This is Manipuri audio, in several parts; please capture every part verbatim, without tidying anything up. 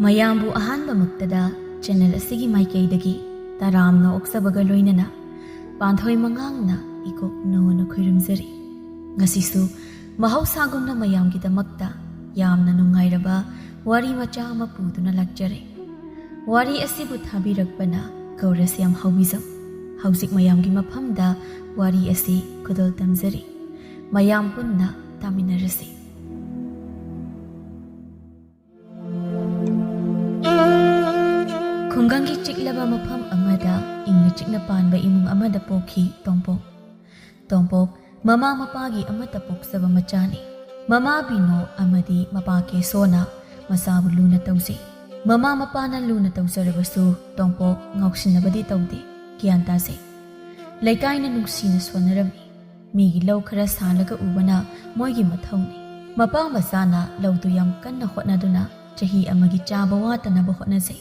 ꯃꯌꯥꯝꯕꯨ ꯑꯍꯥꯟꯕꯃꯛꯇꯗ ꯆꯦꯅꯦꯜ ꯑꯁꯤꯒꯤ ꯃꯥꯏꯀꯩꯗꯒꯤ ꯇꯔꯥꯝꯅ ꯑꯣꯛꯆꯕꯒ ꯂꯣꯏꯅꯅ ꯄꯥꯟꯊꯣꯏ ꯃꯉꯥꯡꯅ ꯏꯀꯣꯛ ꯅꯣꯅ ꯈꯣꯏꯔꯝꯖꯔꯤ꯫ ꯉꯁꯤꯁꯨ ꯃꯍꯧꯁꯥꯒꯨꯝꯅ ꯃꯌꯥꯝꯒꯤꯗꯃꯛꯇ ꯌꯥꯝꯅ ꯅꯨꯡꯉꯥꯏꯔꯕ ꯋꯥꯔꯤ ꯃꯆꯥ ꯑꯃ ꯄꯨꯗꯨꯅ ꯂꯥꯛꯆꯔꯦ꯫ ꯋꯥꯔꯤ ꯑꯁꯤꯕꯨ ꯊꯥꯕꯤꯔꯛꯄꯅ ꯒꯧꯔꯁ꯭ꯌꯥꯝ ꯍꯥꯎꯕꯤꯖꯝ꯫ ꯍꯧꯖꯤꯛ ꯃꯌꯥꯝꯒꯤ ꯃꯐꯝꯗ ꯋꯥꯔꯤ ꯑꯁꯤ ꯈꯨꯗꯣꯜ ꯇꯝꯖꯔꯤ꯫ ꯃꯌꯥꯝ ꯄꯨꯟꯅ ꯇꯥꯃꯤꯟꯅꯔꯁꯤ꯫ ꯈꯨꯡꯒꯪꯒꯤ ꯆꯤꯛꯂꯕ ꯃꯐꯝ ꯑꯃꯗ ꯏꯪꯅ ꯆꯤꯛꯅ ꯄꯥꯟꯕ ꯏꯃꯨꯡ ꯑꯃꯗ ꯄꯣꯛꯈꯤ ꯇꯣꯝꯄꯣꯛ꯫ ꯇꯣꯝꯄꯣꯛ ꯃꯃꯥ ꯃꯄꯥꯒꯤ ꯑꯃꯠꯇ ꯄꯣꯛꯆꯕ ꯃꯆꯥꯅꯤ꯫ ꯃꯃꯥ ꯕꯤꯅꯣ ꯑꯃꯗꯤ ꯃꯄꯥ ꯀꯦꯁꯣꯅ ꯃꯆꯥꯕꯨ ꯂꯨꯅ ꯇꯧꯖꯩ꯫ ꯃꯃꯥ ꯃꯄꯥꯅ ꯂꯨꯅ ꯇꯧꯖꯔꯕꯁꯨ ꯇꯣꯝꯄꯣꯛ ꯉꯥꯎꯁꯤꯟꯅꯕꯗꯤ ꯇꯧꯗꯦ, ꯒ꯭ꯌꯥꯟ ꯇꯥꯖꯩ꯫ ꯂꯩꯀꯥꯏꯅ ꯅꯨꯡꯁꯤꯅ ꯁꯣꯟꯅꯔꯝꯃꯤ꯫ ꯃꯤꯒꯤ ꯂꯧ ꯈꯔ ꯁꯥꯜꯂꯒ ꯎꯕꯅ ꯃꯣꯏꯒꯤ ꯃꯊꯧꯅꯤ꯫ ꯃꯄꯥ ꯃꯆꯥꯅ ꯂꯧꯗꯨ ꯌꯥꯝ ꯀꯟꯅ ꯍꯣꯠꯅꯗꯨꯅ ꯆꯍꯤ ꯑꯃꯒꯤ ꯆꯥꯕ ꯋꯥꯠꯇꯅꯕ ꯍꯣꯠꯅꯖꯩ꯫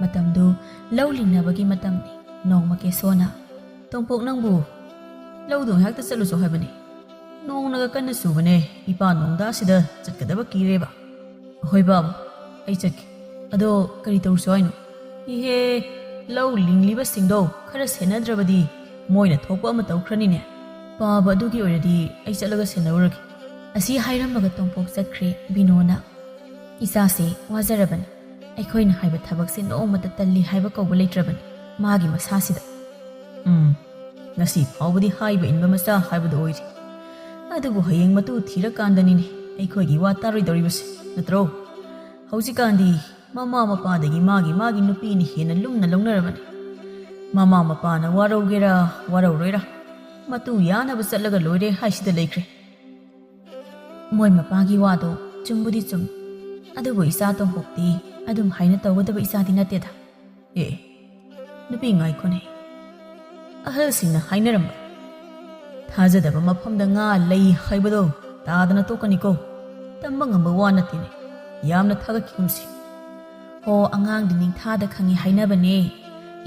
ꯃꯇꯝꯗꯨ ꯂꯧ ꯂꯤꯡꯅꯕꯒꯤ ꯃꯇꯝꯅꯤ꯫ ꯅꯣꯡꯃ ꯀꯦꯁꯣꯅ, "ꯇꯣꯝꯄꯣꯛ, ꯅꯪꯕꯨ ꯂꯧꯗꯨ ꯉꯥꯏꯍꯥꯛꯇ ꯆꯠꯂꯨꯆꯣ ꯍꯥꯏꯕꯅꯤ꯫ ꯅꯣꯡꯅꯒ ꯀꯟꯅ ꯆꯨꯕꯅꯦ, ꯏꯄꯥ ꯅꯣꯡꯗꯥꯁꯤꯗ ꯆꯠꯀꯗꯕ ꯀꯤꯔꯦꯕ꯫" "ꯍꯣꯏ ꯕꯥꯕ, ꯑꯩ ꯆꯠꯀꯦ꯫ ꯑꯗꯣ ꯀꯔꯤ ꯇꯧꯔꯨꯆꯣ ꯍꯥꯏꯅꯣ?" "ꯏꯍꯦ, ꯂꯧ ꯂꯤꯡꯂꯤꯕꯁꯤꯡꯗꯣ ꯈꯔ ꯁꯦꯟꯅꯗ꯭ꯔꯕꯗꯤ ꯃꯣꯏꯅ ꯊꯣꯛꯄ ꯑꯃ ꯇꯧꯈ꯭ꯔꯅꯤꯅꯦ꯫ ꯄꯥꯕ ꯑꯗꯨꯒꯤ ꯑꯣꯏꯔꯗꯤ ꯑꯩ ꯆꯠꯂꯒ ꯁꯦꯟꯅꯧꯔꯒꯦ꯫" ꯑꯁꯤ ꯍꯥꯏꯔꯝꯃꯒ ꯇꯣꯝꯄꯣꯛ ꯆꯠꯈ꯭ꯔꯦ꯫ ꯕꯤꯅꯣꯅ, "ꯏꯆꯥꯁꯦ ꯋꯥꯖꯔꯕꯅꯤ꯫ ꯑꯩꯈꯣꯏꯅ ꯍꯥꯏꯕ ꯊꯕꯛꯁꯦ ꯅꯣꯡꯃꯇ ꯇꯜꯂꯤ ꯍꯥꯏꯕ ꯀꯧꯕ ꯂꯩꯇ꯭ꯔꯕꯅꯤ ꯃꯥꯒꯤ ꯃꯁꯥꯁꯤꯗ꯫" "ꯎꯝ, ꯉꯁꯤ ꯐꯥꯎꯕꯗꯤ ꯍꯥꯏꯕ ꯏꯟꯕ ꯃꯆꯥ ꯍꯥꯏꯕꯗꯨ ꯑꯣꯏꯔꯤ꯫ ꯑꯗꯨꯕꯨ ꯍꯌꯦꯡ ꯃꯇꯨ ꯊꯤꯔꯀꯥꯟꯗꯅꯤꯅꯦ ꯑꯩꯈꯣꯏꯒꯤ ꯋꯥ ꯇꯥꯔꯣꯏꯗꯧꯔꯤꯕꯁꯦ, ꯅꯠꯇ꯭ꯔꯣ? ꯍꯧꯖꯤꯛꯀꯥꯟꯗꯤ ꯃꯃꯥ ꯃꯄꯥꯗꯒꯤ ꯃꯥꯒꯤ ꯃꯥꯒꯤ ꯅꯨꯄꯤꯅ ꯍꯦꯟꯅ ꯂꯨꯝꯅ ꯂꯧꯅꯔꯕꯅꯤ꯫ ꯃꯃꯥ ꯃꯄꯥꯅ ꯋꯥꯔꯧꯒꯦꯔꯥ ꯋꯥꯔꯧꯔꯣꯏꯔꯥ, ꯃꯇꯨ ꯌꯥꯅꯕ ꯆꯠꯂꯒ ꯂꯣꯏꯔꯦ ꯍꯥꯏꯁꯤꯗ ꯂꯩꯈ꯭ꯔꯦ꯫" ꯃꯣꯏ ꯃꯄꯥꯒꯤ ꯋꯥꯗꯣ ꯆꯨꯝꯕꯨꯗꯤ ꯆꯨꯝ, ꯑꯗꯨꯕꯨ ꯏꯆꯥ ꯇꯣꯝꯄꯣꯛꯇꯤ ꯑꯗꯨꯝ ꯍꯥꯏꯅ ꯇꯧꯒꯗꯕ ꯏꯆꯥꯗꯤ ꯅꯠꯇꯦꯗ꯫ ꯑꯦ, ꯅꯨꯄꯤ, ꯉꯥꯏꯈꯣꯅꯦ꯫ ꯑꯍꯜꯁꯤꯡꯅ ꯍꯥꯏꯅꯔꯝꯕ, "ꯊꯥꯖꯗꯕ ꯃꯐꯝꯗ ꯉꯥ ꯂꯩ" ꯍꯥꯏꯕꯗꯣ ꯇꯥꯗꯅ ꯇꯣꯛꯀꯅꯤꯀꯣ꯫ ꯇꯝꯕ ꯉꯝꯕ ꯋꯥ ꯅꯠꯇꯦꯅꯦ꯫ ꯌꯥꯝꯅ ꯊꯥꯒꯠꯈꯤꯒꯨꯝꯁꯤ꯫ ꯍꯣ, ꯑꯉꯥꯡꯗꯤ ꯅꯤꯡꯊꯥꯗ ꯈꯪꯉꯤ ꯍꯥꯏꯅꯕꯅꯦ꯫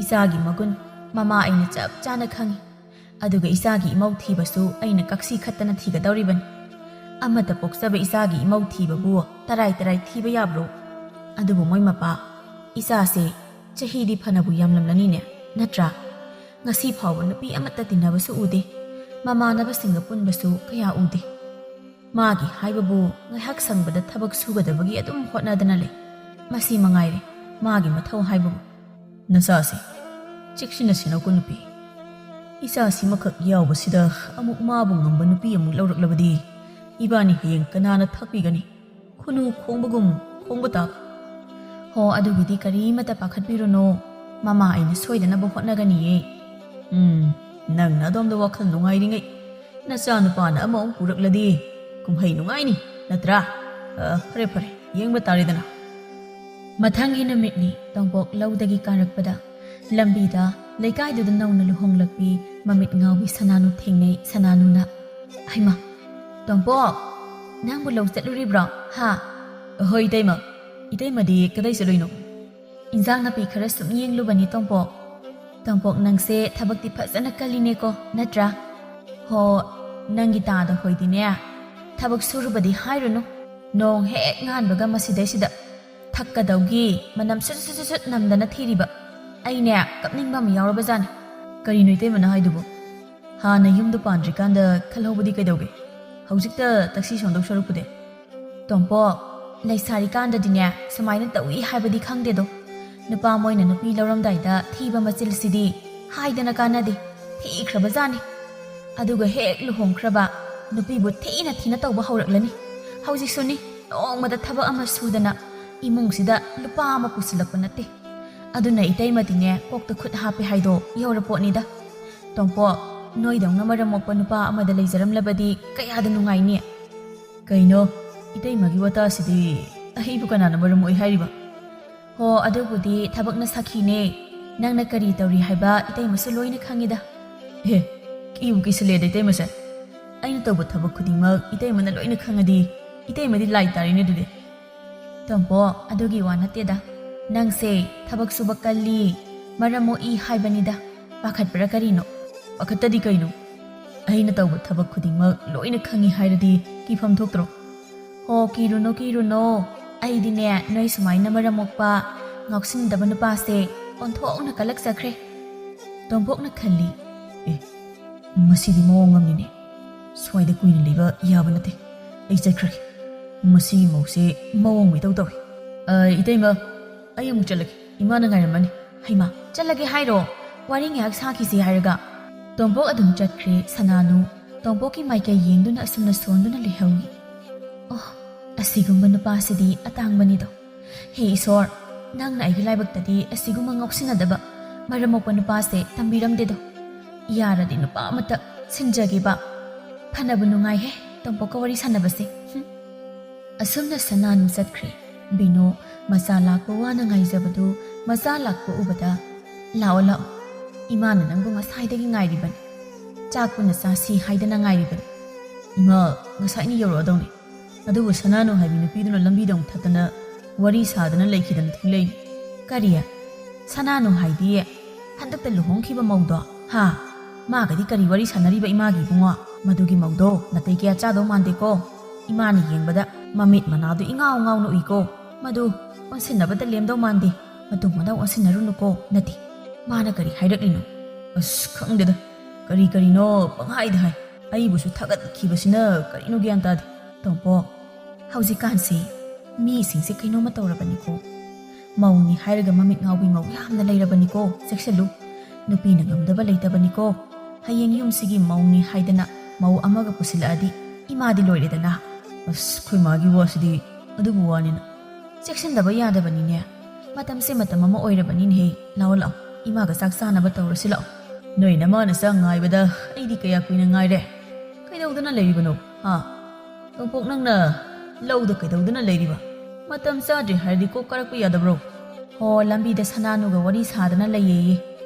ꯏꯆꯥꯒꯤ ꯃꯒꯨꯟ ꯃꯃꯥ ꯑꯩꯅ ꯆꯞ ꯆꯥꯅ ꯈꯪꯉꯤ꯫ ꯑꯗꯨꯒ ꯏꯆꯥꯒꯤ ꯏꯃꯧ ꯊꯤꯕꯁꯨ ꯑꯩꯅ ꯀꯛꯁꯤ ꯈꯠꯇꯅ ꯊꯤꯒꯗꯧꯔꯤꯕꯅꯤ꯫ ꯑꯃꯠꯇ ꯄꯣꯛꯆꯕ ꯏꯆꯥꯒꯤ ꯏꯃꯧ ꯊꯤꯕꯕꯨ ꯇꯔꯥꯏ ꯇꯔꯥꯏ ꯊꯤꯕ ꯌꯥꯕ꯭ꯔꯣ? ꯑꯗꯨꯕꯨ ꯃꯣꯏ ꯃꯄꯥ, ꯏꯆꯥꯁꯦ ꯆꯍꯤꯗꯤ ꯐꯅꯕꯨ ꯌꯥꯝꯂꯝꯂꯅꯤꯅꯦ, ꯅꯠꯇ꯭ꯔꯥ? ꯉꯁꯤ ꯐꯥꯎꯕ ꯅꯨꯄꯤ ꯑꯃꯠꯇ ꯇꯤꯟꯅꯕꯁꯨ ꯎꯗꯦ, ꯃꯃꯥꯟꯅꯕꯁꯤꯡꯒ ꯄꯨꯟꯕꯁꯨ ꯀꯌꯥ ꯎꯗꯦ꯫ ꯃꯥꯒꯤ ꯍꯥꯏꯕꯕꯨ ꯉꯥꯏꯍꯥꯛ ꯁꯪꯕꯗ ꯊꯕꯛ ꯁꯨꯒꯗꯕꯒꯤ ꯑꯗꯨꯝ ꯍꯣꯠꯅꯗꯅ ꯂꯩ꯫ ꯃꯁꯤ ꯃꯉꯥꯏꯔꯦ ꯃꯥꯒꯤ ꯃꯊꯧ ꯍꯥꯏꯕꯕꯨ꯫ ꯅꯆꯥꯁꯦ ꯆꯦꯛꯁꯤꯟꯅ ꯁꯦꯟꯅꯧꯀꯣ ꯅꯨꯄꯤ꯫ ꯏꯆꯥꯁꯤꯃꯈꯛ ꯌꯥꯎꯕꯁꯤꯗ ꯑꯃꯨꯛ ꯃꯥꯕꯨ ꯉꯝꯕ ꯅꯨꯄꯤ ꯑꯃꯨꯛ ꯂꯧꯔꯛꯂꯕꯗꯤ ꯏꯕꯥꯅꯤ ꯍꯌꯦꯡ ꯀꯅꯥꯅ ꯊꯥꯛꯄꯤꯒꯅꯤ? ꯈꯨꯅꯨ ꯈꯣꯡꯕꯒꯨꯝ ꯈꯣꯡꯕ ꯇꯥꯕ꯫ ꯍꯣ, ꯑꯗꯨꯒꯤꯗꯤ ꯀꯔꯤꯃꯠꯇ ꯄꯥꯈꯠꯄꯤꯔꯨꯅꯣ꯫ ꯃꯃꯥ ꯑꯩꯅ ꯁꯣꯏꯗꯅꯕ ꯍꯣꯠꯅꯒꯅꯤꯌꯦ꯫ ꯎꯝ, ꯅꯪꯅ ꯑꯗꯣꯝꯗ ꯋꯥꯈꯜ ꯅꯨꯡꯉꯥꯏꯔꯤꯉꯩ ꯅꯆꯥꯅꯨꯄꯥꯅ ꯑꯃꯃꯨꯛ ꯄꯨꯔꯛꯂꯗꯤ ꯀꯨꯝꯍꯩ ꯅꯨꯡꯉꯥꯏꯅꯤ, ꯅꯠꯇ꯭ꯔꯥ? ꯑ, ꯐꯔꯦ, ꯐꯔꯦ, ꯌꯦꯡꯕ ꯇꯥꯔꯦꯗꯅ꯫ ꯃꯊꯪꯒꯤ ꯅꯨꯃꯤꯠꯅꯤ ꯇꯣꯝꯄꯣꯛ ꯂꯧꯗꯒꯤ ꯀꯥꯔꯛꯄꯗ ꯂꯝꯕꯤꯗ ꯂꯩꯀꯥꯏꯗꯨꯗ ꯅꯧꯅ ꯂꯨꯍꯣꯡꯂꯛꯄꯤ ꯃꯃꯤꯠ ꯉꯥꯎꯕꯤ ꯁꯅꯥꯅꯨ ꯊꯦꯡꯅꯩ꯫ ꯁꯅꯥꯅꯨꯅ, "ꯍꯩꯃꯥ, ꯇꯣꯝꯄꯣꯛ, ꯅꯪꯕꯨ ꯂꯧ ꯆꯠꯂꯨꯔꯤꯕ꯭ꯔꯣ? ꯍꯥ?" "ꯑꯍꯣꯏ, ꯏꯇꯩꯃ꯫ ꯏꯇꯩꯃꯗꯤ ꯀꯗꯥꯏ ꯆꯠꯂꯨꯏꯅꯣ?" "ꯏꯟꯖꯥꯡ ꯅꯥꯄꯤ ꯈꯔ ꯁꯨꯝ ꯌꯦꯡꯂꯨꯕꯅꯤ, ꯇꯣꯝꯄꯣꯛ꯫ ꯇꯣꯝꯄꯣꯛ, ꯅꯪꯁꯦ ꯊꯕꯛꯇꯤ ꯐꯖꯅ ꯀꯜꯂꯤꯅꯦꯀꯣ, ꯅꯠꯇ꯭ꯔꯥ? ꯍꯣ, ꯅꯪꯒꯤ ꯇꯥꯗ ꯍꯣꯏꯗꯤꯅꯦ, ꯊꯕꯛ ꯁꯨꯔꯨꯕꯗꯤ ꯍꯥꯏꯔꯨꯅꯨ꯫ ꯅꯣꯡ ꯍꯦꯛ ꯉꯥꯟꯕꯒ ꯃꯁꯤꯗꯩꯁꯤꯗ ꯊꯛꯀꯗꯧꯒꯤ ꯃꯅꯝ ꯁꯨꯠ ꯁꯨꯠ ꯁꯨꯠ ꯁꯨꯠ ꯅꯝꯗꯅ ꯊꯤꯔꯤꯕ꯫ ꯑꯩꯅꯦ ꯀꯞꯅꯤꯡꯕ ꯑꯃ ꯌꯥꯎꯔꯕꯖꯥꯠꯅꯤ꯫" "ꯀꯔꯤꯅꯣ ꯏꯇꯩꯃꯅ ꯍꯥꯏꯗꯨꯕꯨ? ꯍꯥꯟꯅ ꯌꯨꯝꯗ ꯄꯥꯟꯗ꯭ꯔꯤꯀꯥꯟꯗ ꯈꯜꯍꯧꯕꯗꯤ ꯀꯩꯗꯧꯒꯦ? ꯍꯧꯖꯤꯛꯇ ꯇꯛꯁꯤ ꯁꯣꯟꯗꯧ ꯁꯔꯨꯛꯄꯨꯗꯤ꯫" "ꯇꯣꯝꯄꯣꯛ, ꯂꯩꯁꯥꯔꯤꯀꯥꯟꯗꯗꯤꯅꯦ ꯁꯨꯃꯥꯏꯅ ꯇꯧꯏ ꯍꯥꯏꯕꯗꯤ ꯈꯪꯗꯦꯗꯣ꯫ ꯅꯨꯄꯥ ꯃꯣꯏꯅ ꯅꯨꯄꯤ ꯂꯧꯔꯝꯗꯥꯏꯗ ꯊꯤꯕ ꯃꯆꯤꯜꯁꯤꯗꯤ ꯍꯥꯏꯗꯅ ꯀꯥꯟꯅꯗꯦ, ꯊꯤꯈ꯭ꯔꯕꯖꯥꯠꯅꯤ꯫ ꯑꯗꯨꯒ ꯍꯦꯛ ꯂꯨꯍꯣꯡꯈ꯭ꯔꯕ ꯅꯨꯄꯤꯕꯨ ꯊꯤꯅ ꯊꯤꯅ ꯇꯧꯕ ꯍꯧꯔꯛꯂꯅꯤ꯫ ꯍꯧꯖꯤꯛꯁꯨꯅꯤ, ꯅꯣꯡꯃꯗ ꯊꯕꯛ ꯑꯃ ꯁꯨꯗꯅ ꯏꯃꯨꯡꯁꯤꯗ ꯂꯨꯄꯥ ꯑꯃ ꯄꯨꯁꯤꯜꯂꯛꯄ ꯅꯠꯇꯦ꯫ ꯑꯗꯨꯅ ꯏꯇꯩꯃꯗꯤꯅꯦ ꯀꯣꯛꯇ ꯈꯨꯠ ꯍꯥꯞꯄꯦ ꯍꯥꯏꯗꯣ ꯌꯧꯔꯄꯣꯠꯅꯤꯗ꯫ ꯇꯣꯝꯄꯣꯛ, ꯅꯣꯏꯗꯧꯅ ꯃꯔꯝ ꯃꯣꯛꯄ ꯅꯨꯄꯥ ꯑꯃꯗ ꯂꯩꯖꯔꯝꯂꯕꯗꯤ ꯀꯌꯥꯗ ꯅꯨꯡꯉꯥꯏꯅꯤ꯫" "ꯀꯩꯅꯣ, ꯏꯇꯩꯃꯒꯤ ꯋꯥꯇꯥꯁꯤꯗꯤ ꯑꯩꯕꯨ ꯀꯅꯥꯅ ꯃꯔꯝ ꯃꯣꯛꯏ ꯍꯥꯏꯔꯤꯕ?" "ꯍꯣ, ꯑꯗꯨꯕꯨꯗꯤ ꯊꯕꯛꯅ ꯁꯥꯈꯤꯅꯦ꯫ ꯅꯪꯅ ꯀꯔꯤ ꯇꯧꯔꯤ ꯍꯥꯏꯕ ꯏꯇꯩꯃꯁꯨ ꯂꯣꯏꯅ ꯈꯪꯉꯤꯗ꯫" "ꯑꯦ, ꯀꯤꯕꯨ ꯀꯤꯁꯤꯜꯂꯦꯗ ꯏꯇꯩꯃꯁꯦ꯫ ꯑꯩꯅ ꯇꯧꯕ ꯊꯕꯛ ꯈꯨꯗꯤꯡꯃꯛ ꯏꯇꯩꯃꯅ ꯂꯣꯏꯅ ꯈꯪꯉꯗꯤ ꯏꯇꯩꯃꯗꯤ ꯂꯥꯏ ꯇꯥꯔꯦꯅꯦ ꯑꯗꯨꯗꯤ꯫" "ꯇꯣꯝꯄꯣꯛ, ꯑꯗꯨꯒꯤ ꯋꯥ ꯅꯠꯇꯦꯗ꯫ ꯅꯪꯁꯦ ꯊꯕꯛ ꯁꯨꯕ ꯀꯜꯂꯤ, ꯃꯔꯝ ꯃꯣꯛꯏ ꯍꯥꯏꯕꯅꯤꯗ꯫ ꯄꯥꯈꯠꯄ꯭ꯔꯥ ꯀꯔꯤꯅꯣ?" "ꯄꯥꯈꯠꯇꯗꯤ ꯀꯩꯅꯣ? ꯑꯩꯅ ꯇꯧꯕ ꯊꯕꯛ ꯈꯨꯗꯤꯡꯃꯛ ꯂꯣꯏꯅ ꯈꯪꯉꯤ ꯍꯥꯏꯔꯗꯤ ꯀꯤꯐꯝ ꯊꯣꯛꯇ꯭ꯔꯣ?" "ꯍꯣ, ꯀꯤꯔꯨꯅꯣ, ꯀꯤꯔꯨꯅꯣ꯫ ꯑꯩꯗꯤꯅꯦ, ꯅꯣꯏ ꯁꯨꯃꯥꯏꯅ ꯃꯔꯝ ꯃꯣꯛꯄ, ꯉꯥꯎꯁꯤꯟꯅꯗꯕ ꯅꯨꯄꯥꯁꯦ ꯑꯣꯟꯊꯣꯛꯅ ꯀꯂꯛꯆꯈ꯭ꯔꯦ꯫ ꯇꯣꯝꯄꯣꯛꯅ ꯈꯜꯂꯤ, "ꯑꯦ, ꯃꯁꯤꯗꯤ ꯃꯑꯣꯡ ꯑꯃꯅꯤꯅꯦ꯫ ꯁ꯭ꯋꯥꯏꯗ ꯀꯨꯏꯅ ꯂꯩꯕ ꯌꯥꯕ ꯅꯠꯇꯦ꯫ ꯑꯩ ꯆꯠꯈ꯭ꯔꯒꯦ꯫ ꯃꯁꯤꯒꯤ ꯃꯧꯁꯦ ꯃꯑꯣꯡ ꯑꯃ ꯏꯇꯧ ꯇꯧꯏ꯫ ꯑ, ꯏꯇꯩꯃ, ꯑꯩ ꯑꯃꯨꯛ ꯆꯠꯂꯒꯦ꯫ ꯏꯃꯥꯅ ꯉꯥꯏꯔꯝꯃꯅꯤ꯫" "ꯍꯩꯃꯥ, ꯆꯠꯂꯒꯦ ꯍꯥꯏꯔꯣ? ꯋꯥꯔꯤ ꯉꯥꯏꯍꯥꯛ ꯁꯥꯈꯤꯁꯤ ꯍꯥꯏꯔꯒ?" ꯇꯣꯝꯄꯣꯛ ꯑꯗꯨꯝ ꯆꯠꯈ꯭ꯔꯦ꯫ ꯁꯅꯥꯅꯨ ꯇꯣꯝꯄꯣꯛꯀꯤ ꯃꯥꯏꯀꯩ ꯌꯦꯡꯗꯨꯅ ꯑꯁꯨꯝꯅ ꯁꯣꯟꯗꯨꯅ ꯂꯩꯍꯧꯏ꯫ "ꯑꯣ, ꯑꯁꯤꯒꯨꯝꯕ ꯅꯨꯄꯥꯁꯤꯗꯤ ꯑꯇꯥꯡꯕꯅꯤꯗꯣ꯫ ꯍꯦ ꯏꯁꯣꯔ, ꯅꯪꯅ ꯑꯩꯒꯤ ꯂꯥꯏꯕꯛꯇꯗꯤ ꯑꯁꯤꯒꯨꯝꯕ ꯉꯥꯎꯁꯤꯟꯅꯗꯕ, ꯃꯔꯝ ꯃꯣꯛꯄ ꯅꯨꯄꯥꯁꯦ ꯇꯝꯕꯤꯔꯝꯗꯦꯗꯣ꯫ ꯌꯥꯔꯗꯤ ꯅꯨꯄꯥ ꯑꯃꯠꯇ ꯁꯤꯟꯖꯒꯦꯕ꯫ ꯐꯅꯕ ꯅꯨꯡꯉꯥꯏꯍꯦ ꯇꯣꯝꯄꯣꯛꯀ ꯋꯥꯔꯤ ꯁꯥꯟꯅꯕꯁꯦ꯫" ꯍꯨꯝ꯫ ꯑꯁꯨꯝꯅ ꯁꯅꯥꯅꯨ ꯆꯠꯈ꯭ꯔꯦ꯫ ꯕꯤꯅꯨ ꯃꯆꯥ ꯂꯥꯛꯄ ꯋꯥꯅ ꯉꯥꯏꯖꯕꯗꯨ ꯃꯆꯥ ꯂꯥꯛꯄ ꯎꯕꯗ, "ꯂꯥꯛꯑꯣ, ꯂꯥꯛꯑꯣ꯫ ꯏꯃꯥꯅ ꯅꯪꯕꯨ ꯉꯁꯥꯏꯗꯒꯤ ꯉꯥꯏꯔꯤꯕꯅꯤ꯫ ꯆꯥꯛ ꯄꯨꯟꯅ ꯆꯥꯁꯤ ꯍꯥꯏꯗꯅ ꯉꯥꯏꯔꯤꯕꯅꯤ꯫" "ꯏꯃꯥ, ꯉꯁꯥꯏꯅ ꯌꯧꯔꯛꯑꯗꯧꯅꯤ꯫ ꯑꯗꯨꯕꯨ ꯁꯅꯥꯅꯨ ꯍꯥꯏꯕꯤ ꯅꯨꯄꯤꯗꯨꯅ ꯂꯝꯕꯤꯗ ꯑꯃꯨꯛ ꯊꯠꯇꯅ ꯋꯥꯔꯤ ꯁꯥꯗꯅ ꯂꯩꯈꯤꯗꯅ ꯊꯦꯡꯂꯛꯏ꯫" "ꯀꯔꯤ? ꯁꯅꯥꯅꯨ ꯍꯥꯏꯗꯤ ꯍꯟꯗꯛꯇ ꯂꯨꯍꯣꯡꯈꯤꯕ ꯃꯧꯗꯣ? ꯍꯥ? ꯃꯥꯒꯗꯤ ꯀꯔꯤ ꯋꯥꯔꯤ ꯁꯥꯟꯅꯔꯤꯕ ꯏꯃꯥꯒꯤ ꯏꯕꯨꯡꯉꯣ? ꯃꯗꯨꯒꯤ ꯃꯧꯗꯣ ꯅꯥꯇꯩ ꯀꯌꯥ ꯆꯥꯗꯧ ꯃꯥꯟꯗꯦꯀꯣ꯫ ꯏꯃꯥꯅ ꯌꯦꯡꯕꯗ ꯃꯃꯤꯠ ꯃꯅꯥꯗꯨ ꯏꯉꯥꯎ ꯉꯥꯎꯅ ꯎꯏꯀꯣ꯫ ꯃꯗꯨ ꯑꯣꯟꯁꯤꯟꯅꯕꯗ ꯂꯦꯝꯗꯧ ꯃꯥꯟꯗꯦ꯫ ꯃꯇꯨꯡ ꯃꯅꯥꯎ ꯑꯣꯟꯁꯤꯟꯅꯔꯨꯅꯨꯀꯣ꯫" "ꯅꯠꯇꯦ, ꯃꯥꯅ ꯀꯔꯤ ꯍꯥꯏꯔꯛꯂꯤꯅꯣ? ꯑꯁ, ꯈꯪꯗꯦꯗ, ꯀꯔꯤ ꯀꯔꯤꯅꯣ ꯄꯪꯍꯥꯏꯗ ꯍꯥꯏ꯫ ꯑꯩꯕꯨꯁꯨ ꯊꯥꯒꯠꯈꯤꯕꯁꯤꯅ ꯀꯔꯤꯅꯣ ꯒ꯭ꯌꯥꯟ ꯇꯥꯗꯦ꯫" "ꯇꯣꯝꯄꯣꯛ, ꯍꯧꯖꯤꯛꯀꯥꯟꯁꯤ ꯃꯤꯁꯤꯡꯁꯦ ꯀꯩꯅꯣꯝꯃ ꯇꯧꯔꯕꯅꯤꯀꯣ꯫ ꯃꯧꯅꯤ ꯍꯥꯏꯔꯒ ꯃꯃꯤꯠ ꯉꯥꯎꯕꯤ ꯃꯧ ꯌꯥꯝꯅ ꯂꯩꯔꯕꯅꯤꯀꯣ, ꯆꯦꯛꯁꯤꯜꯂꯨ꯫ ꯅꯨꯄꯤꯅ ꯉꯝꯗꯕ ꯂꯩꯇꯕꯅꯤꯀꯣ꯫ ꯍꯌꯦꯡ ꯌꯨꯝꯁꯤꯒꯤ ꯃꯧꯅꯤ ꯍꯥꯏꯗꯅ ꯃꯧ ꯑꯃꯒ ꯄꯨꯁꯤꯜꯂꯛꯑꯗꯤ ꯏꯃꯥꯗꯤ ꯂꯣꯏꯔꯦꯗꯅ꯫" "ꯑꯁ, ꯑꯩꯈꯣꯏ ꯃꯥꯒꯤ ꯋꯥꯁꯤꯗꯤ ꯑꯗꯨꯕꯨ ꯋꯥꯅꯤꯅ꯫ ꯆꯦꯛꯁꯤꯟꯗꯕ ꯌꯥꯗꯕꯅꯤꯅꯦ꯫ ꯃꯇꯝꯁꯦ ꯃꯇꯝ ꯑꯃ ꯑꯣꯏꯔꯕꯅꯤꯅꯦꯍꯦ꯫ ꯂꯥꯛꯑꯣ, ꯂꯥꯛꯑꯣ, ꯏꯃꯥꯒ ꯆꯥꯛ ꯆꯥꯅꯕ ꯇꯧꯔꯁꯤ ꯂꯥꯛꯑꯣ꯫" "ꯅꯣꯏ ꯅꯃꯥ ꯅꯆꯥ ꯉꯥꯏꯕꯗ ꯑꯩꯗꯤ ꯀꯌꯥ ꯀꯨꯏꯅ ꯉꯥꯏꯔꯦ꯫ ꯀꯩꯗꯧꯗꯅ ꯂꯩꯔꯤꯕꯅꯣ, ꯍꯥ? ꯇꯣꯝꯄꯣꯛ, ꯅꯪꯅ ꯂꯧꯗ ꯀꯩꯗꯧꯗꯅ ꯂꯩꯔꯤꯕ? ꯃꯇꯝ ꯆꯥꯗ꯭ꯔꯤ ꯍꯥꯏꯔꯗꯤ ꯀꯣꯛ ꯀꯥꯔꯛꯄ ꯌꯥꯗꯕ꯭ꯔꯣ?" "ꯍꯣ, ꯂꯝꯕꯤꯗ ꯁꯅꯥꯅꯨꯒ ꯋꯥꯔꯤ ꯁꯥꯗꯅ ꯂꯩꯌꯦꯌꯦ꯫"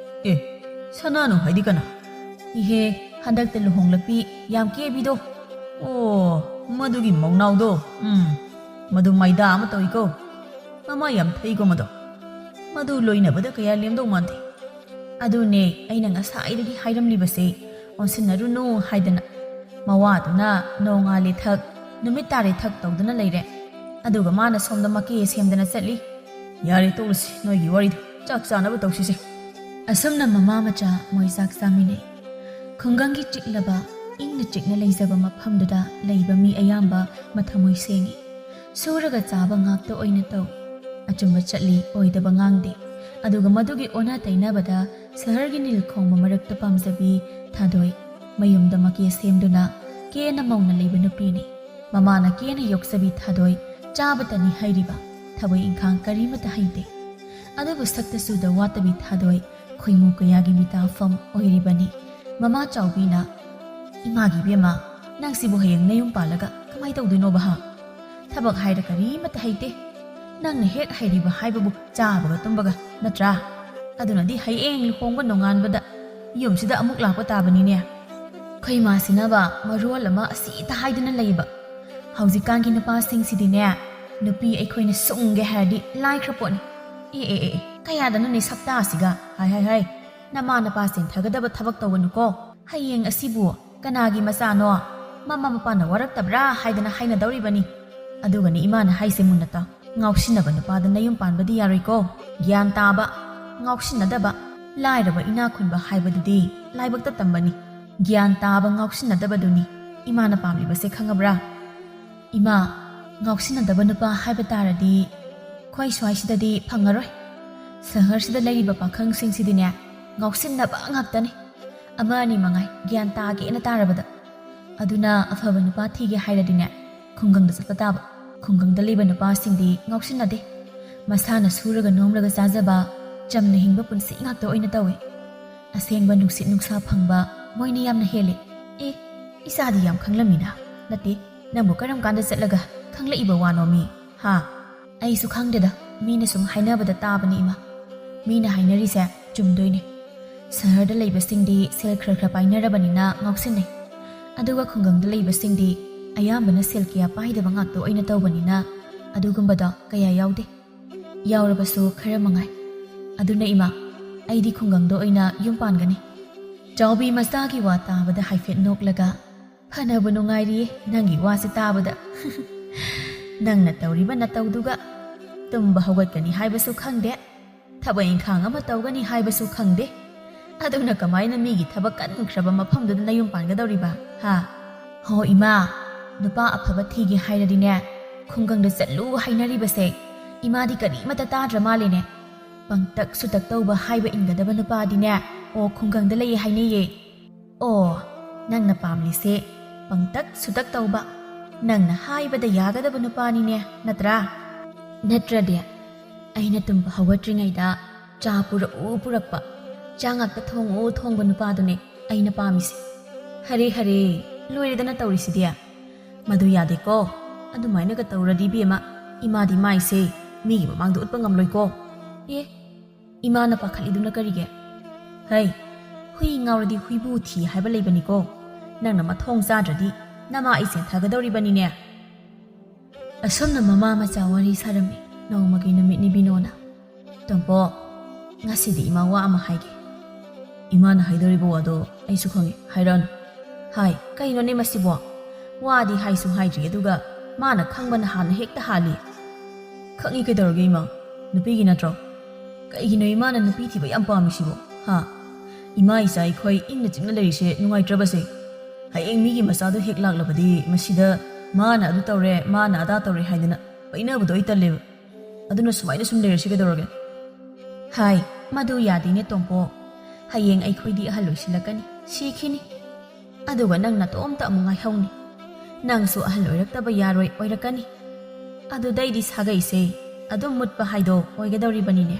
"ꯑꯦ, ꯁꯅꯥꯅꯨ ꯍꯥꯏꯗꯤ ꯀꯅꯥ?" "ꯏꯍꯦ, ꯍꯟꯗꯛꯇ ꯂꯨꯍꯣꯡꯂꯛꯄꯤ ꯌꯥꯝ ꯀꯦꯕꯤꯗꯣ꯫" "ꯑꯣ, ꯃꯗꯨꯒꯤ ꯃꯧꯅꯥꯎꯗꯣ? ꯎꯝ, ꯃꯗꯨ ꯃꯩꯗꯥ ꯑꯃ ꯇꯧꯏꯀꯣ꯫ ꯃꯃꯥ ꯌꯥꯝ ꯊꯩꯀꯣ ꯃꯗꯣ꯫ ꯃꯗꯨ ꯂꯣꯏꯅꯕꯗ ꯀꯌꯥ ꯂꯦꯝꯗꯧ ꯃꯥꯟꯗꯦ꯫" "ꯑꯗꯨꯅꯦ ꯑꯩꯅ ꯉꯁꯥꯏꯗꯒꯤ ꯍꯥꯏꯔꯝꯂꯤꯕꯁꯦ, ꯑꯣꯟꯁꯤꯟꯅꯔꯨꯅꯨ ꯍꯥꯏꯗꯅ꯫ ꯃꯋꯥꯗꯨꯅ ꯅꯣꯡꯉꯥꯜꯂꯦ ꯊꯛ, ꯅꯨꯃꯤꯠ ꯇꯥꯔꯦ ꯊꯛ ꯇꯧꯗꯨꯅ ꯂꯩꯔꯦ꯫ ꯑꯗꯨꯒ ꯃꯥꯅ ꯁꯣꯝꯗ ꯃꯀꯦ ꯁꯦꯝꯗꯅ ꯆꯠꯂꯤ꯫ ꯌꯥꯔꯦ, ꯇꯣꯛꯂꯁꯤ ꯅꯣꯏꯒꯤ ꯋꯥꯔꯤꯗꯣ, ꯆꯥꯛ ꯆꯥꯅꯕ ꯇꯧꯁꯤꯁꯦ꯫ ꯑꯁꯨꯝꯅ ꯃꯃꯥ ꯃꯆꯥ ꯃꯣꯏ ꯆꯥꯛ ꯆꯥꯃꯤꯟꯅꯩ꯫ ꯈꯨꯡꯒꯪꯒꯤ ꯆꯤꯛꯂꯕ ꯏꯪꯅ ꯆꯤꯛꯅ ꯂꯩꯖꯕ ꯃꯐꯝꯗꯨꯗ ꯂꯩꯕ ꯃꯤ ꯑꯌꯥꯝꯕ ꯃꯊꯃꯣꯏ ꯁꯦꯡꯏ꯫ ꯁꯨꯔꯒ ꯆꯥꯕ ꯉꯥꯛꯇ ꯑꯣꯏꯅ ꯇꯧꯏ꯫ ꯑꯆꯨꯝꯕ ꯆꯠꯂꯤ, ꯑꯣꯏꯗꯕ ꯉꯥꯡꯗꯦ꯫ ꯑꯗꯨꯒ ꯃꯗꯨꯒꯤ ꯑꯣꯟꯅ ꯇꯩꯅꯕꯗ ꯁꯍꯔꯒꯤ ꯅꯤꯜ ꯈꯣꯡꯕ ꯃꯔꯛꯇ ꯄꯥꯝꯖꯕꯤ ꯊꯥꯗꯣꯏ ꯃꯌꯨꯝꯗ ꯃꯀꯦ ꯁꯦꯝꯗꯨꯅ ꯀꯦꯅ ꯃꯧꯅ ꯂꯩꯕ ꯅꯨꯄꯤꯅꯤ꯫ ꯃꯃꯥꯅ ꯀꯦꯅ ꯌꯣꯛꯆꯕꯤ ꯊꯥꯗꯣꯏ ꯆꯥꯕꯇꯅꯤ ꯍꯩꯔꯤꯕ, ꯊꯕꯛ ꯏꯪꯈꯥꯡ ꯀꯔꯤꯃꯠꯇ ꯍꯩꯇꯦ꯫ ꯑꯗꯨꯕꯨ ꯁꯛꯇ ꯆꯨꯗ ꯋꯥꯠꯇꯕꯤ ꯊꯥꯗꯣꯏ ꯈꯣꯏꯃꯨ ꯀꯌꯥꯒꯤ ꯃꯤꯇꯥꯐꯝ ꯑꯣꯏꯔꯤꯕꯅꯤ꯫ ꯃꯃꯥ ꯆꯥꯎꯕꯤꯅ, "ꯏꯃꯥꯒꯤ ꯏꯕꯦꯝꯃ, ꯅꯪꯁꯤꯕꯨ ꯍꯌꯦꯡ ꯅꯌꯨꯝ ꯄꯥꯜꯂꯒ ꯀꯃꯥꯏ ꯇꯧꯗꯣꯏꯅꯣꯕ ꯍꯥ? ꯊꯕꯛ ꯍꯥꯏꯔ ꯀꯔꯤꯃꯠꯇ ꯍꯩꯇꯦ꯫ ꯅꯪꯅ ꯍꯦꯛ ꯍꯩꯔꯤꯕ ꯍꯥꯏꯕꯕꯨ ꯆꯥꯕꯒ ꯇꯨꯝꯕꯒ ꯅꯠꯇ꯭ꯔꯥ? ꯑꯗꯨꯅꯗꯤ ꯍꯌꯦꯡ ꯂꯨꯍꯣꯡꯕ ꯅꯣꯡꯉꯥꯟꯕꯗ ꯌꯨꯝꯁꯤꯗ ꯑꯃꯨꯛ ꯂꯥꯛꯄ ꯇꯥꯕꯅꯤꯅꯦ꯫ ꯈꯣꯏꯃꯥꯁꯤꯅꯕ ꯃꯔꯣꯜ ꯑꯃ ꯑꯁꯤꯇ ꯍꯥꯏꯗꯨꯅ ꯂꯩꯕ꯫ ꯍꯧꯖꯤꯛꯀꯥꯟꯒꯤ ꯅꯨꯄꯥꯁꯤꯡꯁꯤꯗꯤꯅꯦ, ꯅꯨꯄꯤ ꯑꯩꯈꯣꯏꯅ ꯁꯨꯡꯒꯦ ꯍꯥꯏꯔꯗꯤ ꯂꯥꯏꯈ꯭ꯔ ꯄꯣꯠꯅꯤ꯫ ꯑꯦ, ꯑꯦ, ꯑꯦ, ꯑꯦ, ꯀꯌꯥꯗꯅꯣꯅꯦ ꯁꯛꯇꯥꯁꯤꯒ? ꯍꯥꯏ, ꯍꯥꯏ, ꯍꯥꯏ, ꯅꯃꯥ ꯅꯄꯥ ꯆꯦꯟꯊꯒꯗꯕ ꯊꯕꯛ ꯇꯧꯒꯅꯨꯀꯣ꯫ ꯍꯌꯦꯡ ꯑꯁꯤꯕꯨ ꯀꯅꯥꯒꯤ ꯃꯆꯥꯅꯣ? ꯃꯃꯥ ꯃꯄꯥꯅ ꯋꯥꯔꯛꯇꯕ꯭ꯔꯥ ꯍꯥꯏꯗꯅ ꯍꯥꯏꯅꯗꯧꯔꯤꯕꯅꯤ꯫ ꯑꯗꯨꯒꯅꯤ ꯏꯃꯥꯅ ꯍꯥꯏꯁꯦ ꯃꯨꯟꯅ ꯇꯥꯎ꯫ ꯉꯥꯎꯁꯤꯟꯅꯕ ꯅꯨꯄꯥꯗ ꯅꯌꯨꯝ ꯄꯥꯟꯕꯗꯤ ꯌꯥꯔꯣꯏꯀꯣ꯫ ꯒ꯭ꯌꯥꯟ ꯇꯥꯕ, ꯉꯥꯎꯁꯤꯟꯅꯗꯕ, ꯂꯥꯏꯔꯕ ꯏꯅꯥꯛ ꯈꯨꯟꯕ ꯍꯥꯏꯕꯗꯨꯗꯤ ꯂꯥꯏꯕꯛꯇ ꯇꯝꯕꯅꯤ꯫ ꯒ꯭ꯌꯥꯟ ꯇꯥꯕ ꯉꯥꯎꯁꯤꯟꯅꯗꯕꯗꯨꯅꯤ ꯏꯃꯥꯅ ꯄꯥꯝꯂꯤꯕꯁꯦ, ꯈꯪꯉꯕ꯭ꯔꯥ? ꯏꯃꯥ, ꯉꯥꯎꯁꯤꯟꯅꯗꯕ ꯅꯨꯄꯥ ꯍꯥꯏꯕ ꯇꯥꯔꯗꯤ ꯑꯩꯈꯣꯏ ꯁ꯭ꯋꯥꯏꯁꯤꯗꯗꯤ ꯐꯪꯉꯔꯣꯏ꯫ ꯁꯍꯔꯁꯤꯗ ꯂꯩꯔꯤꯕ ꯄꯥꯈꯪꯁꯤꯡꯁꯤꯗꯤꯅꯦ, ꯉꯥꯎꯁꯤꯟꯅꯕ ꯉꯥꯛꯇꯅꯤ꯫ ꯑꯃ ꯑꯅꯤ ꯃꯉꯥꯏ ꯒ꯭ꯌꯥꯟ ꯇꯥꯒꯦꯅ ꯇꯥꯔꯕꯗ꯫ ꯑꯗꯨꯅ ꯑꯐꯕ ꯅꯨꯄꯥ ꯊꯤꯒꯦ ꯍꯥꯏꯔꯗꯤꯅꯦ, ꯈꯨꯡꯒꯪꯗ ꯆꯠꯄ ꯇꯥꯕ꯫ ꯈꯨꯡꯒꯪꯗ ꯂꯩꯕ ꯅꯨꯄꯥꯁꯤꯡꯗꯤ ꯉꯥꯎꯁꯤꯟꯅꯗꯦ꯫ ꯃꯁꯥꯅ ꯁꯨꯔꯒ ꯅꯣꯝꯂꯒ ꯆꯥꯖꯕ, ꯆꯝꯅ ꯍꯤꯡꯕ ꯄꯨꯟꯁꯤ ꯉꯥꯛꯇ ꯑꯣꯏꯅ ꯇꯧꯏ꯫ ꯑꯁꯦꯡꯕ ꯅꯨꯡꯁꯤꯠ ꯅꯨꯡꯁꯥ ꯐꯪꯕ ꯃꯣꯏꯅ ꯌꯥꯝꯅ ꯍꯦꯜꯂꯤ꯫ ꯑꯦ, ꯏꯆꯥꯗꯤ ꯌꯥꯝ ꯈꯪꯂꯝꯃꯤꯅ꯫ ꯅꯠꯇꯦ, ꯅꯪꯕꯨ ꯀꯔꯝ ꯀꯥꯟꯗ ꯆꯠꯂꯒ ꯈꯪꯂꯛꯏꯕ ꯋꯥꯅꯣꯃꯤ? ꯍꯥ? ꯑꯩꯁꯨ ꯈꯪꯗꯦꯗ, ꯃꯤꯅ ꯁꯨꯝ ꯍꯥꯏꯅꯕꯗ ꯇꯥꯕꯅꯤ ꯏꯃꯥ꯫ ꯃꯤꯅ ꯍꯥꯏꯅꯔꯤꯁꯦ ꯆꯨꯝꯗꯣꯏꯅꯦ꯫ ꯁꯍꯔꯗ ꯂꯩꯕꯁꯤꯡꯗꯤ ꯁꯦꯜ ꯈꯔ ꯈꯔ ꯄꯥꯏꯅꯔꯕꯅꯤꯅ ꯉꯥꯎꯁꯤꯟꯅꯩ꯫ ꯑꯗꯨꯒ ꯈꯨꯡꯒꯪꯗ ꯂꯩꯕꯁꯤꯡꯗꯤ ꯑꯌꯥꯝꯕꯅ ꯁꯦꯜ ꯀꯌꯥ ꯄꯥꯏꯗꯕ ꯉꯥꯛꯇ ꯑꯣꯏꯅ ꯇꯧꯕꯅꯤꯅ ꯑꯗꯨꯒꯨꯝꯕꯗꯣ ꯀꯌꯥ ꯌꯥꯎꯗꯦ꯫ ꯌꯥꯎꯔꯕꯁꯨ ꯈꯔ ꯃꯉꯥꯏ꯫ ꯑꯗꯨꯅ ꯏꯃꯥ, ꯑꯩꯗꯤ ꯈꯨꯡꯒꯪꯗ ꯑꯣꯏꯅ ꯌꯨꯝ ꯄꯥꯟꯒꯅꯤ꯫ ꯆꯥꯎꯕꯤ ꯃꯆꯥꯒꯤ ꯋꯥ ꯇꯥꯕꯗ ꯍꯥꯏꯐꯦꯠ ꯅꯣꯛꯂꯒ, "ꯐꯅꯕꯨ ꯅꯨꯡꯉꯥꯏꯔꯤꯌꯦ ꯅꯪꯒꯤ ꯋꯥꯁꯤ ꯇꯥꯕꯗ꯫ ꯅꯪꯅ ꯇꯧꯔꯤꯕ ꯅꯇꯧꯗꯨꯒ ꯇꯨꯝꯕ ꯍꯧꯒꯠꯀꯅꯤ ꯍꯥꯏꯕꯁꯨ ꯈꯪꯗꯦ, ꯊꯕꯛ ꯏꯪꯈꯥꯡ ꯑꯃ ꯇꯧꯒꯅꯤ ꯍꯥꯏꯕꯁꯨ ꯈꯪꯗꯦ꯫ ꯑꯗꯨꯅ ꯀꯃꯥꯏꯅ ꯃꯤꯒꯤ ꯊꯕꯛ ꯀꯟꯈ꯭ꯔꯕ ꯃꯐꯝꯗꯨꯗ ꯅꯌꯨꯝ ꯄꯥꯟꯒꯗꯧꯔꯤꯕ? ꯍꯥ? ꯍꯣ ꯏꯃꯥ, ꯅꯨꯄꯥ ꯑꯐꯕ ꯊꯤꯒꯦ ꯍꯥꯏꯔꯗꯤꯅꯦ, ꯈꯨꯡꯒꯪꯗ ꯆꯠꯂꯨ ꯍꯥꯏꯅꯔꯤꯕꯁꯦ ꯏꯃꯥꯗꯤ ꯀꯔꯤꯃꯠꯇ ꯇꯥꯗ꯭ꯔ ꯃꯥꯜꯂꯦꯅꯦ꯫ ꯄꯪꯇꯛ ꯁꯨꯇꯛ ꯇꯧꯕ ꯍꯥꯏꯕ ꯏꯟꯒꯗꯕ ꯅꯨꯄꯥꯗꯤꯅꯦ, ꯑꯣ, ꯈꯨꯡꯒꯪꯗ ꯂꯩꯌꯦ ꯍꯥꯏꯅꯩꯌꯦ꯫ ꯑꯣ, ꯅꯪꯅ ꯄꯥꯝꯂꯤꯁꯦ ꯄꯪꯇꯛ ꯁꯨꯇꯛ ꯇꯧꯕ, ꯅꯪꯅ ꯍꯥꯏꯕꯗ ꯌꯥꯒꯗꯕ ꯅꯨꯄꯥꯅꯤꯅꯦ, ꯅꯠꯇ꯭ꯔꯥ? ꯅꯠꯇ꯭ꯔꯗꯤ ꯑꯩꯅ ꯇꯨꯝꯕ ꯍꯧꯒꯠꯇ꯭ꯔꯤꯉꯩꯗ ꯆꯥ ꯄꯨꯔꯛꯎ ꯄꯨꯔꯛꯄ, ꯆꯥ ꯉꯥꯛꯇ ꯊꯣꯡꯉꯨ ꯊꯣꯡꯕ ꯅꯨꯄꯥꯗꯨꯅꯦ ꯑꯩꯅ ꯄꯥꯝꯃꯤꯁꯦ꯫ ꯍꯔꯦ ꯍꯔꯦ, ꯂꯣꯏꯔꯦꯗꯅ ꯇꯧꯔꯤꯁꯤꯗꯤ꯫ ꯃꯗꯨ ꯌꯥꯗꯦꯀꯣ꯫ ꯑꯗꯨꯃꯥꯏꯅꯒ ꯇꯧꯔꯗꯤ ꯏꯕꯦꯝꯃ, ꯏꯃꯥꯗꯤ ꯃꯥꯏꯁꯦ ꯃꯤꯒꯤ ꯃꯃꯥꯡꯗ ꯎꯠꯄ ꯉꯝꯂꯣꯏꯀꯣ꯫ ꯑꯦ, ꯏꯃꯥꯅ ꯄꯥꯈꯠꯂꯤꯗꯨꯅ ꯀꯔꯤꯒꯤ? ꯍꯩ, ꯍꯨꯏ ꯉꯥꯎꯔꯗꯤ ꯍꯨꯏꯕꯨ ꯊꯤ ꯍꯥꯏꯕ ꯂꯩꯕꯅꯤꯀꯣ꯫ ꯅꯪꯅ ꯃꯊꯣꯡ ꯆꯥꯗ꯭ꯔꯗꯤ ꯅꯃꯥ ꯑꯩ ꯆꯦꯟꯊꯒꯗꯧꯔꯤꯕꯅꯤꯅꯦ꯫ ꯑꯁꯨꯝꯅ ꯃꯃꯥ ꯃꯆꯥ ꯋꯥꯔꯤ ꯁꯥꯔꯝꯃꯤ ꯅꯣꯡꯃꯒꯤ ꯅꯨꯃꯤꯠ ꯅꯤꯕꯤꯅꯣꯅ꯫ ꯇꯣꯝꯄꯣ, ꯉꯁꯤꯗꯤ ꯏꯃꯥ ꯋꯥ ꯑꯃ ꯍꯥꯏꯒꯦ꯫ ꯏꯃꯥꯅ ꯍꯥꯏꯗꯣꯔꯤꯕ ꯋꯥꯗꯣ ꯑꯩꯁꯨ ꯈꯪꯉꯤ, ꯍꯥꯏꯔꯛꯑꯅꯨ꯫ ꯍꯥꯏ, ꯀꯩꯅꯣꯅꯦ ꯃꯁꯤꯕꯣ? ꯋꯥꯗꯤ ꯍꯥꯏꯁꯨ ꯍꯥꯏꯗ꯭ꯔꯤ, ꯑꯗꯨꯒ ꯃꯥꯅ ꯈꯪꯕꯅ ꯍꯥꯟꯅ ꯍꯦꯛꯇ ꯍꯥꯜꯂꯤ꯫ ꯈꯪꯉꯤ ꯀꯩꯗꯧꯔꯒꯦ ꯏꯃꯥ? ꯅꯨꯄꯤꯒꯤ ꯅꯠꯇ꯭ꯔꯣ? ꯀꯩꯒꯤꯅꯣ ꯏꯃꯥꯅ ꯅꯨꯄꯤ ꯊꯤꯕ ꯌꯥꯝ ꯄꯥꯝꯃꯤꯁꯤꯕꯣ? ꯍꯥ? ꯏꯃꯥ ꯏꯆꯥ ꯑꯩꯈꯣꯏ ꯏꯪꯅ ꯆꯤꯛꯅ ꯂꯩꯔꯤꯁꯦ ꯅꯨꯡꯉꯥꯏꯇ꯭ꯔꯕꯁꯦ? ꯍꯌꯦꯡ ꯃꯤꯒꯤ ꯃꯆꯥꯗꯣ ꯍꯦꯛ ꯂꯥꯛꯂꯕꯗꯤ ꯃꯁꯤꯗ ꯃꯥꯅ ꯑꯗꯨ ꯇꯧꯔꯦ, ꯃꯥꯅ ꯑꯗꯥ ꯇꯧꯔꯦ ꯍꯥꯏꯗꯅ ꯄꯩꯅꯕꯗꯣ ꯑꯩ ꯇꯜꯂꯦꯕ꯫ ꯑꯗꯨꯅ ꯁꯨꯃꯥꯏꯅ ꯁꯨꯝ ꯂꯩꯔꯁꯤ ꯀꯩꯗꯧꯔꯒꯦ? ꯍꯥꯏ, ꯃꯗꯨ ꯌꯥꯗꯦꯅꯦ ꯇꯣꯝꯄꯣ꯫ ꯍꯌꯦꯡ ꯑꯩꯈꯣꯏꯗꯤ ꯑꯍꯜ ꯑꯣꯏꯁꯤꯜꯂꯛꯀꯅꯤ, ꯁꯤꯈꯤꯅꯤ꯫ ꯑꯗꯨꯒ ꯅꯪ ꯅꯇꯣꯝꯇ ꯑꯃꯨꯛ ꯉꯥꯏꯍꯧꯅꯤ꯫ ꯅꯪꯁꯨ ꯑꯍꯜ ꯑꯣꯏꯔꯛꯇꯕ ꯌꯥꯔꯣꯏ, ꯑꯣꯏꯔꯛꯀꯅꯤ꯫ ꯑꯗꯨꯗꯩꯗꯤ ꯁꯥꯒꯩꯁꯦ ꯑꯗꯨꯝ ꯃꯨꯠꯄ ꯍꯥꯏꯗꯣ ꯑꯣꯏꯒꯗꯧꯔꯤꯕꯅꯤꯅꯦ꯫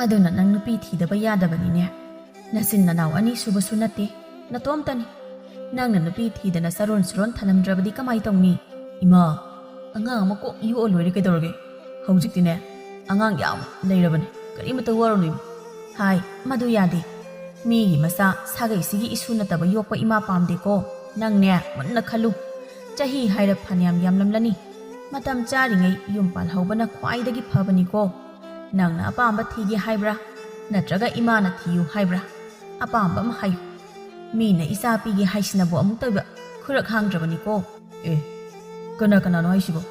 ꯑꯗꯨꯅ ꯅꯪ ꯅꯨꯄꯤ ꯊꯤꯗꯕ ꯌꯥꯗꯕꯅꯤꯅꯦ꯫ ꯅꯆꯤꯟ ꯅꯅꯥꯎ ꯑꯅꯤ ꯁꯨꯕꯁꯨ ꯅꯠꯇꯦ, ꯅꯇꯣꯝꯇꯅꯤ꯫ ꯅꯪꯅ ꯅꯨꯄꯤ ꯊꯤꯗꯅ ꯆꯔꯣꯟ ꯁꯨꯔꯣꯟ ꯊꯅꯝꯗ꯭ꯔꯕꯗꯤ ꯀꯃꯥꯏ ꯇꯧꯅꯤ? ꯏꯃꯥ, ꯑꯉꯥꯡ ꯑꯃ ꯀꯣꯛ ꯌꯣꯛꯑ ꯂꯣꯏꯔꯦ ꯀꯩꯗꯧꯔꯒꯦ? ꯍꯧꯖꯤꯛꯇꯤꯅꯦ, ꯑꯉꯥꯡ ꯌꯥꯝ ꯂꯩꯔꯕꯅꯦ, ꯀꯔꯤꯃꯇ ꯋꯥꯔꯨꯅꯨ ꯏꯃꯥ꯫ ꯍꯥꯏ, ꯃꯗꯨ ꯌꯥꯗꯦ꯫ ꯃꯤꯒꯤ ꯃꯆꯥ ꯁꯥꯒꯩꯁꯤꯒꯤ ꯏꯁꯨ ꯅꯠꯇꯕ ꯌꯣꯛꯄ ꯏꯃꯥ ꯄꯥꯝꯗꯦꯀꯣ꯫ ꯅꯪꯅꯦ, ꯃꯨꯟꯅ ꯈꯜꯂꯨ꯫ ꯆꯍꯤ ꯍꯥꯏꯔ ꯐꯅꯌꯥꯝ ꯌꯥꯝꯂꯝꯂꯅꯤ꯫ ꯃꯇꯝ ꯆꯥꯔꯤꯉꯩ ꯌꯨꯝ ꯄꯥꯜꯍꯧꯕꯅ ꯈ꯭ꯋꯥꯏꯗꯒꯤ ꯐꯕꯅꯤꯀꯣ꯫ ꯅꯪꯅ ꯑꯄꯥꯝꯕ ꯊꯤꯒꯦ ꯍꯥꯏꯕ꯭ꯔꯥ? ꯅꯠꯇ꯭ꯔꯒ ꯏꯃꯥꯅ ꯊꯤꯌꯨ ꯍꯥꯏꯕ꯭ꯔꯥ? ꯑꯄꯥꯝꯕ ꯑꯃ ꯍꯥꯏꯌꯨ꯫ ꯃꯤꯅ ꯏꯆꯥ ꯄꯤꯒꯦ ꯍꯥꯏꯁꯤꯅꯕꯨ ꯑꯃꯨꯛꯇ ꯈꯨꯔꯛ ꯍꯥꯡꯗ꯭ꯔꯕꯅꯤꯀꯣ꯫ ꯑꯦ, ꯀꯅꯥ ꯀꯅꯥꯅꯣ ꯍꯥꯏꯁꯤꯕꯣ?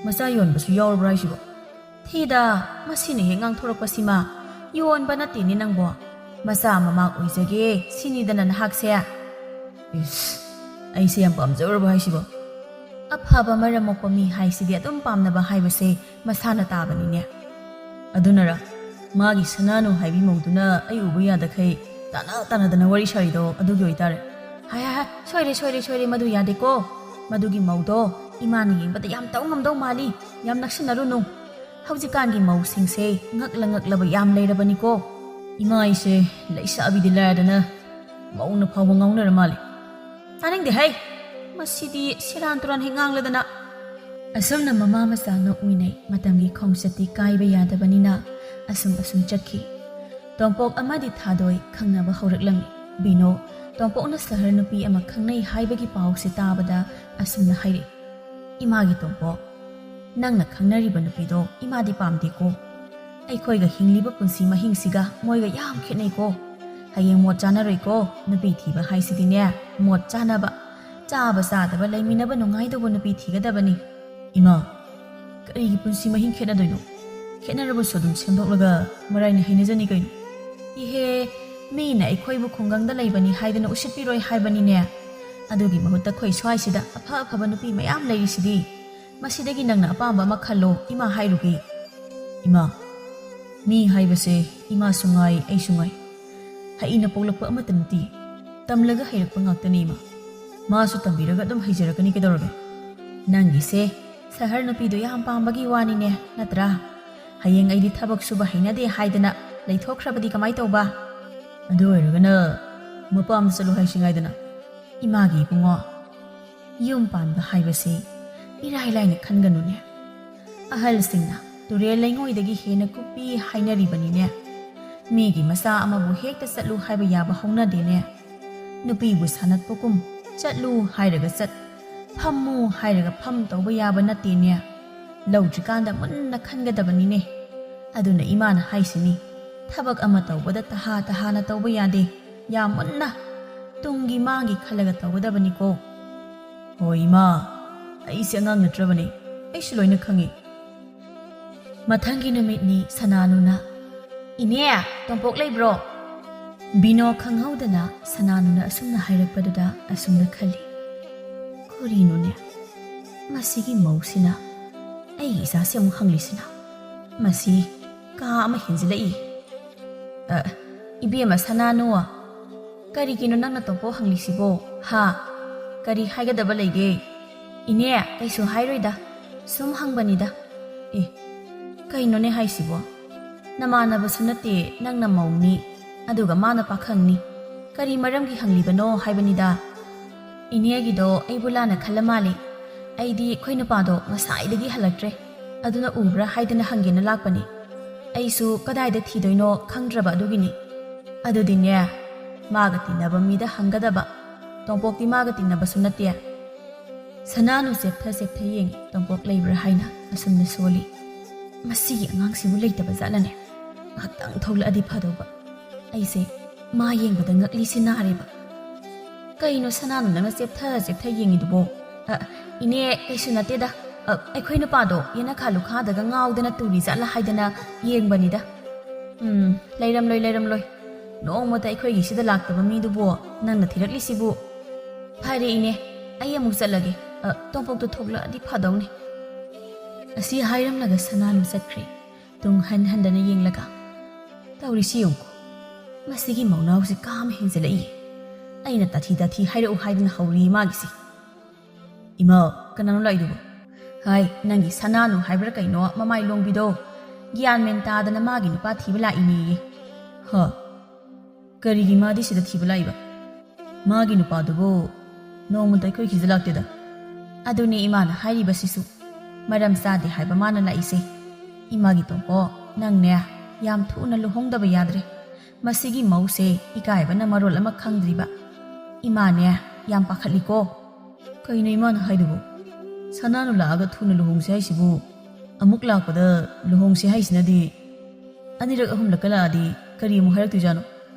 ꯃꯆꯥ ꯌꯣꯟꯕꯁꯨ ꯌꯥꯎꯔꯕ꯭ꯔꯥ ꯍꯥꯏꯁꯤꯕꯣ? ꯊꯤꯗ, ꯃꯁꯤꯅ ꯍꯦꯛ ꯉꯥꯡꯊꯣꯔꯛꯄꯁꯤꯃ꯫ ꯌꯣꯟꯕ ꯅꯠꯇꯦꯅꯦ ꯅꯪꯕꯣ, ꯃꯆꯥ ꯃꯃꯥ ꯑꯣꯏꯖꯒꯦ ꯁꯤꯅꯤꯗꯅ ꯅꯍꯥꯛꯁꯦ꯫ ꯏꯁ, ꯑꯩꯁꯦ ꯌꯥꯝ ꯄꯥꯝꯖꯔꯕ ꯍꯥꯏꯁꯤꯕꯣ? ꯑꯐꯕ ꯃꯔꯝ ꯃꯣꯛꯄ ꯃꯤ ꯍꯥꯏꯁꯤꯗꯤ ꯑꯗꯨꯝ ꯄꯥꯝꯅꯕ ꯍꯥꯏꯕꯁꯦ ꯃꯁꯥꯅ ꯇꯥꯕꯅꯤꯅꯦ꯫ ꯑꯗꯨꯅꯔ ꯃꯥꯒꯤ ꯁꯅꯥꯅꯨ ꯍꯥꯏꯕꯤ ꯃꯧꯗꯨꯅ ꯑꯩ ꯎꯕ ꯌꯥꯗꯈꯩ ꯇꯥꯅ ꯇꯥꯅꯗꯅ ꯋꯥꯔꯤ ꯁꯥꯔꯤꯗꯣ ꯑꯗꯨꯒꯤ ꯑꯣꯏꯇꯥꯔꯦ꯫ ꯍꯥꯏ ꯍꯥꯏ ꯍꯥꯏ, ꯁꯣꯏꯔꯦ ꯁꯣꯏꯔꯦ ꯁꯣꯏꯔꯦ, ꯃꯗꯨ ꯌꯥꯗꯦꯀꯣ꯫ ꯃꯗꯨꯒꯤ ꯃꯧꯗꯣ ꯏꯃꯥꯅ ꯌꯦꯡꯕꯗ ꯌꯥꯝ ꯇꯧ ꯉꯝꯗꯧ ꯃꯥꯜꯂꯤ꯫ ꯌꯥꯝ ꯅꯛꯁꯤꯟꯅꯔꯨꯅꯨ꯫ ꯍꯧꯖꯤꯛꯀꯥꯟꯒꯤ ꯃꯧꯁꯤꯡꯁꯦ ꯉꯛꯂ ꯉꯛꯂꯕ ꯌꯥꯝ ꯂꯩꯔꯕꯅꯤꯀꯣ꯫ ꯏꯃꯥ ꯑꯩꯁꯦ ꯂꯩꯁꯥꯕꯤꯗꯤ ꯂꯥꯏꯔꯗꯅ ꯃꯧꯅ ꯐꯥꯎꯕ ꯉꯥꯎꯅꯔ ꯃꯥꯜꯂꯦ꯫ ꯇꯥꯅꯤꯡꯗꯦ ꯍꯩ, ꯃꯁꯤꯗꯤ ꯁꯦꯔꯥꯟ ꯇꯨꯔꯥꯟ ꯍꯦꯛ ꯉꯥꯡꯂꯗꯅ꯫ ꯑꯁꯨꯝꯅ ꯃꯃꯥ ꯃꯆꯥ ꯅꯣꯛꯃꯤꯟꯅꯩ꯫ ꯃꯇꯝꯒꯤ ꯈꯣꯡꯆꯠꯇꯤ ꯀꯥꯏꯕ ꯌꯥꯗꯕꯅꯤꯅ ꯑꯁꯨꯝ ꯑꯁꯨꯝ ꯆꯠꯈꯤ꯫ ꯇꯣꯝꯄꯣꯛ ꯑꯃꯗꯤ ꯊꯥꯗꯣꯏ ꯈꯪꯅꯕ ꯍꯧꯔꯛꯂꯝꯃꯤ꯫ ꯕꯤꯅꯣ, ꯇꯣꯝꯄꯣꯛꯅ ꯁꯍꯔ ꯅꯨꯄꯤ ꯑꯃ ꯈꯪꯅꯩ ꯍꯥꯏꯕꯒꯤ ꯄꯥꯎꯁꯦ ꯇꯥꯕꯗ ꯑꯁꯨꯝꯅ ꯍꯥꯏꯔꯛꯏ, "ꯏꯃꯥꯒꯤ ꯇꯣꯝꯄꯣꯛ, ꯅꯪꯅ ꯈꯪꯅꯔꯤꯕ ꯅꯨꯄꯤꯗꯣ ꯏꯃꯥꯗꯤ ꯄꯥꯝꯗꯦꯀꯣ꯫ ꯑꯩꯈꯣꯏꯒ ꯍꯤꯡꯂꯤꯕ ꯄꯨꯟꯁꯤ ꯃꯍꯤꯡꯁꯤꯒ ꯃꯣꯏꯒ ꯌꯥꯝ ꯈꯦꯠꯅꯩꯀꯣ꯫ ꯍꯌꯦꯡ ꯃꯣꯠ ꯆꯥꯅꯔꯣꯏꯀꯣ꯫ ꯅꯨꯄꯤ ꯊꯤꯕ ꯍꯥꯏꯁꯤꯗꯤꯅꯦ, ꯃꯣꯠ ꯆꯥꯅꯕ, ꯆꯥꯕ ꯆꯥꯗꯕ ꯂꯩꯃꯤꯟꯅꯕ ꯅꯨꯡꯉꯥꯏꯗꯧꯕ ꯅꯨꯄꯤ ꯊꯤꯒꯗꯕꯅꯤ꯫" "ꯏꯃꯥ, ꯀꯔꯤꯒꯤ ꯄꯨꯟꯁꯤ ꯃꯍꯤꯡ ꯈꯦꯠꯅꯗꯣꯏꯅꯣ? ꯈꯦꯠꯅꯔꯕꯁꯨ ꯑꯗꯨꯝ ꯁꯦꯝꯗꯣꯛꯂꯒ ꯃꯔꯥꯏꯅ ꯍꯩꯅꯖꯅꯤ ꯀꯩꯅꯣ?" "ꯏꯍꯦ, ꯃꯤꯅ ꯑꯩꯈꯣꯏꯕꯨ ꯈꯨꯡꯒꯪꯗ ꯂꯩꯕꯅꯤ ꯍꯥꯏꯗꯅ ꯎꯁꯤꯠꯄꯤꯔꯣꯏ ꯍꯥꯏꯕꯅꯤꯅꯦ꯫ ꯑꯗꯨꯒꯤ ꯃꯍꯨꯠꯇ ꯑꯩꯈꯣꯏ ꯁ꯭ꯋꯥꯏꯁꯤꯗ ꯑꯐ ꯑꯐꯕ ꯅꯨꯄꯤ ꯃꯌꯥꯝ ꯂꯩꯔꯤꯁꯤꯗꯤ꯫ ꯃꯁꯤꯗꯒꯤ ꯅꯪꯅ ꯑꯄꯥꯝꯕ ꯑꯃ ꯈꯜꯂꯣ, ꯏꯃꯥ ꯍꯥꯏꯔꯨꯒꯦ꯫" "ꯏꯃꯥ, ꯃꯤ ꯍꯥꯏꯕꯁꯦ ꯏꯃꯥꯁꯨ ꯉꯥꯏ, ꯑꯩꯁꯨ ꯉꯥꯏ꯫ ꯍꯩꯅ ꯄꯣꯛꯂꯛꯄ ꯑꯃꯠꯇ ꯅꯠꯇꯦ꯫ ꯇꯝꯂꯒ ꯍꯩꯔꯛꯄ ꯉꯥꯛꯇꯅꯤ, ꯏꯃꯥ꯫ ꯃꯥꯁꯨ ꯇꯝꯕꯤꯔꯒ ꯑꯗꯨꯝ ꯍꯩꯖꯔꯛꯀꯅꯤ, ꯀꯩꯗꯧꯔꯒꯦ?" "ꯅꯪꯒꯤꯁꯦ ꯁꯍꯔ ꯅꯨꯄꯤꯗꯣ ꯌꯥꯝ ꯄꯥꯝꯕꯒꯤ ꯋꯥꯅꯤꯅꯦ, ꯅꯠꯇ꯭ꯔꯥ? ꯍꯌꯦꯡ ꯑꯩꯗꯤ ꯊꯕꯛ ꯁꯨꯕ ꯍꯩꯅꯗꯦ ꯍꯥꯏꯗꯅ ꯂꯩꯊꯣꯛꯈ꯭ꯔꯕꯗꯤ ꯀꯃꯥꯏ ꯇꯧꯕ?" "ꯑꯗꯨ ꯑꯣꯏꯔꯒꯅ ꯃꯄꯥꯝꯗ ꯆꯠꯂꯨ ꯍꯥꯏꯁꯤ ꯉꯥꯏꯗꯅ꯫" "ꯏꯃꯥꯒꯤ ꯏꯕꯨꯡꯉꯣ, ꯌꯨꯝ ꯄꯥꯟꯕ ꯍꯥꯏꯕꯁꯤ ꯏꯔꯥꯏ ꯂꯥꯏꯅ ꯈꯟꯒꯅꯨꯅꯦ꯫ ꯑꯍꯜꯁꯤꯡꯅ ꯇꯨꯔꯦꯜ ꯂꯩꯉꯣꯏꯗꯒꯤ ꯍꯦꯟꯅ ꯀꯨꯞꯄꯤ ꯍꯥꯏꯅꯔꯤꯕꯅꯤꯅꯦ꯫ ꯃꯤꯒꯤ ꯃꯆꯥ ꯑꯃꯕꯨ ꯍꯦꯛꯇ ꯆꯠꯂꯨ ꯍꯥꯏꯕ ꯌꯥꯕ ꯍꯧꯅꯗꯦꯅꯦ꯫ ꯅꯨꯄꯤꯕꯨ ꯁꯥꯟꯅꯠꯄꯒꯨꯝ ꯆꯠꯂꯨ ꯍꯥꯏꯔꯒ ꯆꯠ, ꯐꯝꯃꯨ ꯍꯥꯏꯔꯒ ꯐꯝ ꯇꯧꯕ ꯌꯥꯕ ꯅꯠꯇꯦꯅꯦ꯫ ꯂꯧꯗ꯭ꯔꯤꯀꯥꯟꯗ ꯃꯨꯟꯅ ꯈꯟꯒꯗꯕꯅꯤꯅꯦ꯫ ꯑꯗꯨꯅ ꯏꯃꯥꯅ ꯍꯥꯏꯁꯤꯅꯤ, ꯊꯕꯛ ꯑꯃ ꯇꯧꯕꯗ ꯇꯍꯥ ꯇꯍꯥꯅ ꯇꯧꯕ ꯌꯥꯗꯦ, ꯌꯥꯝ ꯃꯨꯟꯅ ꯇꯨꯡꯒꯤ ꯃꯥꯡꯒꯤ ꯈꯜꯂꯒ ꯇꯧꯒꯗꯕꯅꯤꯀꯣ꯫" "ꯍꯣꯏ ꯏꯃꯥ, ꯑꯩꯁꯦ ꯑꯉꯥꯡ ꯅꯠꯇ꯭ꯔꯕꯅꯤ, ꯑꯩꯁꯨ ꯂꯣꯏꯅ ꯈꯪꯉꯤ꯫ ꯃꯊꯪꯒꯤ ꯅꯨꯃꯤꯠꯅꯤ ꯁꯅꯥꯅꯨꯅ, "ꯏꯅꯦ, ꯇꯣꯝꯄꯣꯛ ꯂꯩꯕ꯭ꯔꯣ?" ꯕꯤꯅꯣ ꯈꯪꯍꯧꯗꯅ ꯁꯅꯥꯅꯨꯅ ꯑꯁꯨꯝꯅ ꯍꯥꯏꯔꯛꯄꯗꯨꯗ ꯑꯁꯨꯝꯅ ꯈꯜꯂꯤ, "ꯀꯔꯤꯅꯣꯅꯦ? ꯃꯁꯤꯒꯤ ꯃꯧꯁꯤꯅ ꯑꯩꯒꯤ ꯏꯆꯥꯁꯤ ꯑꯃꯨꯛ ꯍꯪꯂꯤꯁꯤꯅ? ꯃꯁꯤ ꯀꯥ ꯑꯃ ꯍꯦꯟꯖꯤꯜꯂꯛꯏ꯫" "ꯑ, ꯏꯕꯦꯝꯃ ꯁꯅꯥꯅꯨ, ꯀꯔꯤꯒꯤꯅꯣ ꯅꯪꯅ ꯇꯣꯝꯄꯣꯛ ꯍꯪꯂꯤꯁꯤꯕꯣ? ꯍꯥ? ꯀꯔꯤ ꯍꯥꯏꯒꯗꯕ ꯂꯩꯒꯦ?" "ꯏꯅꯦ, ꯀꯩꯁꯨ ꯍꯥꯏꯔꯣꯏꯗ꯫ ꯁꯨꯝ ꯍꯪꯕꯅꯤꯗ꯫" "ꯑꯦ, ꯀꯩꯅꯣꯅꯦ ꯍꯥꯏꯁꯤꯕꯣ? ꯅꯃꯥꯟꯅꯕꯁꯨ ꯅꯠꯇꯦ, ꯅꯪꯅ ꯃꯧꯅꯤ, ꯑꯗꯨꯒ ꯃꯥꯅ ꯄꯥꯈꯪꯅꯤ꯫ ꯀꯔꯤ ꯃꯔꯝꯒꯤ ꯍꯪꯂꯤꯕꯅꯣ ꯍꯥꯏꯕꯅꯤꯗ꯫" "ꯏꯅꯦꯒꯤꯗꯣ ꯑꯩꯕꯨ ꯂꯥꯟꯅ ꯈꯜꯂ ꯃꯥꯜꯂꯦ꯫ ꯑꯩꯗꯤ ꯑꯩꯈꯣꯏ ꯅꯨꯄꯥꯗꯣ ꯉꯁꯥꯏꯗꯒꯤ ꯍꯜꯂꯛꯇ꯭ꯔꯦ꯫ ꯑꯗꯨꯅ ꯎꯕ꯭ꯔꯥ ꯍꯥꯏꯗꯅ ꯍꯪꯒꯦꯅ ꯂꯥꯛꯄꯅꯤ꯫ ꯑꯩꯁꯨ ꯀꯗꯥꯏꯗ ꯊꯤꯗꯣꯏꯅꯣ ꯈꯪꯗ꯭ꯔꯕ ꯑꯗꯨꯒꯤꯅꯤ꯫" "ꯑꯗꯨꯗꯤꯅꯦ, ꯃꯥꯒ ꯇꯤꯟꯅꯕ ꯃꯤꯗ ꯍꯪꯒꯗꯕ꯫ ꯇꯣꯝꯄꯣꯛꯇꯤ ꯃꯥꯒ ꯇꯤꯟꯅꯕꯁꯨ ꯅꯠꯇꯦ꯫" ꯁꯅꯥꯅꯨ ꯆꯦꯞꯊ ꯆꯦꯞꯊ ꯌꯦꯡꯉꯤ, ꯇꯣꯝꯄꯣꯛ ꯂꯩꯕ꯭ꯔꯥ ꯍꯥꯏꯅ ꯑꯁꯨꯝꯅ ꯁꯣꯜꯂꯤ꯫ "ꯃꯁꯤꯒꯤ ꯑꯉꯥꯡꯁꯤꯕꯨ ꯂꯩꯇꯕ ꯖꯥꯠꯂꯅꯦ? ꯉꯥꯏꯍꯥꯛꯇꯪ ꯊꯣꯛꯂꯛꯑꯗꯤ ꯐꯗꯧꯕ꯫ ꯑꯩꯁꯦ ꯃꯥ ꯌꯦꯡꯕꯗ ꯉꯛꯂꯤꯁꯤ ꯅꯥꯔꯦꯕ꯫" "ꯀꯩꯅꯣ ꯁꯅꯥꯅꯨ ꯅꯪꯅ ꯆꯦꯞꯊ ꯆꯦꯞꯊ ꯌꯦꯡꯉꯤꯗꯨꯕꯣ?" "ꯑ, ꯏꯅꯦ, ꯀꯩꯁꯨ ꯅꯠꯇꯦꯗ꯫ ꯑ, ꯑꯩꯈꯣꯏ ꯅꯨꯄꯥꯗꯣ ꯌꯦꯅꯈꯥ ꯂꯨꯈꯥꯗꯒ ꯉꯥꯎꯗꯅ ꯇꯨꯔꯤ ꯖꯥꯠꯂ ꯍꯥꯏꯗꯅ ꯌꯦꯡꯕꯅꯤꯗ꯫" "ꯎꯝ, ꯂꯩꯔꯝꯂꯣꯏ, ꯂꯩꯔꯝꯂꯣꯏ꯫ ꯅꯣꯡꯃꯇ ꯑꯩꯈꯣꯏꯒꯤ ꯁꯤꯗ ꯂꯥꯛꯇꯕ ꯃꯤꯗꯨꯕꯨ ꯅꯪꯅ ꯊꯤꯔꯛꯂꯤꯁꯤꯕꯨ꯫ ꯐꯔꯦ ꯏꯅꯦ, ꯑꯩ ꯑꯃꯨꯛ ꯆꯠꯂꯒꯦ꯫ ꯑ, ꯇꯣꯝꯄꯣꯛꯇꯣ ꯊꯣꯛꯂꯛꯑꯗꯤ ꯐꯗꯧꯅꯤ꯫" ꯑꯁꯤ ꯍꯥꯏꯔꯝꯂꯒ ꯁꯅꯥꯅꯨ ꯆꯠꯈ꯭ꯔꯦ꯫ ꯇꯨꯡ ꯍꯟ ꯍꯟꯗꯅ ꯌꯦꯡꯂꯒ, "ꯇꯧꯔꯤꯁꯤ ꯌꯦꯡꯉꯨ, ꯃꯁꯤꯒꯤ ꯃꯧꯅꯥꯎꯁꯤ ꯀꯥ ꯑꯃ ꯍꯦꯟꯖꯤꯜꯂꯛꯏ꯫ ꯑꯩꯅ ꯇꯥꯊꯤ ꯇꯥꯊꯤ ꯍꯥꯏꯔꯛꯎ ꯍꯥꯏꯗꯅ ꯍꯧꯔꯤ ꯃꯥꯒꯤꯁꯤ꯫" "ꯏꯃꯥ, ꯀꯅꯥꯅꯣ ꯂꯥꯛꯏꯗꯨꯕꯨ?" "ꯍꯥꯏ, ꯅꯪꯒꯤ ꯁꯅꯥꯅꯨ ꯍꯥꯏꯕ꯭ꯔꯥ ꯀꯩꯅꯣ, ꯃꯃꯥꯏ ꯂꯣꯡꯕꯤꯗꯣ, ꯒ꯭ꯌꯥꯟ ꯃꯦꯟ ꯇꯥꯗꯅ ꯃꯥꯒꯤ ꯅꯨꯄꯥ ꯊꯤꯕ ꯂꯥꯛꯏꯅꯦꯌꯦ꯫" "ꯍꯥ? ꯀꯔꯤꯒꯤ ꯃꯥꯗꯤ ꯁꯤꯗ ꯊꯤꯕ ꯂꯥꯛꯏꯕ? ꯃꯥꯒꯤ ꯅꯨꯄꯥꯗꯨꯕꯨ ꯅꯣꯡꯃꯇ ꯑꯩꯈꯣꯏ ꯈꯤꯖ ꯂꯥꯛꯇꯦꯗ꯫" "ꯑꯗꯨꯅꯦ ꯏꯃꯥꯅ ꯍꯥꯏꯔꯤꯕꯁꯤꯁꯨ꯫ ꯃꯔꯝ ꯆꯥꯗꯦ ꯍꯥꯏꯕ ꯃꯥꯅ ꯂꯥꯛꯏꯁꯦ꯫ ꯏꯃꯥꯒꯤ ꯇꯣꯝꯄꯣ, ꯅꯪꯅꯦ ꯌꯥꯝ ꯊꯨꯅ ꯂꯨꯍꯣꯡꯗꯕ ꯌꯥꯗ꯭ꯔꯦ꯫ ꯃꯁꯤꯒꯤ ꯃꯧꯁꯦ ꯏꯀꯥꯏꯕꯅ ꯃꯔꯣꯜ ꯑꯃ ꯈꯪꯗ꯭ꯔꯤꯕ꯫ ꯏꯃꯥꯅꯦ ꯌꯥꯝ ꯄꯥꯈꯠꯂꯤꯀꯣ꯫" "ꯀꯩꯅꯣ ꯏꯃꯥꯅ ꯍꯥꯏꯗꯨꯕꯨ? ꯁꯅꯥꯅꯨ ꯂꯥꯛꯑꯒ ꯊꯨꯅ ꯂꯨꯍꯣꯡꯁꯦ ꯍꯥꯏꯁꯤꯕꯨ? ꯑꯃꯨꯛ ꯂꯥꯛꯄꯗ ꯂꯨꯍꯣꯡꯁꯦ ꯍꯥꯏꯁꯤꯅꯗꯤ ꯑꯅꯤꯔꯛ ꯑꯍꯨꯝꯂꯛꯀ ꯂꯥꯛꯑꯗꯤ ꯀꯔꯤ ꯑꯃꯨꯛ ꯍꯥꯏꯔꯛꯇꯣꯏꯖꯥꯠꯅꯣ?"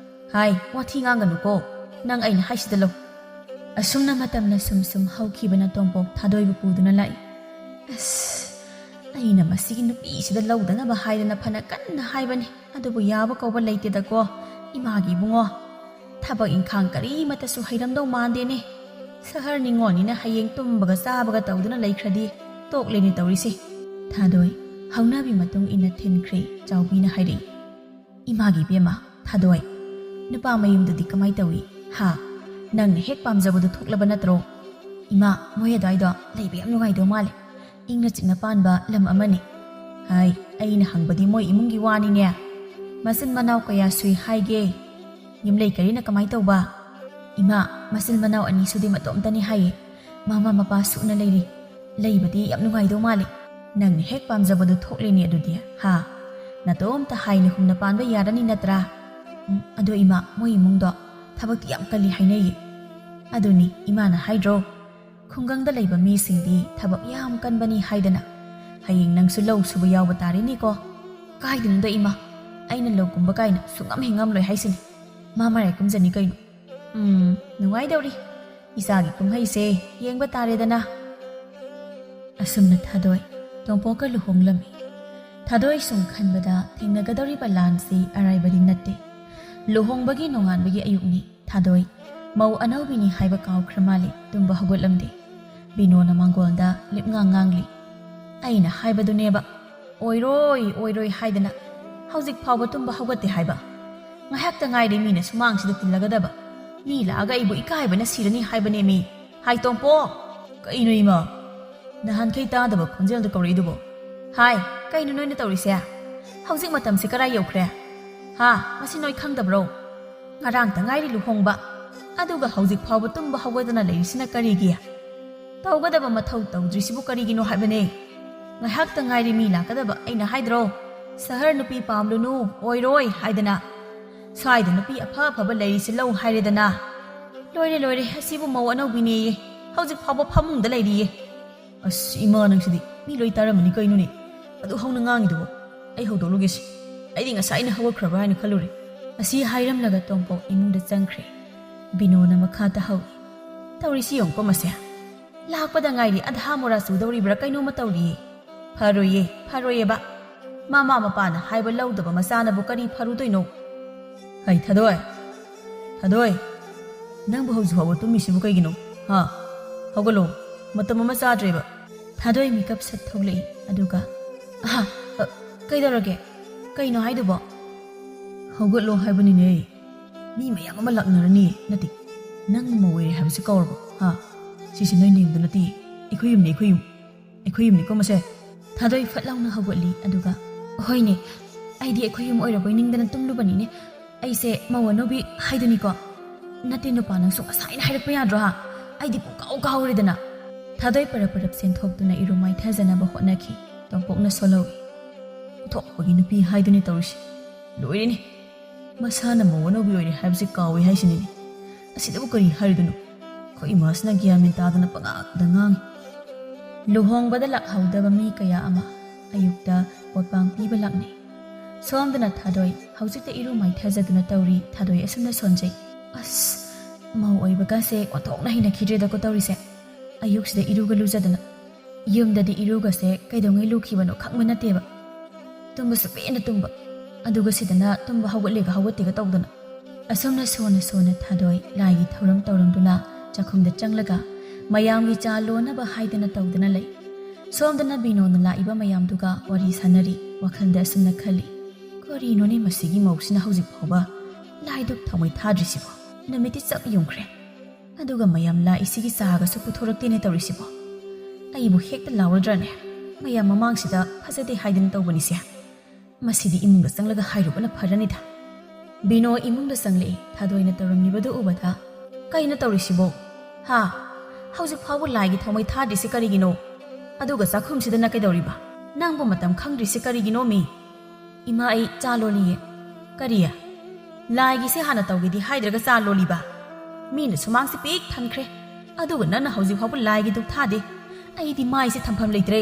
"ꯍꯥꯏ, ꯋꯥꯊꯤ ꯉꯥꯡꯒꯅꯨꯀꯣ꯫ ꯅꯪ ꯑꯩꯅ ꯍꯥꯏꯁꯤꯗ ꯂꯧ꯫" ꯑꯁꯨꯝꯅ ꯃꯇꯝꯅ ꯁꯨꯝ ꯁꯨꯝ ꯍꯧꯈꯤꯕꯅ ꯇꯣꯝꯄꯣꯛ ꯊꯥꯗꯣꯏꯕ ꯄꯨꯗꯨꯅ ꯂꯥꯛꯏ꯫ "ꯑꯁ, ꯑꯩꯅ ꯃꯁꯤꯒꯤ ꯅꯨꯄꯤꯁꯤꯗ ꯂꯧꯗꯅꯕ ꯍꯥꯏꯗꯅ ꯐꯅ ꯀꯟꯅ ꯍꯥꯏꯕꯅꯤ, ꯑꯗꯨꯕꯨ ꯌꯥꯕ ꯀꯧꯕ ꯂꯩꯇꯦꯗꯀꯣ, ꯏꯃꯥꯒꯤ ꯏꯕꯨꯡꯉꯣ꯫ ꯊꯕꯛ ꯏꯪꯈꯥꯡ ꯀꯔꯤꯃꯠꯇꯁꯨ ꯍꯩꯔꯝꯗꯧ ꯃꯥꯟꯗꯦꯅꯦ꯫ ꯁꯍꯔ ꯅꯤꯉꯣꯜꯅꯤꯅ ꯍꯌꯦꯡ ꯇꯨꯝꯕꯒ ꯆꯥꯕꯒ ꯇꯧꯗꯨꯅ ꯂꯩꯈ꯭ꯔꯗꯤ ꯇꯣꯛꯂꯦꯅꯦ ꯇꯧꯔꯤꯁꯦ꯫ ꯊꯥꯗꯣꯏ ꯍꯧꯅꯕꯤ ꯃꯇꯨꯡ ꯏꯟꯅ ꯊꯤꯟꯈ꯭ꯔꯦ꯫ ꯆꯥꯎꯕꯤꯅ ꯍꯥꯏꯔꯛꯏ, "ꯏꯃꯥꯒꯤ ꯏꯕꯦꯝꯃ, ꯊꯥꯗꯣꯏ, ꯅꯨꯄꯥ ꯃꯌꯨꯝꯗꯨꯗꯤ ꯀꯃꯥꯏ ꯇꯧꯏ? ꯍꯥ? ꯅꯪꯅ ꯍꯦꯛ ꯄꯥꯝꯖꯕꯗꯨ ꯊꯣꯛꯂꯕ ꯅꯠꯇ꯭ꯔꯣ? ꯏꯃꯥ, ꯃꯣꯏ ꯑꯗꯨꯋꯥꯏꯗꯣ ꯂꯩꯕ ꯌꯥꯝ ꯅꯨꯡꯉꯥꯏꯗꯧ ꯃꯥꯜꯂꯦ꯫ ꯏꯪꯅ ꯆꯤꯛꯅ ꯄꯥꯟꯕ ꯂꯝ ꯑꯃꯅꯤ꯫" "ꯍꯥꯏ, ꯑꯩꯅ ꯍꯪꯕꯗꯤ ꯃꯣꯏ ꯏꯃꯨꯡꯒꯤ ꯋꯥꯅꯤꯅꯦ꯫ ꯃꯆꯤꯟ ꯃꯅꯥꯎ ꯀꯌꯥ ꯁꯨꯏ ꯍꯥꯏꯒꯦ? ꯌꯨꯝꯂꯩ ꯀꯔꯤꯅ ꯀꯃꯥꯏ ꯇꯧꯕ?" "ꯏꯃꯥ, ꯃꯆꯤꯟ ꯃꯅꯥꯎ ꯑꯅꯤ ꯁꯨꯗꯤ ꯃꯇꯣꯝꯇꯅꯤ ꯍꯥꯏꯌꯦ꯫ ꯃꯃꯥ ꯃꯄꯥ ꯁꯨꯅ ꯂꯩꯔꯤ꯫ ꯂꯩꯕꯗꯤ ꯌꯥꯝ ꯅꯨꯡꯉꯥꯏꯗꯧ ꯃꯥꯜꯂꯤ꯫ ꯅꯪꯅ ꯍꯦꯛ ꯄꯥꯝꯖꯕꯗꯨ ꯊꯣꯛꯂꯦꯅꯦ ꯑꯗꯨꯗꯤ, ꯍꯥ? ꯅꯇꯣꯝꯇ ꯍꯥꯏꯅ ꯍꯨꯝꯅ ꯄꯥꯟꯕ ꯌꯥꯔꯅꯤ ꯅꯠꯇ꯭ꯔꯥ? ꯎꯝ, ꯑꯗꯣ ꯏꯃꯥ, ꯃꯣꯏ ꯏꯃꯨꯡꯗꯣ ꯊꯕꯛꯇꯤ ꯌꯥꯝ ꯀꯜꯂꯤ ꯍꯥꯏꯅꯩꯌꯦ꯫" "ꯑꯗꯨꯅꯤ ꯏꯃꯥꯅ ꯍꯥꯏꯗ꯭ꯔꯣ, ꯈꯨꯡꯒꯪꯗ ꯂꯩꯕ ꯃꯤꯁꯤꯡꯗꯤ ꯊꯕꯛ ꯌꯥꯝ ꯀꯟꯕꯅꯤ ꯍꯥꯏꯗꯅ꯫ ꯍꯌꯦꯡ ꯅꯪꯁꯨ ꯂꯧ ꯁꯨꯕ ꯌꯥꯎꯕ ꯇꯥꯔꯦꯅꯦꯀꯣ꯫" "ꯀꯥꯏꯗꯅꯣꯗ ꯏꯃꯥ, ꯑꯩꯅ ꯂꯧ ꯀꯨꯝꯕ ꯀꯥꯏꯅ ꯁꯨꯡꯉꯝ ꯍꯦꯛ ꯉꯝꯂꯣꯏ ꯍꯥꯏꯁꯤꯅꯤ꯫ ꯃꯥ ꯃꯔꯥꯏ ꯀꯨꯝꯖꯅꯤ ꯀꯩꯅꯣ꯫" "ꯎꯝ, ꯅꯨꯡꯉꯥꯏꯗꯧꯔꯤ꯫ ꯏꯆꯥꯒꯤ ꯀꯨꯝꯍꯩꯁꯦ ꯌꯦꯡꯕ ꯇꯥꯔꯦꯗꯅ꯫" ꯑꯁꯨꯝꯅ ꯊꯥꯗꯣꯏ ꯇꯣꯝꯄꯣꯛꯀ ꯂꯨꯍꯣꯡꯂꯝꯃꯤ꯫ ꯊꯥꯗꯣꯏ ꯁꯨꯝ ꯈꯟꯕꯗ ꯊꯦꯡꯅꯒꯗꯧꯔꯤꯕ ꯂꯥꯟꯁꯤ ꯑꯔꯥꯏꯕꯗꯤ ꯅꯠꯇꯦ꯫ ꯂꯨꯍꯣꯡꯕꯒꯤ ꯅꯣꯡꯉꯥꯟꯕꯒꯤ ꯑꯌꯨꯛꯅꯤ꯫ ꯊꯥꯗꯣꯏ ꯃꯧ ꯑꯅꯧꯕꯤꯅꯤ ꯍꯥꯏꯕ ꯀꯥꯎꯈ꯭ꯔ ꯃꯥꯜꯂꯤ꯫ ꯇꯨꯝꯕ ꯍꯧꯒꯠꯂꯝꯗꯦ꯫ ꯕꯤꯅꯣꯅ ꯃꯥꯡꯒꯣꯜꯗ ꯂꯤꯞꯉꯥꯡ ꯉꯥꯡꯂꯤ꯫ "ꯑꯩꯅ ꯍꯥꯏꯕꯗꯨꯅꯦꯕ, ꯑꯣꯏꯔꯣꯏ, ꯑꯣꯏꯔꯣꯏ ꯍꯥꯏꯗꯅ ꯍꯧꯖꯤꯛ ꯐꯥꯎꯕ ꯇꯨꯝꯕ ꯍꯧꯒꯠꯇꯦ ꯍꯥꯏꯕ꯫ ꯉꯥꯏꯍꯥꯛꯇ ꯉꯥꯏꯔꯦ ꯃꯤꯅ ꯁꯨꯃꯥꯡꯁꯤꯗ ꯇꯤꯜꯂꯒꯗꯕ꯫ ꯃꯤ ꯂꯥꯛꯑꯒ ꯑꯩꯕꯨ ꯏꯀꯥꯏꯕꯅ ꯁꯤꯔꯅꯤ ꯍꯥꯏꯕꯅꯦꯃꯤ꯫ ꯍꯥꯏ ꯇꯣꯝꯄꯣ!" "ꯀꯩꯅꯣ ꯏꯃꯥ? ꯅꯍꯥꯟꯈꯩ ꯇꯥꯗꯕ ꯈꯣꯟꯖꯦꯜꯗ ꯀꯧꯔꯛꯏꯗꯨꯕꯣ?" "ꯍꯥꯏ, ꯀꯩꯅꯣ ꯅꯣꯏꯅ ꯇꯧꯔꯤꯁꯦ? ꯍꯧꯖꯤꯛ ꯃꯇꯝꯁꯦ ꯀꯔꯥꯏ ꯌꯧꯈ꯭ꯔꯦ? ꯍꯥ? ꯃꯁꯤ ꯅꯣꯏ ꯈꯪꯗꯕ꯭ꯔꯣ? ꯉꯔꯥꯡꯇ ꯉꯥꯏꯔꯤ ꯂꯨꯍꯣꯡꯕ, ꯑꯗꯨꯒ ꯍꯧꯖꯤꯛ ꯐꯥꯎꯕ ꯇꯨꯝꯕ ꯍꯧꯒꯠꯇꯅ ꯂꯩꯔꯤꯁꯤꯅ ꯀꯔꯤꯒꯤ? ꯇꯧꯒꯗꯕ ꯃꯊꯧ ꯇꯧꯗ꯭ꯔꯤꯁꯤꯕꯨ ꯀꯔꯤꯒꯤꯅꯣ ꯍꯥꯏꯕꯅꯦ? ꯉꯥꯏꯍꯥꯛꯇ ꯉꯥꯏꯔꯤ ꯃꯤ ꯂꯥꯛꯀꯗꯕ, ꯑꯩꯅ ꯍꯥꯏꯗ꯭ꯔꯣ? ꯁꯍꯔ ꯅꯨꯄꯤ ꯄꯥꯝꯂꯨꯅꯨ, ꯑꯣꯏꯔꯣꯏ ꯍꯥꯏꯗꯅ꯫ ꯁ꯭ꯋꯥꯏꯗ ꯅꯨꯄꯤ ꯑꯐ ꯑꯐꯕ ꯂꯩꯔꯤꯁꯤ ꯂꯧ ꯍꯥꯏꯔꯦꯗꯅ꯫ ꯂꯣꯏꯔꯦ, ꯂꯣꯏꯔꯦ, ꯑꯁꯤꯕꯨ ꯃꯧ ꯑꯅꯧꯕꯤꯅꯦꯌꯦ, ꯍꯧꯖꯤꯛ ꯐꯥꯎꯕ ꯐꯃꯨꯡꯗ ꯂꯩꯔꯤꯌꯦ꯫" "ꯑꯁ, ꯏꯃꯥ, ꯅꯪꯁꯤꯗꯤ ꯃꯤ ꯂꯣꯏ ꯇꯥꯔꯝꯃꯅꯤ ꯀꯩꯅꯣꯅꯦ? ꯑꯗꯨ ꯍꯧꯅ ꯉꯥꯡꯉꯤꯗꯨꯕꯨ?" "ꯑꯩ ꯍꯧꯗꯣꯛꯂꯨꯒꯦꯁꯦ꯫ ꯑꯩꯗꯤ ꯉꯁꯥꯏꯅ ꯍꯧꯒꯠꯈ꯭ꯔꯕ ꯍꯥꯏꯅ ꯈꯜꯂꯨꯔꯦ꯫ ꯑꯁꯤ ꯍꯥꯏꯔꯝꯂꯒ ꯇꯣꯝꯄꯣꯛ ꯏꯃꯨꯡꯗ ꯆꯪꯈ꯭ꯔꯦ꯫ ꯕꯤꯅꯣꯅ ꯃꯈꯥ ꯇꯥꯍꯧꯏ꯫ "ꯇꯧꯔꯤꯁꯤ ꯌꯦꯡꯉꯨꯀꯣ ꯃꯁꯦ꯫ ꯂꯥꯛꯄꯗ ꯉꯥꯏꯔꯤ, ꯑꯙꯥ ꯃꯣꯔꯥ ꯆꯨꯗꯧꯔꯤꯕ꯭ꯔꯥ ꯀꯩꯅꯣꯝꯃ ꯇꯧꯔꯤꯌꯦ꯫ ꯐꯔꯣꯏꯌꯦ, ꯐꯔꯣꯏꯌꯦꯕ꯫ ꯃꯃꯥ ꯃꯄꯥꯅ ꯍꯥꯏꯕ ꯂꯧꯗꯕ ꯃꯆꯥꯅꯕꯨ ꯀꯔꯤ ꯐꯔꯨꯗꯣꯏꯅꯣ? ꯍꯩ, ꯊꯥꯗꯣꯏ, ꯊꯥꯗꯣꯏ, ꯅꯪꯕꯨ ꯍꯧꯖꯤꯛ ꯐꯥꯎꯕ ꯇꯨꯝꯃꯤꯁꯤꯕꯨ ꯀꯩꯒꯤꯅꯣ? ꯍꯥ? ꯍꯧꯒꯠꯂꯣ, ꯃꯇꯝ ꯑꯃ ꯆꯥꯗ꯭ꯔꯦꯕ꯫ ꯊꯥꯗꯣꯏ ꯃꯤꯀꯞ ꯁꯠ ꯊꯣꯛꯂꯛꯏ, ꯑꯗꯨꯒ, "ꯑꯍꯥ, ꯑ, ꯀꯩꯗꯧꯔꯒꯦ? ꯀꯩꯅꯣ ꯍꯥꯏꯗꯨꯕꯣ?" "ꯍꯧꯒꯠꯂꯣ ꯍꯥꯏꯕꯅꯤꯅꯦ꯫ ꯃꯤ ꯃꯌꯥꯝ ꯑꯃ ꯂꯥꯛꯅꯔꯅꯤ꯫ ꯅꯠꯇꯦ, ꯅꯪ ꯃꯧ ꯑꯣꯏꯔꯦ ꯍꯥꯏꯕꯁꯤ ꯀꯥꯎꯔꯕꯣ? ꯍꯥ? ꯁꯤꯁꯦ ꯅꯣꯏ ꯅꯌꯨꯝꯗꯣ ꯅꯠꯇꯦ, ꯑꯩꯈꯣꯏ ꯌꯨꯝꯅꯤ, ꯑꯩꯈꯣꯏ ꯌꯨꯝ꯫ ꯑꯩꯈꯣꯏ ꯌꯨꯝꯅꯤꯀꯣ ꯃꯁꯦ꯫" ꯊꯥꯗꯣꯏ ꯐꯠ ꯂꯥꯎꯅ ꯍꯧꯒꯠꯂꯤ, ꯑꯗꯨꯒ, "ꯍꯣꯏꯅꯦ, ꯑꯩꯗꯤ ꯑꯩꯈꯣꯏ ꯌꯨꯝ ꯑꯣꯏꯔꯕꯣꯏ ꯅꯤꯡꯗꯅ ꯇꯨꯝꯂꯨꯕꯅꯤꯅꯦ꯫ ꯑꯩꯁꯦ ꯃꯧ ꯑꯅꯧꯕꯤ ꯍꯥꯏꯗꯨꯅꯤꯀꯣ꯫ ꯅꯠꯇꯦ ꯅꯨꯄꯥ, ꯅꯪꯁꯨ ꯉꯁꯥꯏꯅ ꯍꯥꯏꯔꯛꯄ ꯌꯥꯗ꯭ꯔꯣ ꯍꯥ? ꯑꯩꯗꯤ ꯄꯨꯡꯀꯥꯎ ꯀꯥꯎꯔꯦꯗꯅ꯫" ꯊꯥꯗꯣꯏ ꯄꯔꯞ ꯄꯔꯞ ꯆꯦꯟꯊꯣꯛꯇꯨꯅ ꯏꯔꯨ ꯃꯥꯏꯊꯖꯅꯕ ꯍꯣꯠꯅꯈꯤ꯫ ꯇꯣꯝꯄꯣꯛꯅ ꯁꯣꯜꯍꯧꯏ꯫ "ꯊꯣꯛꯄꯒꯤ ꯅꯨꯄꯤ ꯍꯥꯏꯗꯨꯅꯤ ꯇꯧꯔꯤꯁꯤ꯫ ꯂꯣꯏꯔꯦꯅꯦ꯫ ꯃꯁꯥꯅ ꯃꯧ ꯑꯅꯧꯕꯤ ꯑꯣꯏꯔꯦ ꯍꯥꯏꯕꯁꯤ ꯀꯥꯎꯏ ꯍꯥꯏꯁꯤꯅꯤꯅꯦ꯫ ꯑꯁꯤꯗꯕꯨ ꯀꯔꯤ ꯍꯥꯏꯔꯨꯗꯣꯏꯅꯣ? ꯑꯩꯈꯣꯏ ꯏꯃꯥꯁꯤꯅ ꯒ꯭ꯌꯥꯟ ꯃꯦꯟ ꯇꯥꯗꯅ ꯄꯉꯥꯡꯗ ꯉꯥꯡꯉꯤ꯫" ꯂꯨꯍꯣꯡꯕꯗ ꯂꯥꯛꯍꯧꯗꯕ ꯃꯤ ꯀꯌꯥ ꯑꯃ ꯑꯌꯨꯛꯇ ꯄꯣꯠꯄꯥꯡ ꯄꯤꯕ ꯂꯥꯛꯅꯩ꯫ ꯁꯣꯝꯗꯅ ꯊꯥꯗꯣꯏ ꯍꯧꯖꯤꯛꯇ ꯏꯔꯨ ꯃꯥꯏꯊꯖꯗꯨꯅ ꯇꯧꯔꯤ꯫ ꯊꯥꯗꯣꯏ ꯑꯁꯨꯝꯅ ꯁꯣꯟꯖꯩ꯫ "ꯑꯁ, ꯃꯧ ꯑꯣꯏꯕꯒꯁꯦ ꯑꯣꯟꯊꯣꯛꯅ ꯍꯩꯅꯈꯤꯗ꯭ꯔꯦꯗꯀꯣ ꯇꯧꯔꯤꯁꯦ꯫ ꯑꯌꯨꯛꯁꯤꯗ ꯏꯔꯨꯒ ꯂꯨꯖꯗꯅ꯫ ꯌꯨꯝꯗꯗꯤ ꯏꯔꯨꯒꯁꯦ ꯀꯩꯗꯧꯉꯩ ꯂꯨꯈꯤꯕꯅꯣ ꯈꯪꯕ ꯅꯠꯇꯦꯕ꯫ ꯇꯨꯝꯕꯁꯨ ꯄꯦꯟꯅ ꯇꯨꯝꯕ, ꯑꯗꯨꯒ ꯁꯤꯗꯅ ꯇꯨꯝꯕ ꯍꯧꯒꯠꯂꯦꯒ ꯍꯧꯒꯠꯇꯦꯒ ꯇꯧꯗꯅ꯫" ꯑꯁꯨꯝꯅ ꯁꯣꯟꯅ ꯁꯣꯟꯅ ꯊꯥꯗꯣꯏ ꯂꯥꯏꯒꯤ ꯊꯧꯔꯝ ꯇꯧꯔꯝꯗꯨꯅ ꯆꯥꯛꯈꯨꯝꯗ ꯆꯪꯂꯒ ꯃꯌꯥꯝꯒꯤ ꯆꯥ ꯂꯣꯟꯅꯕ ꯍꯥꯏꯗꯅ ꯇꯧꯗꯨꯅ ꯂꯩ꯫ ꯁꯣꯝꯗꯅ ꯕꯤꯅꯣꯅ ꯂꯥꯛꯏꯕ ꯃꯌꯥꯝꯗꯨꯒ ꯋꯥꯔꯤ ꯁꯥꯟꯅꯔꯤ꯫ ꯋꯥꯈꯜꯗ ꯑꯁꯨꯝꯅ ꯈꯜꯂꯤ, "ꯀꯔꯤꯅꯣꯅꯦ ꯃꯁꯤꯒꯤ ꯃꯧꯁꯤꯅ ꯍꯧꯖꯤꯛ ꯐꯥꯎꯕ ꯂꯥꯏꯗꯨꯛ ꯊꯥꯎꯃꯩ ꯊꯥꯗ꯭ꯔꯤꯁꯤꯕꯣ? ꯅꯨꯃꯤꯠꯇꯤ ꯆꯞ ꯌꯨꯡꯈ꯭ꯔꯦ, ꯑꯗꯨꯒ ꯃꯌꯥꯝ ꯂꯥꯛꯏꯁꯤꯒꯤ ꯆꯥꯒꯁꯨ ꯄꯨꯊꯣꯔꯛꯇꯦꯅꯦ ꯇꯧꯔꯤꯁꯤꯕꯣ꯫ ꯑꯩꯕꯨ ꯍꯦꯛꯇ ꯂꯥꯎꯔꯗ꯭ꯔꯅꯦ? ꯃꯌꯥꯝ ꯃꯃꯥꯡꯁꯤꯗ ꯐꯖꯗꯦ ꯍꯥꯏꯗꯅ ꯇꯧꯕꯅꯤꯁꯦ꯫ ꯃꯁꯤꯗꯤ ꯏꯃꯨꯡꯗ ꯆꯪꯂꯒ ꯍꯥꯏꯔꯨꯕꯅ ꯐꯔꯅꯤꯗ꯫" ꯕꯤꯅꯣ ꯏꯃꯨꯡꯗ ꯆꯪꯂꯛꯏ꯫ ꯊꯥꯗꯣꯏꯅ ꯇꯧꯔꯝꯂꯤꯕꯗꯨ ꯎꯕꯗ, "ꯀꯩꯅꯣ ꯇꯧꯔꯤꯁꯤꯕꯣ? ꯍꯥ? ꯍꯧꯖꯤꯛ ꯐꯥꯎꯕ ꯂꯥꯏꯒꯤ ꯊꯥꯎꯃꯩ ꯊꯥꯗ꯭ꯔꯤꯁꯤ ꯀꯔꯤꯒꯤꯅꯣ? ꯑꯗꯨꯒ ꯆꯥꯛꯈꯨꯝꯁꯤꯗꯅ ꯀꯩꯗꯧꯔꯤꯕ? ꯅꯪꯕꯨ ꯃꯇꯝ ꯈꯪꯗ꯭ꯔꯤꯁꯤ ꯀꯔꯤꯒꯤꯅꯣ ꯃꯤ?" "ꯏꯃꯥ, ꯑꯩ ꯆꯥ ꯂꯣꯜꯂꯤꯌꯦ꯫" "ꯀꯔꯤ? ꯂꯥꯏꯒꯤꯁꯦ ꯍꯥꯟꯅ ꯇꯧꯒꯦꯗꯤ ꯍꯥꯏꯗ꯭ꯔꯒ ꯆꯥ ꯂꯣꯜꯂꯤꯕ? ꯃꯤꯅ ꯁꯨꯃꯥꯡꯁꯤ ꯄꯤꯛ ꯊꯟꯈ꯭ꯔꯦ, ꯑꯗꯨꯒ ꯅꯪꯅ ꯍꯧꯖꯤꯛ ꯐꯥꯎꯕ ꯂꯥꯏꯒꯤ ꯙꯨꯞ ꯊꯥꯗꯦ꯫ ꯑꯩꯗꯤ ꯃꯥꯏꯁꯦ ꯊꯝꯐꯝ ꯂꯩꯇ꯭ꯔꯦ꯫"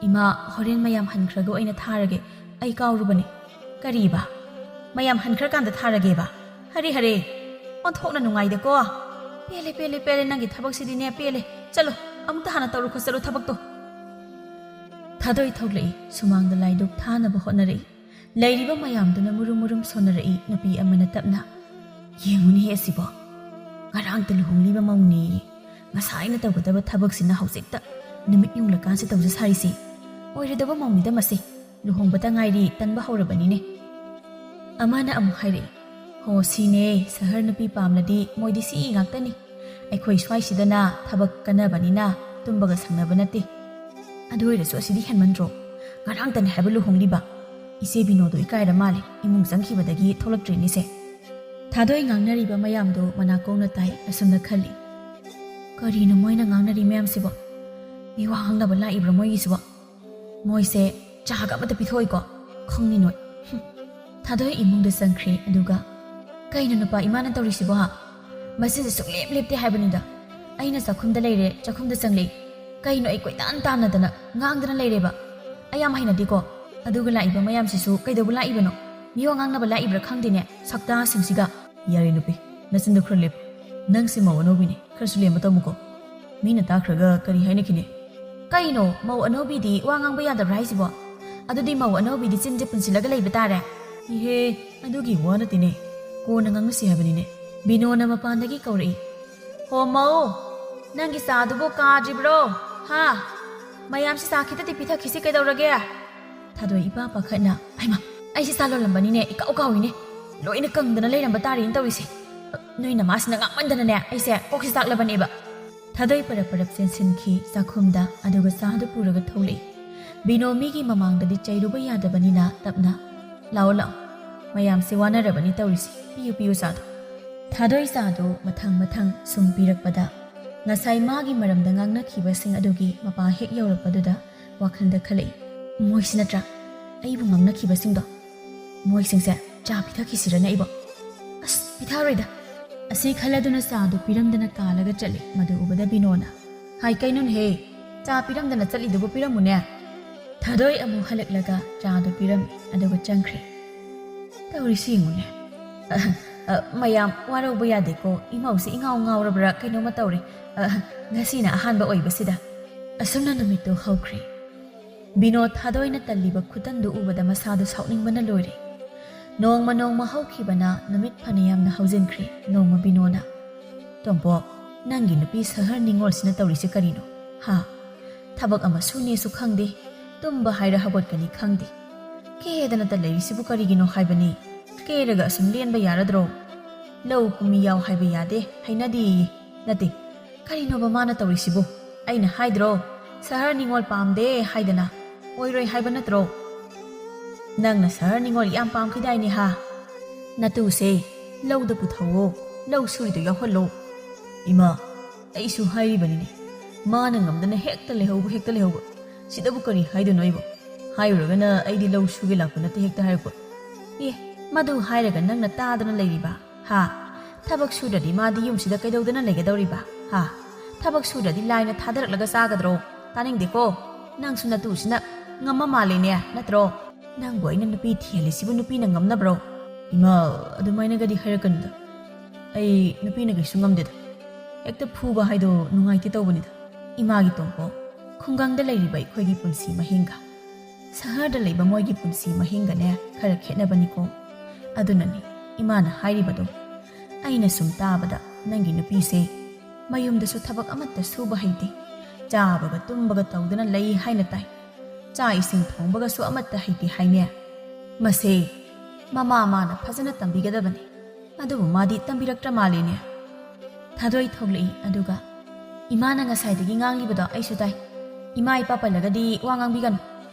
"ꯏꯃꯥ, ꯍꯣꯔꯦꯟ ꯃꯌꯥꯝ ꯍꯟꯈ꯭ꯔꯒ ꯑꯣꯏꯅ ꯊꯥꯔꯒꯦ, ꯑꯩ ꯀꯥꯎꯔꯨꯕꯅꯦ꯫" "ꯀꯔꯤꯕ? ꯃꯌꯥꯝ ꯍꯟꯈ꯭ꯔꯀꯥꯟꯗ ꯊꯥꯔꯒꯦꯕ? ꯍꯔꯦ ꯍꯔꯦ, ꯑꯣꯟꯊꯣꯛꯅ ꯅꯨꯡꯉꯥꯏꯗꯦꯀꯣ꯫ ꯄꯦꯜꯂꯦ, ꯄꯦꯜꯂꯦ, ꯄꯦꯜꯂꯦ, ꯅꯪꯒꯤ ꯊꯕꯛꯁꯤꯗꯤꯅꯦ, ꯄꯦꯜꯂꯦ꯫ ꯆꯠꯂꯣ, ꯑꯃꯨꯛꯇ ꯍꯥꯟꯅ ꯇꯧꯔꯨꯈꯣ, ꯆꯠꯂꯣ ꯊꯕꯛꯇꯣ꯫" ꯊꯥꯗꯣꯏ ꯊꯣꯛꯂꯛꯏ꯫ ꯁꯨꯃꯥꯡꯗ ꯂꯥꯏꯗꯨꯛ ꯊꯥꯅꯕ ꯍꯣꯠꯅꯔꯛꯏ꯫ ꯂꯩꯔꯤꯕ ꯃꯌꯥꯝꯗꯨꯅ ꯃꯨꯔꯨꯝ ꯃꯨꯔꯨꯝ ꯁꯣꯟꯅꯔꯛꯏ꯫ ꯅꯨꯄꯤ ꯑꯃꯅ ꯇꯞꯅ, "ꯌꯦꯡꯉꯨꯅꯦꯍꯦ ꯑꯁꯤꯕꯣ, ꯉꯔꯥꯡꯇ ꯂꯨꯍꯣꯡꯂꯤꯕ ꯃꯧꯅꯦꯌꯦ꯫ ꯉꯁꯥꯏꯅ ꯇꯧꯒꯗꯕ ꯊꯕꯛꯁꯤꯅ ꯍꯧꯖꯤꯛꯇ ꯅꯨꯃꯤꯠ ꯌꯨꯡꯂꯀꯥꯟꯁꯤ ꯇꯧꯖ ꯁꯥꯔꯤꯁꯤ꯫ ꯑꯣꯏꯔꯣꯏꯗꯕ ꯃꯧꯅꯤꯗ ꯃꯁꯤ꯫ ꯂꯨꯍꯣꯡꯕꯇ ꯉꯥꯏꯔꯤ, ꯇꯟꯕ ꯍꯧꯔꯕꯅꯤꯅꯦ"꯫ ꯑꯃꯅ ꯑꯃꯨꯛ ꯍꯥꯏꯔꯛꯏ, "ꯍꯣ, ꯁꯤꯅꯦ, ꯁꯍꯔ ꯅꯨꯄꯤ ꯄꯥꯝꯂꯗꯤ ꯃꯣꯏꯗꯤ ꯁꯤ ꯉꯥꯛꯇꯅꯤ꯫ ꯑꯩꯈꯣꯏ ꯁ꯭ꯋꯥꯏꯁꯤꯗꯅ ꯊꯕꯛ ꯀꯟꯅꯕꯅꯤꯅ ꯇꯨꯝꯕꯒ ꯁꯪꯅꯕ ꯅꯠꯇꯦ꯫ ꯑꯗꯨ ꯑꯣꯏꯔꯁꯨ ꯑꯁꯤꯗꯤ ꯍꯦꯟꯃꯟꯗ꯭ꯔꯣ? ꯉꯔꯥꯡꯇꯅꯦ ꯍꯥꯏꯕ ꯂꯨꯍꯣꯡꯂꯤꯕ꯫ ꯏꯆꯦ ꯕꯤꯅꯣꯗꯣ ꯏꯀꯥꯏꯔ ꯃꯥꯜꯂꯦ, ꯏꯃꯨꯡ ꯆꯪꯈꯤꯕꯗꯒꯤ ꯊꯣꯛꯂꯛꯇ꯭ꯔꯦꯅꯦꯁꯦ"꯫ ꯊꯥꯗꯣꯏ ꯉꯥꯡꯅꯔꯤꯕ ꯃꯌꯥꯝꯗꯨ ꯃꯅꯥꯀꯣꯡꯅ ꯇꯥꯏ꯫ ꯑꯁꯨꯝꯅ ꯈꯜꯂꯤ, "ꯀꯔꯤꯅꯣ ꯃꯣꯏꯅ ꯉꯥꯡꯅꯔꯤ ꯃꯌꯥꯝꯁꯤꯕꯣ? ꯃꯤꯋꯥ ꯉꯥꯡꯅꯕ ꯂꯥꯛꯏꯕ꯭ꯔꯣ ꯃꯣꯏꯒꯤꯁꯤꯕꯣ? ꯃꯣꯏꯁꯦ ꯆꯥꯒ ꯑꯃꯠꯇ ꯄꯤꯊꯣꯛꯏꯀꯣ? ꯈꯪꯅꯤ ꯅꯣꯏ"꯫ ꯍꯨꯝ꯫ ꯊꯥꯗꯣꯏ ꯏꯃꯨꯡꯗ ꯆꯪꯈ꯭ꯔꯦ꯫ ꯑꯗꯨꯒ, "ꯀꯩꯅꯣ ꯅꯨꯄꯥ ꯏꯃꯥꯅ ꯇꯧꯔꯤꯁꯤꯕꯣ, ꯍꯥ? ꯃꯁꯤꯁꯦ ꯁꯨꯡꯂꯦꯞ ꯂꯦꯞꯇꯦ ꯍꯥꯏꯕꯅꯤꯗ꯫ ꯑꯩꯅ ꯆꯥꯛꯈꯨꯝꯗ ꯂꯩꯔꯦ, ꯆꯥꯛꯈꯨꯝꯗ ꯆꯪꯂꯦ꯫ ꯀꯩꯅꯣ ꯑꯩ ꯀꯣꯏꯇꯥꯟ ꯇꯥꯟꯅꯗꯅ ꯉꯥꯡꯗꯅ ꯂꯩꯔꯦꯕ? ꯑꯩ ꯌꯥꯝ ꯍꯩꯅꯗꯦꯀꯣ꯫ ꯑꯗꯨꯒ ꯂꯥꯛꯏꯕ ꯃꯌꯥꯝꯁꯤꯁꯨ ꯀꯩꯗꯧꯕ ꯂꯥꯛꯏꯕꯅꯣ? ꯃꯤꯋꯥ ꯉꯥꯡꯅꯕ ꯂꯥꯛꯏꯕ꯭ꯔꯥ ꯈꯪꯗꯦꯅꯦ, ꯁꯛꯇꯥꯁꯤꯡꯁꯤꯒ"꯫ "ꯌꯥꯔꯦ ꯅꯨꯄꯤ, ꯅꯆꯤꯟꯗꯣ ꯈꯔ ꯂꯦꯞꯄꯨ꯫ ꯅꯪꯁꯦ ꯃꯧ ꯑꯅꯧꯕꯤꯅꯤ, ꯈꯔꯁꯨ ꯂꯦꯝꯕ ꯇꯝꯃꯨꯀꯣ꯫ ꯃꯤꯅ ꯇꯥꯈ꯭ꯔꯒ ꯀꯔꯤ ꯍꯥꯏꯅꯈꯤꯅꯤ?" "ꯀꯩꯅꯣ, ꯃꯧ ꯑꯅꯧꯕꯤꯗꯤ ꯋꯥ ꯉꯥꯡꯕ ꯌꯥꯗꯕ꯭ꯔꯥ ꯍꯥꯏꯁꯤꯕꯣ? ꯑꯗꯨꯗꯤ ꯃꯧ ꯑꯅꯧꯕꯤꯗꯤ ꯆꯤꯟꯁꯦ ꯄꯨꯟꯁꯤꯜꯂꯒ ꯂꯩꯕ ꯇꯥꯔꯦ"꯫ "ꯏꯍꯦ, ꯑꯗꯨꯒꯤ ꯋꯥ ꯅꯠꯇꯦꯅꯦ, ꯀꯣꯟꯅ ꯉꯥꯡꯅꯁꯤ ꯍꯥꯏꯕꯅꯤꯅꯦ"꯫ ꯕꯤꯅꯣꯅ ꯃꯄꯥꯟꯗꯒꯤ ꯀꯧꯔꯛꯏ, "ꯍꯣ ꯃꯧ, ꯅꯪꯒꯤ ꯆꯥꯗꯨꯕꯨ ꯀꯥꯗ꯭ꯔꯤꯕ꯭ꯔꯣ? ꯍꯥ? ꯃꯌꯥꯝꯁꯤ ꯆꯥ ꯈꯤꯇꯗꯤ ꯄꯤꯊꯛꯈꯤꯁꯤ ꯀꯩꯗꯧꯔꯒꯦ?" ꯊꯥꯗꯣꯏ ꯏꯄꯥ ꯄꯥꯈꯠꯅ, "ꯍꯩꯃꯥ, ꯑꯩꯁꯦ ꯆꯥ ꯂꯣꯜꯂꯝꯕꯅꯤꯅꯦ, ꯏꯀꯥꯎ ꯀꯥꯎꯏꯅꯦ꯫ ꯂꯣꯏꯅ ꯀꯪꯗꯅ ꯂꯩꯔꯝꯕ ꯇꯥꯔꯦꯅ ꯇꯧꯔꯤꯁꯦ꯫ ꯅꯣꯏ ꯅꯃꯥꯁꯤꯅ ꯉꯥꯡꯃꯟꯗꯅꯅꯦ ꯑꯩꯁꯦ ꯀꯣꯛꯁꯦ ꯆꯥꯛꯂꯕꯅꯦꯕ"꯫ ꯊꯥꯗꯣꯏ ꯄꯔꯞ ꯄꯔꯞ ꯆꯦꯟꯁꯤꯟꯈꯤ ꯆꯥꯛꯈꯨꯝꯗ, ꯑꯗꯨꯒ ꯆꯥꯗꯨ ꯄꯨꯔꯒ ꯊꯣꯛꯂꯛꯏ꯫ ꯕꯤꯅꯣ ꯃꯤꯒꯤ ꯃꯃꯥꯡꯗꯗꯤ ꯆꯩꯔꯨꯕ ꯌꯥꯗꯕꯅꯤꯅ ꯇꯞꯅ, "ꯂꯥꯛꯑꯣ ꯂꯥꯛꯑꯣ, ꯃꯌꯥꯝꯁꯦ ꯋꯥꯅꯔꯕꯅꯤ ꯇꯧꯔꯤꯁꯦ, ꯄꯤꯌꯨ ꯄꯤꯌꯨ ꯆꯥꯗꯣ"꯫ ꯊꯥꯗꯣꯏ ꯆꯥꯗꯨ ꯃꯊꯪ ꯃꯊꯪ ꯁꯨꯝ ꯄꯤꯔꯛꯄꯗ, ꯉꯁꯥꯏ ꯃꯥꯒꯤ ꯃꯔꯝꯗ ꯉꯥꯡꯅꯈꯤꯕꯁꯤꯡ ꯑꯗꯨꯒꯤ ꯃꯄꯥ ꯍꯦꯛ ꯌꯧꯔꯛꯄꯗꯨꯗ ꯋꯥꯈꯜꯗ ꯈꯜꯂꯛꯏ, "ꯃꯣꯏꯁꯤ ꯅꯠꯇ꯭ꯔꯥ ꯑꯩꯕꯨ ꯉꯥꯡꯅꯈꯤꯕꯁꯤꯡꯗꯣ? ꯃꯣꯏꯁꯤꯡꯁꯦ ꯆꯥ ꯄꯤꯊꯛꯈꯤꯁꯤꯔꯅꯦ ꯑꯩꯕꯣ? ꯑꯁ, ꯄꯤꯊꯛꯑꯔꯣꯏꯗ"꯫ ꯑꯁꯤ ꯈꯜꯂꯗꯨꯅ ꯆꯥꯗꯨ ꯄꯤꯔꯝꯗꯅ ꯀꯥꯜꯂꯒ ꯆꯠꯂꯤ꯫ ꯃꯗꯨ ꯎꯕꯗ ꯕꯤꯅꯣꯅ, "ꯍꯥꯏ, ꯀꯩꯅꯣꯅꯦꯍꯦ? ꯆꯥ ꯄꯤꯔꯝꯗꯅ ꯆꯠꯂꯤꯗꯨꯕꯨ ꯄꯤꯔꯝꯃꯨꯅꯦ"꯫ ꯊꯥꯗꯣꯏ ꯑꯃꯨꯛ ꯍꯜꯂꯛꯂꯒ ꯆꯥꯗꯨ ꯄꯤꯔꯝꯃꯤ, ꯑꯗꯨꯒ ꯆꯪꯈ꯭ꯔꯦ꯫ "ꯇꯧꯔꯤꯁꯤ ꯌꯦꯡꯉꯨꯅꯦ꯫ ꯑ, ꯑ, ꯃꯌꯥꯝ ꯋꯥꯔꯧꯕ ꯌꯥꯗꯦꯀꯣ, ꯏꯃꯧꯁꯤ ꯏꯉꯥꯎ ꯉꯥꯎꯔꯕ꯭ꯔꯥ ꯀꯩꯅꯣꯝꯃ ꯇꯧꯔꯦ꯫ ꯑ, ꯉꯁꯤꯅ ꯑꯍꯥꯟꯕ ꯑꯣꯏꯕꯁꯤꯗ"꯫ ꯑꯁꯨꯝꯅ ꯅꯨꯃꯤꯠꯇꯨ ꯍꯧꯈ꯭ꯔꯦ꯫ ꯕꯤꯅꯣ ꯊꯥꯗꯣꯏꯅ ꯇꯜꯂꯤꯕ ꯈꯨꯇꯟꯗꯨ ꯎꯕꯗ ꯃꯁꯥꯗꯨ ꯁꯥꯎꯅꯤꯡꯕꯅ ꯂꯣꯏꯔꯦ꯫ ꯅꯣꯡꯃ ꯅꯣꯡꯃ ꯍꯧꯈꯤꯕꯅ ꯅꯨꯃꯤꯠ ꯐꯅ ꯌꯥꯝꯅ ꯍꯧꯖꯤꯟꯈ꯭ꯔꯦ꯫ ꯅꯣꯡꯃ ꯕꯤꯅꯣꯅ, "ꯇꯣꯝꯄꯣꯛ, ꯅꯪꯒꯤ ꯅꯨꯄꯤ ꯁꯍꯔ ꯅꯤꯉꯣꯜꯁꯤꯅ ꯇꯧꯔꯤꯁꯦ ꯀꯔꯤꯅꯣ? ꯍꯥ? ꯊꯕꯛ ꯑꯃ ꯁꯨꯅꯦꯁꯨ ꯈꯪꯗꯦ, ꯇꯨꯝꯕ ꯍꯥꯏꯔ ꯍꯧꯒꯠꯀꯅꯤ ꯈꯪꯗꯦ꯫ ꯀꯦꯗꯅꯇ ꯂꯩꯔꯤꯁꯤꯕꯨ ꯀꯔꯤꯒꯤꯅꯣ ꯍꯥꯏꯕꯅꯤ? ꯀꯦꯔꯒ ꯑꯁꯨꯝ ꯂꯦꯟꯕ ꯌꯥꯔꯗ꯭ꯔꯣ? ꯂꯧ ꯀꯨꯝꯃꯤ ꯌꯥꯎ ꯍꯥꯏꯕ ꯌꯥꯗꯦ, ꯍꯩꯅꯗꯦꯌꯦ꯫ ꯅꯠꯇꯦ, ꯀꯔꯤꯅꯣꯕ ꯃꯥꯅ ꯇꯧꯔꯤꯁꯤꯕꯨ? ꯑꯩꯅ ꯍꯥꯏꯗ꯭ꯔꯣ, ꯁꯍꯔ ꯅꯤꯉꯣꯜ ꯄꯥꯝꯗꯦ ꯍꯥꯏꯗꯅ? ꯑꯣꯏꯔꯣꯏ ꯍꯥꯏꯕ ꯅꯠꯇ꯭ꯔꯣ? ꯅꯪꯅ ꯁꯍꯔ ꯅꯤꯉꯣꯜ ꯌꯥꯝ ꯄꯥꯝꯈꯤꯗꯥꯏꯅꯦ ꯍꯥ? ꯅꯇꯨꯁꯦ ꯂꯧꯗ ꯄꯨꯊꯧꯋꯣ, ꯂꯧ ꯁꯨꯔꯤꯗꯣ ꯌꯥꯎꯍꯜꯂꯣ꯫" "ꯏꯃꯥ, ꯑꯩꯁꯨ ꯍꯥꯏꯔꯤꯕꯅꯤꯅꯦ, ꯃꯥꯅ ꯉꯝꯗꯅ ꯍꯦꯛꯇ ꯂꯩꯍꯧꯕ, ꯍꯦꯛꯇ ꯂꯩꯍꯧꯕ꯫ ꯁꯤꯗꯕꯨ ꯀꯔꯤ ꯍꯥꯏꯗꯣꯏꯅꯣ ꯑꯩꯕꯨ? ꯍꯥꯏꯔꯨꯔꯒꯅ ꯑꯩꯗꯤ ꯂꯧ ꯁꯨꯒꯦ ꯂꯥꯛꯄ ꯅꯠꯇꯦ ꯍꯦꯛꯇ ꯍꯥꯏꯔꯛꯄ꯫" "ꯑꯦ, ꯃꯗꯨ ꯍꯥꯏꯔꯒ ꯅꯪꯅ ꯇꯥꯗꯅ ꯂꯩꯔꯤꯕ? ꯍꯥ? ꯊꯕꯛ ꯁꯨꯗ꯭ꯔꯗꯤ ꯃꯥꯗꯤ ꯌꯨꯝꯁꯤꯗ ꯀꯩꯗꯧꯗꯅ ꯂꯩꯒꯗꯧꯔꯤꯕ? ꯍꯥ? ꯊꯕꯛ ꯁꯨꯗ꯭ꯔꯗꯤ ꯂꯥꯏꯅ ꯊꯥꯗꯔꯛꯂꯒ ꯆꯥꯒꯗ꯭ꯔꯣ? ꯇꯥꯅꯤꯡꯗꯦꯀꯣ꯫ ꯅꯪꯁꯨ ꯅꯇꯨꯁꯤꯅ ꯉꯝꯃ ꯃꯥꯜꯂꯦꯅꯦ, ꯅꯠꯇ꯭ꯔꯣ? ꯅꯪꯕꯨ ꯑꯩꯅ ꯅꯨꯄꯤ ꯊꯤꯍꯜꯂꯤꯁꯤꯕꯨ ꯅꯨꯄꯤꯅ ꯉꯝꯅꯕ꯭ꯔꯣ?" "ꯏꯃꯥ, ꯑꯗꯨꯃꯥꯏꯅꯒꯗꯤ ꯍꯥꯏꯔꯛꯀꯅꯨꯗ꯫ ꯑꯩ ꯅꯨꯄꯤꯅ ꯀꯩꯁꯨ ꯉꯝꯗꯦꯗ꯫ ꯍꯦꯛꯇ ꯐꯨꯕ ꯍꯥꯏꯗꯣ ꯅꯨꯡꯉꯥꯏꯇꯦ ꯇꯧꯕꯅꯤꯗ꯫" "ꯏꯃꯥꯒꯤ ꯇꯣꯝꯄꯣꯛ, ꯈꯨꯡꯒꯪꯗ ꯂꯩꯔꯤꯕ ꯑꯩꯈꯣꯏꯒꯤ ꯄꯨꯟꯁꯤ ꯃꯍꯤꯡꯒ ꯁꯍꯔꯗ ꯂꯩꯕ ꯃꯣꯏꯒꯤ ꯄꯨꯟꯁꯤ ꯃꯍꯤꯡꯒꯅꯦ ꯈꯔ ꯈꯦꯠꯅꯕꯅꯤꯀꯣ꯫ ꯑꯗꯨꯅꯅꯤ ꯏꯃꯥꯅ ꯍꯥꯏꯔꯤꯕꯗꯣ꯫ ꯑꯩꯅ ꯁꯨꯝ ꯇꯥꯕꯗ ꯅꯪꯒꯤ ꯅꯨꯄꯤꯁꯦ ꯃꯌꯨꯝꯗꯁꯨ ꯊꯕꯛ ꯑꯃꯠꯇ ꯁꯨꯕ ꯍꯩꯇꯦ, ꯆꯥꯕꯒ ꯇꯨꯝꯕꯒ ꯇꯧꯗꯅ ꯂꯩ ꯍꯥꯏꯅ ꯇꯥꯏ꯫ ꯆꯥꯛ ꯏꯁꯤꯡ ꯊꯣꯡꯕꯒꯁꯨ ꯑꯃꯠꯇ ꯍꯩꯇꯦ ꯍꯥꯏꯅꯦ꯫ ꯃꯁꯦ ꯃꯃꯥ ꯃꯥꯅ ꯐꯖꯅ ꯇꯝꯕꯤꯒꯗꯕꯅꯤ꯫ ꯑꯗꯨꯕꯨ ꯃꯥꯗꯤ ꯇꯝꯕꯤꯔꯛꯇ꯭ꯔ ꯃꯥꯜꯂꯤꯅꯦ꯫" ꯊꯥꯗꯣꯏ ꯊꯣꯛꯂꯛꯏ, ꯑꯗꯨꯒ, "ꯏꯃꯥꯅ ꯉꯁꯥꯏꯗꯒꯤ ꯉꯥꯡꯂꯤꯕꯗꯣ ꯑꯩꯁꯨ ꯇꯥꯏ꯫ ꯏꯃꯥ ꯏꯄꯥ ꯄꯜꯂꯒꯗꯤ ꯋꯥ ꯉꯥꯡꯕꯤꯒꯅꯨ꯫"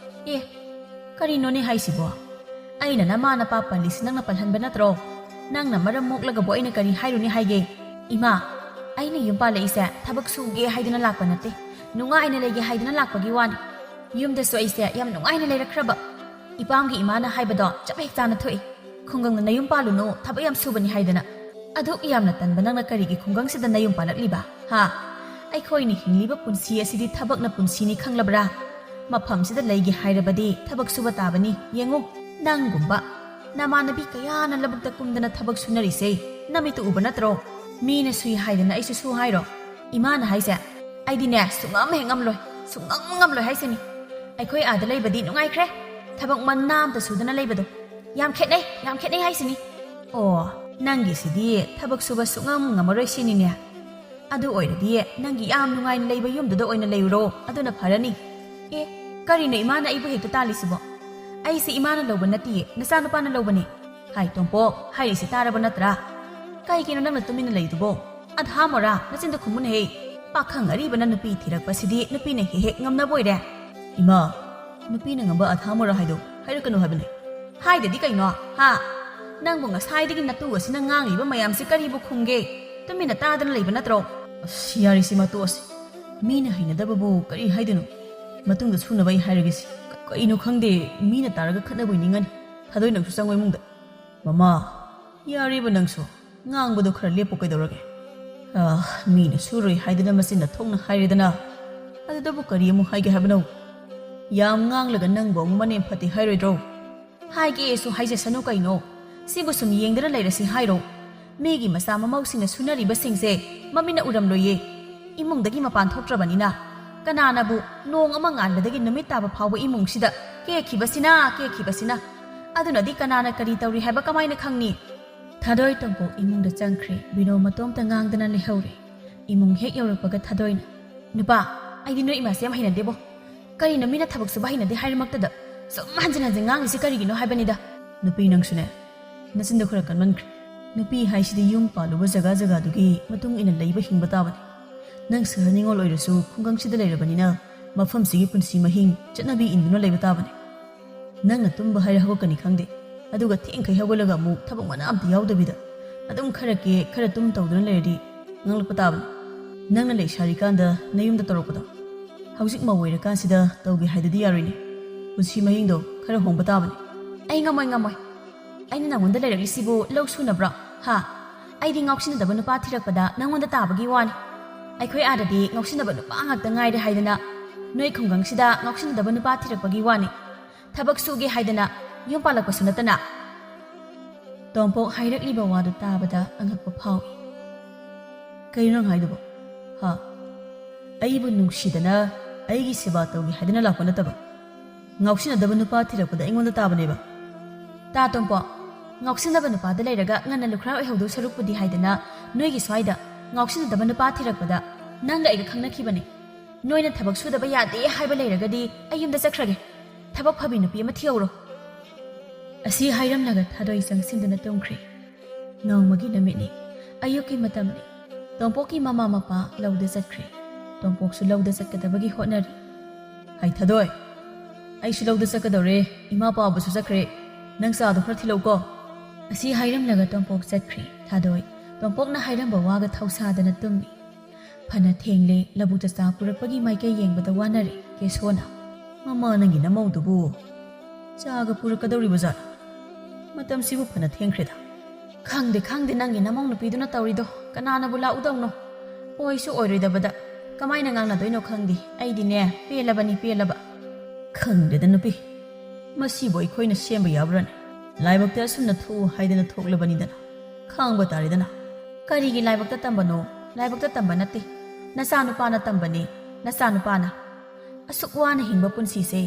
"ꯑꯦ, ꯀꯔꯤꯅꯣꯅꯦ ꯍꯥꯏꯁꯤꯕꯣ? ꯑꯩꯅ ꯅꯃꯥ ꯅꯄꯥ ꯄꯜꯂꯤꯁꯤ ꯅꯪꯅ ꯄꯜꯍꯟꯕ ꯅꯠꯇ꯭ꯔꯣ? ꯅꯪꯅ ꯃꯔꯝ ꯃꯣꯛꯂꯒꯕꯨ ꯑꯩꯅ ꯀꯔꯤ ꯍꯥꯏꯔꯨꯅꯤ ꯍꯥꯏꯒꯦ? ꯏꯃꯥ, ꯑꯩꯅ ꯌꯨꯝ ꯄꯥꯜꯂꯛꯏꯁꯦ ꯊꯕꯛ ꯁꯨꯒꯦ ꯍꯥꯏꯗꯅ ꯂꯥꯛꯄ ꯅꯠꯇꯦ, ꯅꯨꯡꯉꯥꯏꯅ ꯂꯩꯒꯦ ꯍꯥꯏꯗꯅ ꯂꯥꯛꯄꯒꯤ ꯋꯥꯅꯤ꯫ ꯌꯨꯝꯗꯁꯨ ꯑꯩꯁꯦ ꯌꯥꯝ ꯅꯨꯡꯉꯥꯏꯅ ꯂꯩꯔꯛꯈ꯭ꯔꯕ꯫ ꯏꯄꯥꯝꯒꯤ ꯏꯃꯥꯅ ꯍꯥꯏꯕꯗꯣ ꯆꯞ ꯍꯦꯛ ꯆꯥꯅ ꯊꯣꯛꯏ꯫ ꯈꯨꯡꯒꯪꯗ ꯅꯌꯨꯝ ꯄꯥꯜꯂꯨꯅꯨ, ꯊꯕꯛ ꯌꯥꯝ ꯁꯨꯕꯅꯤ ꯍꯥꯏꯗꯅ꯫ ꯑꯗꯨꯛ ꯌꯥꯝꯅ ꯇꯟꯕ ꯅꯪꯅ ꯀꯔꯤꯒꯤ ꯈꯨꯡꯒꯪꯁꯤꯗ ꯅꯌꯨꯝ ꯄꯥꯜꯂꯛꯂꯤꯕ? ꯍꯥ? ꯑꯩꯈꯣꯏꯅ ꯍꯤꯡꯂꯤꯕ ꯄꯨꯟꯁꯤ ꯑꯁꯤꯗꯤ ꯊꯕꯛꯅ ꯄꯨꯟꯁꯤꯅꯤ, ꯈꯪꯂꯕ꯭ꯔꯥ? ꯃꯐꯝꯁꯤꯗ ꯂꯩꯒꯦ ꯍꯥꯏꯔꯕꯗꯤ ꯊꯕꯛ ꯁꯨꯕ ꯇꯥꯕꯅꯤ꯫ ꯌꯦꯡꯉꯨ, ꯅꯪꯒꯨꯝꯕ ꯅꯃꯥꯟꯅꯕꯤ ꯀꯌꯥꯅ ꯂꯧꯕꯨꯛꯇ ꯀꯨꯝꯗꯅ ꯊꯕꯛ ꯁꯨꯅꯔꯤꯁꯦ ꯅꯃꯤꯠꯇ ꯎꯕ ꯅꯠꯇ꯭ꯔꯣ? ꯃꯤꯅ ꯁꯨꯏ ꯍꯥꯏꯗꯅ ꯑꯩꯁꯨ ꯁꯨ ꯍꯥꯏꯔꯣ? ꯏꯃꯥꯅ ꯍꯥꯏꯁꯦ ꯑꯩꯗꯤꯅꯦ ꯁꯨꯡꯉꯝ ꯍꯦꯛ ꯉꯝꯂꯣꯏ, ꯁꯨꯡꯉꯝ ꯉꯝꯂꯣꯏ ꯍꯥꯏꯁꯤꯅꯤ꯫ ꯑꯩꯈꯣꯏ ꯑꯥꯗ ꯂꯩꯕꯗꯤ ꯅꯨꯡꯉꯥꯏꯈ꯭ꯔꯦ꯫ ꯊꯕꯛ ꯃꯅꯥ ꯑꯝꯇ ꯁꯨꯗꯅ ꯂꯩꯕꯗꯣ꯫ ꯌꯥꯝ ꯈꯦꯠꯅꯩ, ꯌꯥꯝ ꯈꯦꯠꯅꯩ ꯍꯥꯏꯁꯤꯅꯤ꯫ ꯑꯣ, ꯅꯪꯒꯤꯁꯤꯗꯤ ꯊꯕꯛ ꯁꯨꯕ ꯁꯨꯛꯉꯝ ꯉꯝꯃꯔꯣꯏ ꯁꯤꯅꯤꯅꯦ꯫ ꯑꯗꯨ ꯑꯣꯏꯔꯗꯤ ꯅꯪꯒꯤ ꯌꯥꯝ ꯅꯨꯡꯉꯥꯏꯅ ꯂꯩꯕ ꯌꯨꯝꯗꯨꯗ ꯑꯣꯏꯅ ꯂꯩꯔꯨꯔꯣ, ꯑꯗꯨꯅ ꯐꯔꯅꯤ꯫ ꯑꯦ, ꯀꯔꯤꯅꯣ ꯏꯃꯥꯅ ꯑꯩꯕꯨ ꯍꯦꯛꯇ ꯇꯥꯜꯂꯤꯁꯤꯕꯣ? ꯑꯩꯁꯦ ꯏꯃꯥꯅ ꯂꯧꯕ ꯅꯠꯇꯤꯌꯦ, ꯅꯆꯥꯅꯨꯄꯥꯅ ꯂꯧꯕꯅꯦ꯫ ꯍꯥꯏ ꯇꯣꯝꯄꯣꯛ, ꯍꯥꯏꯔꯤꯁꯤ ꯇꯥꯔꯕ ꯅꯠꯇ꯭ꯔꯥ? ꯀꯩꯒꯤꯅꯣ ꯅꯪꯅ ꯇꯨꯃꯤꯟꯅ ꯂꯩꯗꯨꯕꯣ? ꯑꯙꯥ ꯃꯣꯔꯥ, ꯅꯆꯤꯟꯗꯣ ꯈꯨꯝꯃꯨꯅꯦꯍꯦ꯫ ꯄꯥꯈꯪ ꯑꯔꯤꯕꯅ ꯅꯨꯄꯤ ꯊꯤꯔꯛꯄꯁꯤꯗꯤ ꯅꯨꯄꯤꯅ ꯍꯦꯛ ꯍꯦꯛ ꯉꯝꯅꯕ ꯑꯣꯏꯔꯦ꯫ ꯏꯃꯥ, ꯅꯨꯄꯤꯅ ꯉꯝꯕ ꯑꯙꯥ ꯃꯣꯔꯥ ꯍꯥꯏꯗꯣ ꯍꯥꯏꯔꯛꯀꯅꯨ ꯍꯥꯏꯕꯅꯦ꯫ ꯍꯥꯏꯗꯗꯤ ꯀꯩꯅꯣ, ꯍꯥ? ꯅꯪꯕꯨ ꯉꯁꯥꯏꯗꯒꯤ ꯅꯇꯨ ꯑꯁꯤꯅ ꯉꯥꯡꯂꯤꯕ ꯃꯌꯥꯝꯁꯤ ꯀꯔꯤꯕꯨ ꯈꯨꯝꯒꯦ? ꯇꯨꯃꯤꯟꯅ ꯇꯥꯗꯅ ꯂꯩꯕ ꯅꯠꯇ꯭ꯔꯣ? ꯑꯁ, ꯌꯥꯔꯦꯁꯤ ꯃꯇꯣꯛꯑꯁꯤ꯫ ꯃꯤꯅ ꯍꯩꯅꯗꯕꯕꯨ ꯀꯔꯤ ꯍꯥꯏꯗꯣꯏꯅꯣ? ꯃꯇꯨꯡꯗ ꯁꯨꯅꯕ ꯑꯩ ꯍꯥꯏꯔꯒꯦꯁꯤ꯫ ꯀ-, ꯀꯩꯅꯣ ꯈꯪꯗꯦ, ꯃꯤꯅ ꯇꯥꯔꯒ ꯈꯠꯅꯕꯣꯏ ꯅꯤꯡꯉꯅꯤ꯫ ꯊꯥꯗꯣꯏ, ꯅꯪꯁꯨ ꯆꯪꯉꯣ ꯏꯃꯨꯡꯗ꯫ ꯃꯃꯥ, ꯌꯥꯔꯦꯕ ꯅꯪꯁꯨ꯫ ꯉꯥꯡꯕꯗꯣ ꯈꯔ ꯂꯦꯞꯄꯨ ꯀꯩꯗꯧꯔꯒꯦ? ꯑꯥ, ꯃꯤꯅ ꯁꯨꯔꯣꯏ ꯍꯥꯏꯗꯅ ꯃꯆꯤꯟꯅ ꯊꯣꯛꯅ ꯍꯥꯏꯔꯦꯗꯅ꯫ ꯑꯗꯨꯗꯕꯨ ꯀꯔꯤ ꯑꯃꯨꯛ ꯍꯥꯏꯒꯦ ꯍꯥꯏꯕꯅꯣ? ꯌꯥꯝ ꯉꯥꯡꯂꯒ ꯅꯪꯕꯨ ꯑꯃꯨꯛ ꯃꯅꯦꯝ ꯐꯠꯇꯦ ꯍꯥꯏꯔꯣꯏꯗ꯭ꯔꯣ? ꯍꯥꯏꯒꯦꯁꯨ ꯍꯥꯏꯖꯁꯅꯨ ꯀꯩꯅꯣ? ꯁꯤꯕꯨ ꯁꯨꯝ ꯌꯦꯡꯗꯅ ꯂꯩꯔꯁꯤ ꯍꯥꯏꯔꯣ? ꯃꯤꯒꯤ ꯃꯆꯥ ꯃꯃꯧꯁꯤꯡꯅ ꯁꯨꯅꯔꯤꯕꯁꯤꯡꯁꯦ ꯃꯃꯤꯠꯅ ꯎꯔꯝꯂꯣꯏꯌꯦ꯫ ꯏꯃꯨꯡꯗꯒꯤ ꯃꯄꯥꯟ ꯊꯣꯛꯇ꯭ꯔꯕꯅꯤꯅ꯫ ꯀꯅꯥꯅꯕꯨ ꯅꯣꯡ ꯑꯃ ꯉꯥꯟꯕꯗꯒꯤ ꯅꯨꯃꯤꯠ ꯇꯥꯕ ꯐꯥꯎꯕ ꯏꯃꯨꯡꯁꯤꯗ ꯀꯦꯛꯈꯤꯕꯁꯤꯅ, ꯀꯦꯛꯈꯤꯕꯁꯤꯅ? ꯑꯗꯨꯅꯗꯤ ꯀꯅꯥꯅ ꯀꯔꯤ ꯇꯧꯔꯤ ꯍꯥꯏꯕ ꯀꯃꯥꯏꯅ ꯈꯪꯅꯤ? ꯊꯥꯗꯣꯏ ꯇꯣꯝꯄꯣꯛ ꯏꯃꯨꯡꯗ ꯆꯪꯈ꯭ꯔꯦ꯫ ꯕꯤꯅꯣ ꯃꯇꯣꯝꯇ ꯉꯥꯡꯗꯅ ꯂꯩꯍꯧꯔꯦ꯫ ꯏꯃꯨꯡ ꯍꯦꯛ ꯌꯧꯔꯛꯄꯒ ꯊꯥꯗꯣꯏꯅ, "ꯅꯨꯄꯥ, ꯑꯩꯗꯤ ꯅꯣꯏ ꯏꯃꯥꯁꯦ ꯌꯥꯝ ꯍꯩꯅꯗꯦꯕꯣ꯫ ꯀꯔꯤꯅꯣ ꯃꯤꯅ ꯊꯕꯛ ꯁꯨꯕ ꯍꯩꯅꯗꯦ ꯍꯥꯏꯔꯃꯛꯇꯗ ꯁꯨꯝ ꯍꯟꯖꯤꯟ ꯍꯟꯖꯤꯟ ꯉꯥꯡꯉꯤꯁꯤ ꯀꯔꯤꯒꯤꯅꯣ ꯍꯥꯏꯕꯅꯤꯗ?" ꯅꯨꯄꯤ ꯅꯪꯁꯨꯅꯦ, ꯅꯆꯤꯟꯗꯣ ꯈꯔ ꯀꯟꯃꯟꯈ꯭ꯔꯦ꯫ ꯅꯨꯄꯤ ꯍꯥꯏꯁꯤꯗꯤ ꯌꯨꯝ ꯄꯥꯜꯂꯨꯕ ꯖꯒꯥ ꯖꯒꯥꯗꯨꯒꯤ ꯃꯇꯨꯡ ꯏꯟꯅ ꯂꯩꯕ ꯍꯤꯡꯕ ꯇꯥꯕꯅꯤ꯫ ꯅꯪ ꯁꯍꯔ ꯅꯤꯉꯣꯜ ꯑꯣꯏꯔꯁꯨ ꯈꯨꯡꯒꯪꯁꯤꯗ ꯂꯩꯔꯕꯅꯤꯅ ꯃꯐꯝꯁꯤꯒꯤ ꯄꯨꯟꯁꯤ ꯃꯍꯤꯡ, ꯆꯠꯅꯕꯤ ꯏꯟꯗꯨꯅ ꯂꯩꯕ ꯇꯥꯕꯅꯤ꯫ ꯅꯪꯅ ꯇꯨꯝꯕ ꯍꯥꯏꯔ ꯍꯧꯒꯠꯀꯅꯤ ꯈꯪꯗꯦ, ꯑꯗꯨꯒ ꯊꯦꯡꯈꯩ ꯍꯧꯒꯠꯂꯒ ꯑꯃꯨꯛ ꯊꯕꯛ ꯃꯅꯥ ꯑꯝꯇ ꯌꯥꯎꯗꯕꯤꯗ ꯑꯗꯨꯝ ꯈꯔ ꯀꯦ, ꯈꯔ ꯇꯨꯝ ꯇꯧꯗꯨꯅ ꯂꯩꯔꯗꯤ ꯉꯥꯡꯂꯛꯄ ꯇꯥꯕꯅꯤ꯫ ꯅꯪꯅ ꯂꯩꯁꯥꯔꯤꯀꯥꯟꯗ ꯅꯌꯨꯝꯗ ꯇꯧꯔꯛꯄꯗꯣ ꯍꯧꯖꯤꯛ ꯃꯧ ꯑꯣꯏꯔꯀꯥꯟꯁꯤꯗ ꯇꯧꯒꯦ ꯍꯥꯏꯗꯨꯗꯤ ꯌꯥꯔꯣꯏꯅꯦ꯫ ꯄꯨꯟꯁꯤ ꯃꯍꯤꯡꯗꯣ ꯈꯔ ꯍꯣꯡꯕ ꯇꯥꯕꯅꯤ꯫ ꯑꯩ ꯉꯝꯃꯣꯏ, ꯉꯝꯃꯣꯏ꯫ ꯑꯩꯅ ꯅꯪꯉꯣꯟꯗ ꯂꯩꯔꯛꯂꯤꯁꯤꯕꯨ ꯂꯧ ꯁꯨꯅꯕ꯭ꯔꯣ? ꯍꯥ? ꯑꯩꯗꯤ ꯉꯥꯎꯁꯤꯟꯅꯗꯕ ꯅꯨꯄꯥ ꯊꯤꯔꯛꯄꯗ ꯅꯪꯉꯣꯟꯗ ꯇꯥꯕꯒꯤ ꯋꯥꯅꯤ꯫ ꯑꯩꯈꯣꯏ ꯑꯥꯗꯗꯤ ꯉꯥꯎꯁꯤꯟꯅꯕ ꯅꯨꯄꯥ ꯉꯥꯛꯇ ꯉꯥꯏꯔꯦ ꯍꯥꯏꯗꯅ ꯅꯣꯏ ꯈꯨꯡꯒꯪꯁꯤꯗ ꯉꯥꯎꯁꯤꯟꯅꯗꯕ ꯅꯨꯄꯥ ꯊꯤꯔꯛꯄꯒꯤ ꯋꯥꯅꯤ꯫ ꯊꯕꯛ ꯁꯨꯒꯦ ꯍꯥꯏꯗꯅ ꯌꯨꯝ ꯄꯥꯜꯂꯛꯄꯁꯨ ꯅꯠꯇꯅ꯫ ꯇꯣꯝꯄꯣꯛ ꯍꯥꯏꯔꯛꯂꯤꯕ ꯋꯥꯗꯨ ꯇꯥꯕꯗ ꯑꯉꯛꯄ ꯐꯥꯎꯏ꯫ "ꯀꯩꯅꯣ ꯅꯪ ꯍꯥꯏꯗꯨꯕꯣ? ꯍꯥ? ꯑꯩꯕꯨ ꯅꯨꯡꯁꯤꯗꯅ ꯑꯩꯒꯤ ꯁꯦꯕꯥ ꯇꯧꯒꯦ ꯍꯥꯏꯗꯅ ꯂꯥꯛꯄ ꯅꯠꯇꯕ, ꯉꯥꯎꯁꯤꯟꯅꯗꯕ ꯅꯨꯄꯥ ꯊꯤꯔꯛꯄꯗ ꯑꯩꯉꯣꯟꯗ ꯇꯥꯕꯅꯦꯕ꯫ ꯇꯥ ꯇꯣꯝꯄꯣꯛ, ꯉꯥꯎꯁꯤꯟꯅꯕ ꯅꯨꯄꯥꯗ ꯂꯩꯔꯒ ꯉꯟꯅ ꯂꯨꯈ꯭ꯔꯥ ꯑꯣꯏꯍꯧꯗꯧ ꯁꯔꯨꯛꯄꯨꯗꯤ ꯍꯥꯏꯗꯅ ꯅꯣꯏꯒꯤ ꯁ꯭ꯋꯥꯏꯗ ꯉꯥꯎꯁꯤꯟꯅꯗꯕ ꯅꯨꯄꯥ ꯊꯤꯔꯛꯄꯗ ꯅꯪꯒ ꯑꯩꯒ ꯈꯪꯅꯈꯤꯕꯅꯦ꯫ ꯅꯣꯏꯅ ꯊꯕꯛ ꯁꯨꯗꯕ ꯌꯥꯗꯦ ꯍꯥꯏꯕ ꯂꯩꯔꯒꯗꯤ ꯑꯩ ꯌꯨꯝꯗ ꯆꯠꯈ꯭ꯔꯒꯦ꯫ ꯊꯕꯛ ꯐꯕꯤ ꯅꯨꯄꯤ ꯑꯃ ꯊꯤꯍꯧꯔꯣ꯫ ꯑꯁꯤ ꯍꯥꯏꯔꯝꯂꯒ ꯊꯥꯗꯣꯏ ꯆꯪꯁꯤꯟꯗꯨꯅ ꯇꯨꯝꯈ꯭ꯔꯦ꯫ ꯅꯣꯡꯃꯒꯤ ꯅꯨꯃꯤꯠꯅꯤ꯫ ꯑꯌꯨꯛꯀꯤ ꯃꯇꯝꯅꯤ꯫ ꯇꯣꯝꯄꯣꯛꯀꯤ ꯃꯃꯥ ꯃꯄꯥ ꯂꯧꯗ ꯆꯠꯈ꯭ꯔꯦ꯫ ꯇꯣꯝꯄꯣꯛꯁꯨ ꯂꯧꯗ ꯆꯠꯀꯗꯕꯒꯤ ꯍꯣꯠꯅꯔꯤ꯫ ꯍꯥꯏ ꯊꯥꯗꯣꯏ, ꯑꯩꯁꯨ ꯂꯧꯗ ꯆꯠꯀꯗꯧꯔꯦ꯫ ꯏꯃꯥ ꯄꯥꯕꯁꯨ ꯆꯠꯈ꯭ꯔꯦ꯫ ꯅꯪ ꯆꯥꯗꯣ ꯈꯔ ꯊꯤꯜꯂꯧꯀꯣ꯫ ꯑꯁꯤ ꯍꯥꯏꯔꯝꯂꯒ ꯇꯣꯝꯄꯣꯛ ꯆꯠꯈ꯭ꯔꯦ꯫ ꯊꯥꯗꯣꯏ, ꯇꯣꯝꯄꯣꯛꯅ ꯍꯥꯏꯔꯝꯕ ꯋꯥꯒ ꯊꯧꯁꯥꯗꯅ ꯇꯨꯝꯃꯤ꯫ ꯐꯅ ꯊꯦꯡꯂꯦ, ꯂꯧꯕꯨꯛꯇ ꯆꯥ ꯄꯨꯔꯛꯄꯒꯤ ꯃꯥꯏꯀꯩ ꯌꯦꯡꯕꯗ ꯋꯥꯅꯔꯦ ꯀꯦꯁꯣꯅ꯫ "ꯃꯃꯥ, ꯅꯪꯒꯤ ꯅꯃꯧꯗꯨꯕꯨ ꯆꯥꯒ ꯄꯨꯔꯛꯀꯗꯧꯔꯤꯕ ꯖꯥꯠꯂ? ꯃꯇꯝꯁꯤꯕꯨ ꯐꯅ ꯊꯦꯡꯈ꯭ꯔꯦꯗ꯫" "ꯈꯪꯗꯦ, ꯈꯪꯗꯦ, ꯅꯪꯒꯤ ꯅꯃꯧ ꯅꯨꯄꯤꯗꯨꯅ ꯇꯧꯔꯤꯗꯣ ꯀꯅꯥꯅꯕꯨ ꯂꯥꯛꯎꯗꯧꯅꯣ? ꯑꯣꯏꯁꯨ ꯑꯣꯏꯔꯣꯏꯗꯕꯗ ꯀꯃꯥꯏꯅ ꯉꯥꯡꯅꯗꯣꯏꯅꯣ ꯈꯪꯗꯦ꯫ ꯑꯩꯗꯤꯅꯦ, ꯄꯦꯜꯂꯕꯅꯤ, ꯄꯦꯜꯂꯕ꯫" "ꯈꯪꯗꯦꯗ ꯅꯨꯄꯤ, ꯃꯁꯤꯕꯨ ꯑꯩꯈꯣꯏꯅ ꯁꯦꯝꯕ ꯌꯥꯕ꯭ꯔꯥꯅꯦ? ꯂꯥꯏꯕꯛꯇ ꯑꯁꯨꯝꯅ ꯊꯣꯛꯎ ꯍꯥꯏꯗꯅ ꯊꯣꯛꯂꯕꯅꯤꯗꯅ, ꯈꯥꯡꯕ ꯇꯥꯔꯦꯗꯅ꯫" "ꯀꯔꯤꯒꯤ ꯂꯥꯏꯕꯛꯇ ꯇꯝꯕꯅꯣ? ꯂꯥꯏꯕꯛꯇ ꯇꯝꯕ ꯅꯠꯇꯦ, ꯅꯆꯥꯅꯨꯄꯥꯅ ꯇꯝꯕꯅꯤ, ꯅꯆꯥꯅꯨꯄꯥꯅ꯫ ꯑꯁꯨꯛ ꯋꯥꯅ ꯍꯤꯡꯕ ꯄꯨꯟꯁꯤꯁꯦ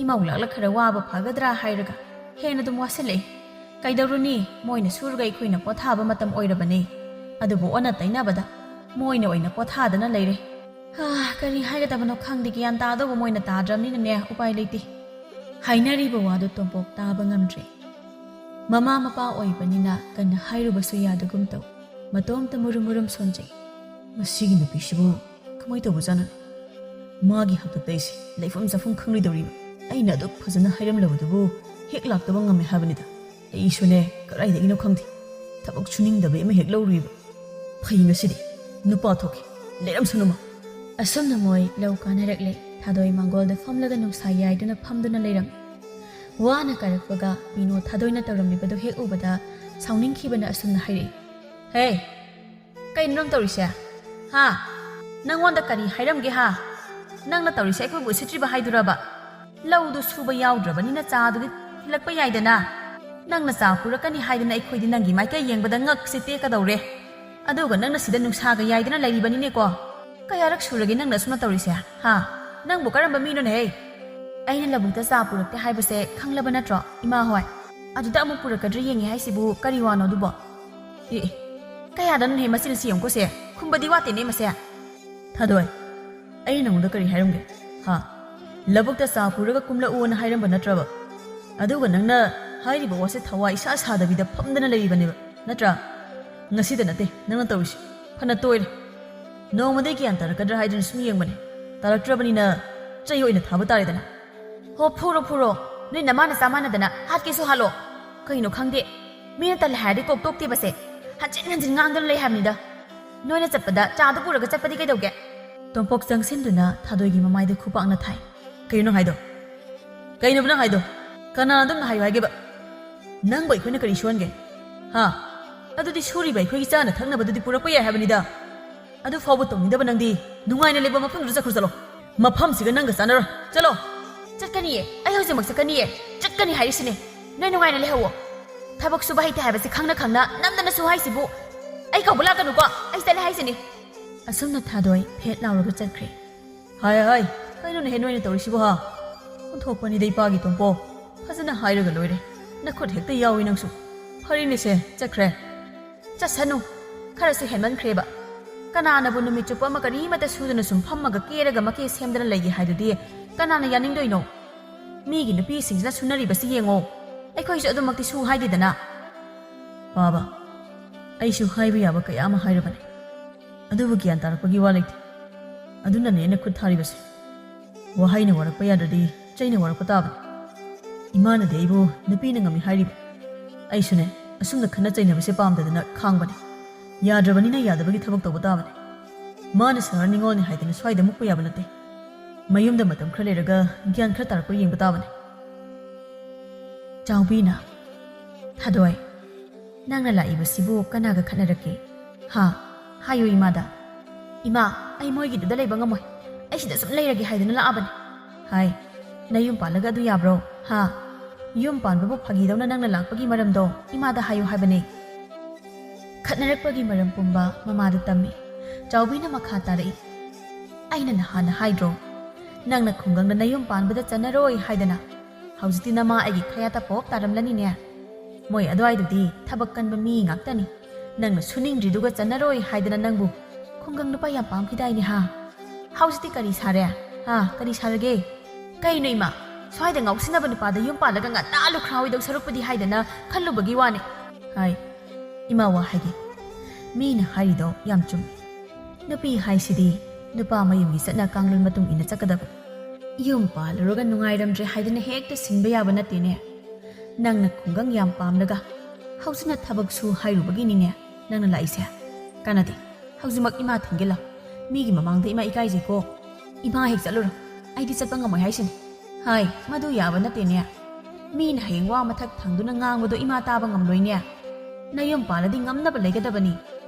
ꯏꯃꯧ ꯂꯥꯛꯂ ꯈꯔ ꯋꯥꯕ ꯐꯒꯗ꯭ꯔꯥ ꯍꯥꯏꯔꯒ ꯍꯦꯟꯅ ꯑꯗꯨꯝ ꯋꯥꯁꯤꯜꯂꯛꯏ꯫ ꯀꯩꯗꯧꯔꯨꯅꯤ, ꯃꯣꯏꯅ ꯁꯨꯔꯒ ꯑꯩꯈꯣꯏꯅ ꯄꯣꯊꯥꯕ ꯃꯇꯝ ꯑꯣꯏꯔꯕꯅꯤ꯫ ꯑꯗꯨꯕꯨ ꯑꯣꯟꯅ ꯇꯩꯅꯕꯗ ꯃꯣꯏꯅ ꯑꯣꯏꯅ ꯄꯣꯊꯥꯗꯅ ꯂꯩꯔꯦ꯫ ꯍꯥ, ꯀꯔꯤ ꯍꯥꯏꯒꯗꯕꯅꯣ ꯈꯪꯗꯦ, ꯒ꯭ꯌꯥꯟ ꯇꯥꯗꯧꯕ ꯃꯣꯏꯅ ꯇꯥꯗ꯭ꯔꯕꯅꯤꯅꯅꯦ, ꯎꯄꯥꯏ ꯂꯩꯇꯦ꯫" ꯍꯥꯏꯅꯔꯤꯕ ꯋꯥꯗꯨ ꯇꯣꯝꯄꯣꯛ ꯇꯥꯕ ꯉꯝꯗ꯭ꯔꯦ꯫ ꯃꯃꯥ ꯃꯄꯥ ꯑꯣꯏꯕꯅꯤꯅ ꯀꯟꯅ ꯍꯥꯏꯔꯨꯕꯁꯨ ꯌꯥꯗꯒꯨꯝ ꯇꯧ꯫ ꯃꯇꯣꯝꯇ ꯃꯨꯔꯨꯝ ꯃꯨꯔꯨꯝ ꯁꯣꯟꯖꯩ꯫ "ꯃꯁꯤꯒꯤ ꯅꯨꯄꯤꯁꯤꯕꯨ ꯀꯃꯥꯏ ꯇꯧꯕꯖꯥꯠꯅꯣ? ꯃꯥꯒꯤ ꯍꯥꯛꯇꯛꯇ ꯑꯩꯁꯦ ꯂꯩꯐꯝ ꯆꯥꯐꯝ ꯈꯪꯂꯣꯏꯗꯧꯔꯤꯕ꯫ ꯑꯩꯅ ꯑꯗꯨꯛ ꯐꯖꯅ ꯍꯥꯏꯔꯝꯂꯕꯗꯨꯕꯨ ꯍꯦꯛ ꯂꯥꯛꯇꯕ ꯉꯝꯃꯦ ꯍꯥꯏꯕꯅꯤꯗ꯫ ꯑꯩꯁꯨꯅꯦ, ꯀꯗꯥꯏꯗꯒꯤꯅꯣ ꯈꯪꯗꯦ, ꯊꯕꯛ ꯁꯨꯅꯤꯡꯗꯕꯤ ꯑꯃ ꯍꯦꯛ ꯂꯧꯔꯨꯏꯕ꯫ ꯐꯩ ꯉꯁꯤꯗꯤ ꯅꯨꯄꯥ ꯊꯣꯛꯈꯤ, ꯂꯩꯔꯝꯁꯅꯨ ꯃꯥ꯫" ꯑꯁꯨꯝꯅ ꯃꯣꯏ ꯂꯧ ꯀꯥꯅꯔꯛꯂꯦ꯫ ꯊꯥꯗꯣꯏ ꯃꯥꯡꯒꯣꯜꯗ ꯐꯝꯂꯒ ꯅꯨꯡꯁꯥ ꯌꯥꯏꯗꯨꯅ ꯐꯝꯗꯨꯅ ꯂꯩꯔꯝꯃꯤ꯫ ꯋꯥꯅ ꯀꯥꯔꯛꯄꯒ ꯄꯤꯅꯣ ꯊꯥꯗꯣꯏꯅ ꯇꯧꯔꯝꯂꯤꯕꯗꯨ ꯍꯦꯛ ꯎꯕꯗ ꯁꯥꯎꯅꯤꯡꯈꯤꯕꯅ ꯑꯁꯨꯝꯅ ꯍꯥꯏꯔꯛꯏ, "ꯍꯦ, ꯀꯩꯅꯣ ꯅꯪ ꯇꯧꯔꯤꯁꯦ? ꯍꯥ? ꯅꯪꯉꯣꯟꯗ ꯀꯔꯤ ꯍꯥꯏꯔꯝꯒꯦ ꯍꯥ? ꯅꯪꯅ ꯇꯧꯔꯤꯁꯦ ꯑꯩꯈꯣꯏꯕꯨ ꯎꯁꯤꯠꯇ꯭ꯔꯤꯕ ꯍꯥꯏꯗꯨꯔꯕ? ꯂꯧꯗꯨ ꯁꯨꯕ ꯌꯥꯎꯗ꯭ꯔꯕꯅꯤꯅ ꯆꯥꯗꯨꯗꯤ ꯊꯤꯜꯂꯛꯄ ꯌꯥꯏꯗꯅ꯫ ꯅꯪꯅ ꯆꯥ ꯄꯨꯔꯛꯀꯅꯤ ꯍꯥꯏꯗꯅ ꯑꯩꯈꯣꯏꯗꯤ ꯅꯪꯒꯤ ꯃꯥꯏꯀꯩ ꯌꯦꯡꯕꯗ ꯉꯛꯁꯦ ꯇꯦꯛꯀꯗꯧꯔꯦ꯫ ꯑꯗꯨꯒ ꯅꯪꯅ ꯁꯤꯗ ꯅꯨꯡꯁꯥꯒ ꯌꯥꯏꯗꯅ ꯂꯩꯔꯤꯕꯅꯤꯅꯦꯀꯣ꯫ ꯀꯌꯥꯔꯛ ꯁꯨꯔꯒꯦ ꯅꯪꯅ ꯑꯁꯨꯝꯅ ꯇꯧꯔꯤꯁꯦ? ꯍꯥ?" ꯅꯪꯕꯨ ꯀꯔꯝꯕ ꯃꯤꯅꯣꯅꯦꯍꯦ? ꯑꯩꯅ ꯂꯧꯕꯨꯛꯇ ꯆꯥ ꯄꯨꯔꯛꯇꯦ ꯍꯥꯏꯕꯁꯦ ꯈꯪꯂꯕ ꯅꯠꯇ꯭ꯔꯣ, ꯏꯃꯥ ꯍꯣꯏ? ꯑꯗꯨꯗ ꯑꯃꯨꯛ ꯄꯨꯔꯛꯀꯗ꯭ꯔꯥ ꯌꯦꯡꯉꯦ ꯍꯥꯏꯁꯤꯕꯨ ꯀꯔꯤ ꯋꯥꯅꯣ ꯑꯗꯨꯕꯣ? ꯑꯦ, ꯑꯦ, ꯀꯌꯥꯗꯅꯣꯅꯦꯍꯦ ꯃꯆꯤꯟꯁꯤ ꯌꯦꯡꯉꯨꯀꯣꯁꯦ? ꯈꯨꯝꯕꯗꯤ ꯋꯥꯠꯇꯦꯅꯦ ꯃꯁꯦ꯫ ꯊꯥꯗꯣꯏ, ꯑꯩ ꯅꯉꯣꯟꯗ ꯀꯔꯤ ꯍꯥꯏꯔꯝꯒꯦ? ꯍꯥ? ꯂꯧꯕꯨꯛꯇ ꯆꯥ ꯄꯨꯔꯒ ꯀꯨꯝꯂꯛꯎꯅ ꯍꯥꯏꯔꯝꯕ ꯅꯠꯇ꯭ꯔꯕ? ꯑꯗꯨꯒ ꯅꯪꯅ ꯍꯥꯏꯔꯤꯕ ꯋꯥꯁꯦ ꯊꯋꯥꯏ ꯏꯁꯥ ꯁꯥꯗꯕꯤꯗ ꯐꯝꯗꯅ ꯂꯩꯔꯤꯕꯅꯦꯕ, ꯅꯠꯇ꯭ꯔꯥ? ꯉꯁꯤꯗ ꯅꯠꯇꯦ ꯅꯪꯅ ꯇꯧꯔꯤꯁꯦ꯫ ꯐꯅ ꯇꯣꯏꯔꯦ꯫ ꯅꯣꯡꯃꯗꯤ ꯒ꯭ꯌꯥꯟ ꯇꯥꯔꯛꯀꯗ꯭ꯔꯥ ꯍꯥꯏꯗꯨꯅ ꯁꯨꯝ ꯌꯦꯡꯕꯅꯦ꯫ ꯇꯥꯔꯛꯇ꯭ꯔꯕꯅꯤꯅ ꯆꯩ ꯑꯣꯏꯅ ꯊꯥꯕ ꯇꯥꯔꯦꯗꯅ꯫ ꯍꯣ, ꯐꯨꯔꯣ, ꯐꯨꯔꯣ꯫ ꯅꯣꯏ ꯅꯃꯥ ꯅꯆꯥ ꯃꯥꯟꯅꯗꯅ ꯍꯥꯠꯀꯦꯁꯨ ꯍꯥꯠꯂꯣ꯫ ꯀꯩꯅꯣ ꯈꯪꯗꯦ꯫ ꯃꯤꯅ ꯇꯜꯂꯦ ꯍꯥꯏꯔꯗꯤ ꯀꯣꯛ ꯇꯣꯛꯇꯦꯕꯁꯦ꯫ ꯍꯟꯖꯤꯟ ꯍꯟꯖꯤꯟ ꯉꯥꯡꯗꯅ ꯂꯩ ꯍꯥꯏꯕꯅꯤꯗ꯫ ꯅꯣꯏꯅ ꯆꯠꯄꯗ ꯆꯥꯗꯨ ꯄꯨꯔꯒ ꯆꯠꯄꯗꯤ ꯀꯩꯗꯧꯒꯦ? ꯇꯣꯝꯄꯣꯛ ꯆꯪꯁꯤꯟꯗꯨꯅ ꯊꯥꯗꯣꯏꯒꯤ ꯃꯃꯥꯏꯗ ꯈꯨꯄꯥꯛꯅ ꯊꯥꯏ꯫ ꯀꯩꯅꯣ ꯅꯪ ꯍꯥꯏꯗꯣ? ꯀꯩꯅꯣꯕ ꯅꯪ ꯍꯥꯏꯗꯣ? ꯀꯅꯥꯅ ꯑꯗꯨꯝꯅ ꯍꯥꯏꯌꯨ ꯍꯥꯏꯒꯦꯕ? ꯅꯪꯕꯨ ꯑꯩꯈꯣꯏꯅ ꯀꯔꯤ ꯁꯨꯍꯟꯒꯦ? ꯍꯥ? ꯑꯗꯨꯗꯤ ꯁꯨꯔꯤꯕ ꯑꯩꯈꯣꯏꯒꯤ ꯆꯥꯅ ꯊꯛꯅꯕꯗꯨꯗꯤ ꯄꯨꯔꯛꯄ ꯌꯥꯏ ꯍꯥꯏꯕꯅꯤꯗ꯫ ꯑꯗꯨ ꯐꯥꯎꯕ ꯇꯧꯅꯤꯡꯗꯕ ꯅꯪꯗꯤ ꯅꯨꯡꯉꯥꯏꯅ ꯂꯩꯕ ꯃꯐꯝꯗꯨꯗ ꯆꯠꯈ꯭ꯔꯣ ꯆꯠꯂꯣ꯫ ꯃꯐꯝꯁꯤꯒ ꯅꯪꯒ ꯆꯥꯟꯅꯔꯣꯏ꯫ ꯆꯠꯂꯣ꯫ ꯆꯠꯀꯅꯤꯌꯦ꯫ ꯑꯩ ꯍꯧꯖꯤꯛꯃꯛ ꯆꯠꯀꯅꯤꯌꯦ꯫ ꯆꯠꯀꯅꯤ ꯍꯥꯏꯔꯤꯁꯤꯅꯦ꯫ ꯅꯣꯏ ꯅꯨꯡꯉꯥꯏꯅ ꯂꯩꯍꯧꯋꯣ꯫ ꯊꯕꯛ ꯁꯨꯕ ꯍꯩꯇꯦ ꯍꯥꯏꯕꯁꯦ ꯈꯪꯅ ꯈꯪꯅ ꯅꯝꯗꯅ ꯁꯨ ꯍꯥꯏꯁꯤꯕꯨ꯫ ꯑꯩ ꯀꯧꯕ ꯂꯥꯛꯀꯅꯨꯀꯣ꯫ ꯑꯩ ꯆꯠꯂꯦ ꯍꯥꯏꯁꯤꯅꯦ꯫ ꯑꯁꯨꯝꯅ ꯊꯥꯗꯣꯏ ꯐꯦꯠ ꯂꯥꯎꯔꯒ ꯆꯠꯈ꯭ꯔꯦ꯫ ꯍꯥꯏ, ꯍꯥꯏ, ꯀꯩꯅꯣꯅꯦꯍꯦ ꯅꯣꯏꯅ ꯇꯧꯔꯤꯁꯤꯕꯨ ꯍꯥ? ꯑꯣꯟꯊꯣꯛꯄꯅꯤꯗ ꯏꯄꯥꯒꯤ ꯇꯣꯝꯄꯣ꯫ ꯐꯖꯅ ꯍꯥꯏꯔꯒ ꯂꯣꯏꯔꯦ꯫ ꯅꯈꯨꯠ ꯍꯦꯛꯇ ꯌꯥꯎꯏ ꯅꯪꯁꯨ꯫ ꯐꯔꯦꯅꯦꯁꯦ, ꯆꯠꯈ꯭ꯔꯦ꯫ ꯆꯠꯁꯅꯨ꯫ ꯈꯔꯁꯨ ꯍꯦꯟꯃꯟꯈ꯭ꯔꯦꯕ꯫ ꯀꯅꯥꯅꯕꯨ ꯅꯨꯃꯤꯠ ꯆꯨꯞꯄ ꯑꯃ ꯀꯔꯤꯃꯠꯇ ꯁꯨꯗꯅ ꯁꯨꯝ ꯐꯝꯃꯒ ꯀꯦꯔꯒ ꯃꯀꯦ ꯁꯦꯝꯗꯅ ꯂꯩꯒꯦ ꯍꯥꯏꯗꯨꯗꯤ ꯀꯅꯥꯅ ꯌꯥꯅꯤꯡꯗꯣꯏꯅꯣ? ꯃꯤꯒꯤ ꯅꯨꯄꯤꯁꯤꯡꯁꯤꯅ ꯁꯨꯅꯔꯤꯕꯁꯤ ꯌꯦꯡꯉꯣ꯫ ꯑꯩꯈꯣꯏꯁꯨ ꯑꯗꯨꯃꯛꯇꯤ ꯁꯨ ꯍꯥꯏꯗꯦꯗꯅ꯫ ꯄꯥꯕ, ꯑꯩꯁꯨ ꯍꯥꯏꯕ ꯌꯥꯕ ꯀꯌꯥ ꯑꯃ ꯍꯥꯏꯔꯕꯅꯤ꯫ ꯑꯗꯨꯕꯨ ꯒ꯭ꯌꯥꯟ ꯇꯥꯔꯛꯄꯒꯤ ꯋꯥ ꯂꯩꯇꯦ꯫ ꯑꯗꯨꯅꯅꯦ ꯑꯩꯅ ꯈꯨꯠ ꯊꯥꯔꯤꯕꯁꯦ꯫ ꯋꯥꯍꯩꯅ ꯋꯥꯔꯛꯄ ꯌꯥꯗ꯭ꯔꯗꯤ ꯆꯩꯅ ꯋꯥꯔꯛꯄ ꯇꯥꯕꯅꯤ꯫ ꯏꯃꯥꯅꯗꯤ ꯑꯩꯕꯨ ꯅꯨꯄꯤꯅ ꯉꯝꯃꯤ ꯍꯥꯏꯔꯤꯕ꯫ ꯑꯩꯁꯨꯅꯦ, ꯑꯁꯨꯝꯅ ꯈꯠꯅ ꯆꯩꯅꯕꯁꯦ ꯄꯥꯝꯗꯗꯅ ꯈꯥꯡꯕꯅꯤ꯫ ꯌꯥꯗ꯭ꯔꯕꯅꯤꯅ ꯌꯥꯗꯕꯒꯤ ꯊꯕꯛ ꯇꯧꯕ ꯇꯥꯕꯅꯤ꯫ ꯃꯥꯅ ꯁꯍꯔ ꯅꯤꯉꯣꯜꯅꯤ ꯍꯥꯏꯗꯅ ꯁ꯭ꯋꯥꯏꯗ ꯃꯨꯛꯄ ꯌꯥꯕ ꯅꯠꯇꯦ꯫ ꯃꯌꯨꯝꯗ ꯃꯇꯝ ꯈꯔ ꯂꯩꯔꯒ ꯒ꯭ꯌꯥꯟ ꯈꯔ ꯇꯥꯔꯛꯄ ꯌꯦꯡꯕ ꯇꯥꯕꯅꯤ꯫ ꯆꯥꯎꯕꯤꯅ, ꯊꯥꯗꯣꯏ, ꯅꯪꯅ ꯂꯥꯛꯏꯕꯁꯤꯕꯨ ꯀꯅꯥꯒ ꯈꯠꯅꯔꯛꯀꯦ? ꯍꯥ? ꯍꯥꯏꯌꯨ ꯏꯃꯥꯗ꯫ ꯏꯃꯥ, ꯑꯩ ꯃꯣꯏꯒꯤꯗꯨꯗ ꯂꯩꯕ ꯉꯝꯃꯣꯏ꯫ ꯑꯩ ꯁꯤꯗ ꯁꯨꯝ ꯂꯩꯔꯒꯦ ꯍꯥꯏꯗꯨꯅ ꯂꯥꯛꯑꯕꯅꯤ꯫ ꯍꯥꯏ, ꯅꯌꯨꯝ ꯄꯥꯜꯂꯒ ꯑꯗꯨ ꯌꯥꯕ꯭ꯔꯣ? ꯍꯥ? ꯌꯨꯝ ꯄꯥꯟꯕꯕꯨ ꯐꯥꯒꯤꯗꯧꯅ ꯅꯪꯅ ꯂꯥꯛꯄꯒꯤ ꯃꯔꯝꯗꯣ ꯏꯃꯥꯗ ꯍꯥꯏꯌꯨ ꯍꯥꯏꯕꯅꯦ꯫ ꯈꯠꯅꯔꯛꯄꯒꯤ ꯃꯔꯝ ꯄꯨꯝꯕ ꯃꯃꯥꯗ ꯇꯝꯃꯤ꯫ ꯆꯥꯎꯕꯤꯅ ꯃꯈꯥ ꯇꯥꯔꯛꯏ꯫ ꯑꯩꯅ ꯅꯍꯥꯟꯅ ꯍꯥꯏꯗ꯭ꯔꯣ? ꯅꯪꯅ ꯈꯨꯡꯒꯪꯗ ꯅꯌꯨꯝ ꯄꯥꯟꯕꯗ ꯆꯟꯅꯔꯣꯏ ꯍꯥꯏꯗꯅ ꯍꯧꯖꯤꯛꯇꯤ ꯅꯃꯥ ꯑꯩꯒꯤ ꯈꯌꯥꯠꯇ ꯄꯣꯞ ꯇꯥꯔꯝꯂꯅꯤꯅꯦ꯫ ꯃꯣꯏ ꯑꯗꯨꯋꯥꯏꯗꯨꯗꯤ ꯊꯕꯛ ꯀꯟꯕ ꯃꯤ ꯉꯥꯛꯇꯅꯤ꯫ ꯅꯪꯅ ꯁꯨꯅꯤꯡꯗ꯭ꯔꯤꯗꯨꯒ ꯆꯟꯅꯔꯣꯏ ꯍꯥꯏꯗꯅ ꯅꯪꯕꯨ ꯈꯨꯡꯒꯪ ꯅꯨꯄꯥ ꯌꯥꯝ ꯄꯥꯝꯈꯤꯗꯥꯏꯅꯦ ꯍꯥ? ꯍꯧꯖꯤꯛꯇꯤ ꯀꯔꯤ ꯁꯥꯔꯦ? ꯍꯥ, ꯀꯔꯤ ꯁꯥꯔꯒꯦ? ꯀꯩꯅꯣ ꯏꯃꯥ, ꯁ꯭ꯋꯥꯏꯗ ꯉꯥꯎꯁꯤꯟꯅꯕ ꯅꯨꯄꯥꯗ ꯌꯨꯝ ꯄꯥꯜꯂꯒ ꯉꯟꯇꯥ ꯂꯨꯈ꯭ꯔꯥꯎꯏꯗꯧ ꯁꯔꯨꯛꯄꯨꯗꯤ ꯍꯥꯏꯗꯅ ꯈꯜꯂꯨꯕꯒꯤ ꯋꯥꯅꯤ꯫ ꯍꯥꯏ, ꯏꯃꯥ ꯋꯥ ꯍꯥꯏꯒꯦ꯫ ꯃꯤꯅ ꯍꯥꯏꯔꯤꯗꯣ ꯌꯥꯝ ꯆꯨꯝꯃꯤ꯫ ꯅꯨꯄꯤ ꯍꯥꯏꯁꯤꯗꯤ ꯅꯨꯄꯥ ꯃꯌꯨꯝꯒꯤ ꯆꯠꯅ ꯀꯥꯡꯂꯣꯟ ꯃꯇꯨꯡ ꯏꯟꯅ ꯆꯠꯀꯗꯕ꯫ ꯌꯨꯝ ꯄꯥꯜꯂꯨꯔꯒ ꯅꯨꯡꯉꯥꯏꯔꯝꯗ꯭ꯔꯦ ꯍꯥꯏꯗꯅ ꯍꯦꯛꯇ ꯁꯤꯟꯕ ꯌꯥꯕ ꯅꯠꯇꯦꯅꯦ꯫ ꯅꯪꯅ ꯈꯨꯡꯒꯪ ꯌꯥꯝ ꯄꯥꯝꯂꯒ ꯍꯧꯖꯤꯛꯅ ꯊꯕꯛ ꯁꯨ ꯍꯥꯏꯔꯨꯕꯒꯤꯅꯤꯅꯦ ꯅꯪꯅ ꯂꯥꯛꯏꯁꯦ꯫ ꯀꯥꯟꯅꯗꯦ꯫ ꯍꯧꯖꯤꯛꯃꯛ ꯏꯃꯥ ꯊꯤꯟꯒꯦ ꯂꯥꯎ꯫ ꯃꯤꯒꯤ ꯃꯃꯥꯡꯗ ꯏꯃꯥ ꯏꯀꯥꯏꯖꯩꯀꯣ꯫ ꯏꯃꯥ ꯍꯦꯛ ꯆꯠꯂꯨꯔꯣ꯫ ꯑꯩꯗꯤ ꯆꯠꯄ ꯉꯝꯃꯣꯏ ꯍꯥꯏꯁꯤꯅꯤ꯫ ꯍꯥꯏ, ꯃꯗꯨ ꯌꯥꯕ ꯅꯠꯇꯦꯅꯦ꯫ ꯃꯤꯅ ꯍꯌꯦꯡ ꯋꯥ ꯃꯊꯛ ꯊꯪꯗꯨꯅ ꯉꯥꯡꯕꯗꯣ ꯏꯃꯥ ꯇꯥꯕ ꯉꯝꯂꯣꯏꯅꯦ꯫ ꯅꯌꯨꯝ ꯄꯥꯜꯂꯗꯤ ꯉꯝꯅꯕ ꯂꯩꯒꯗꯕꯅꯤ꯫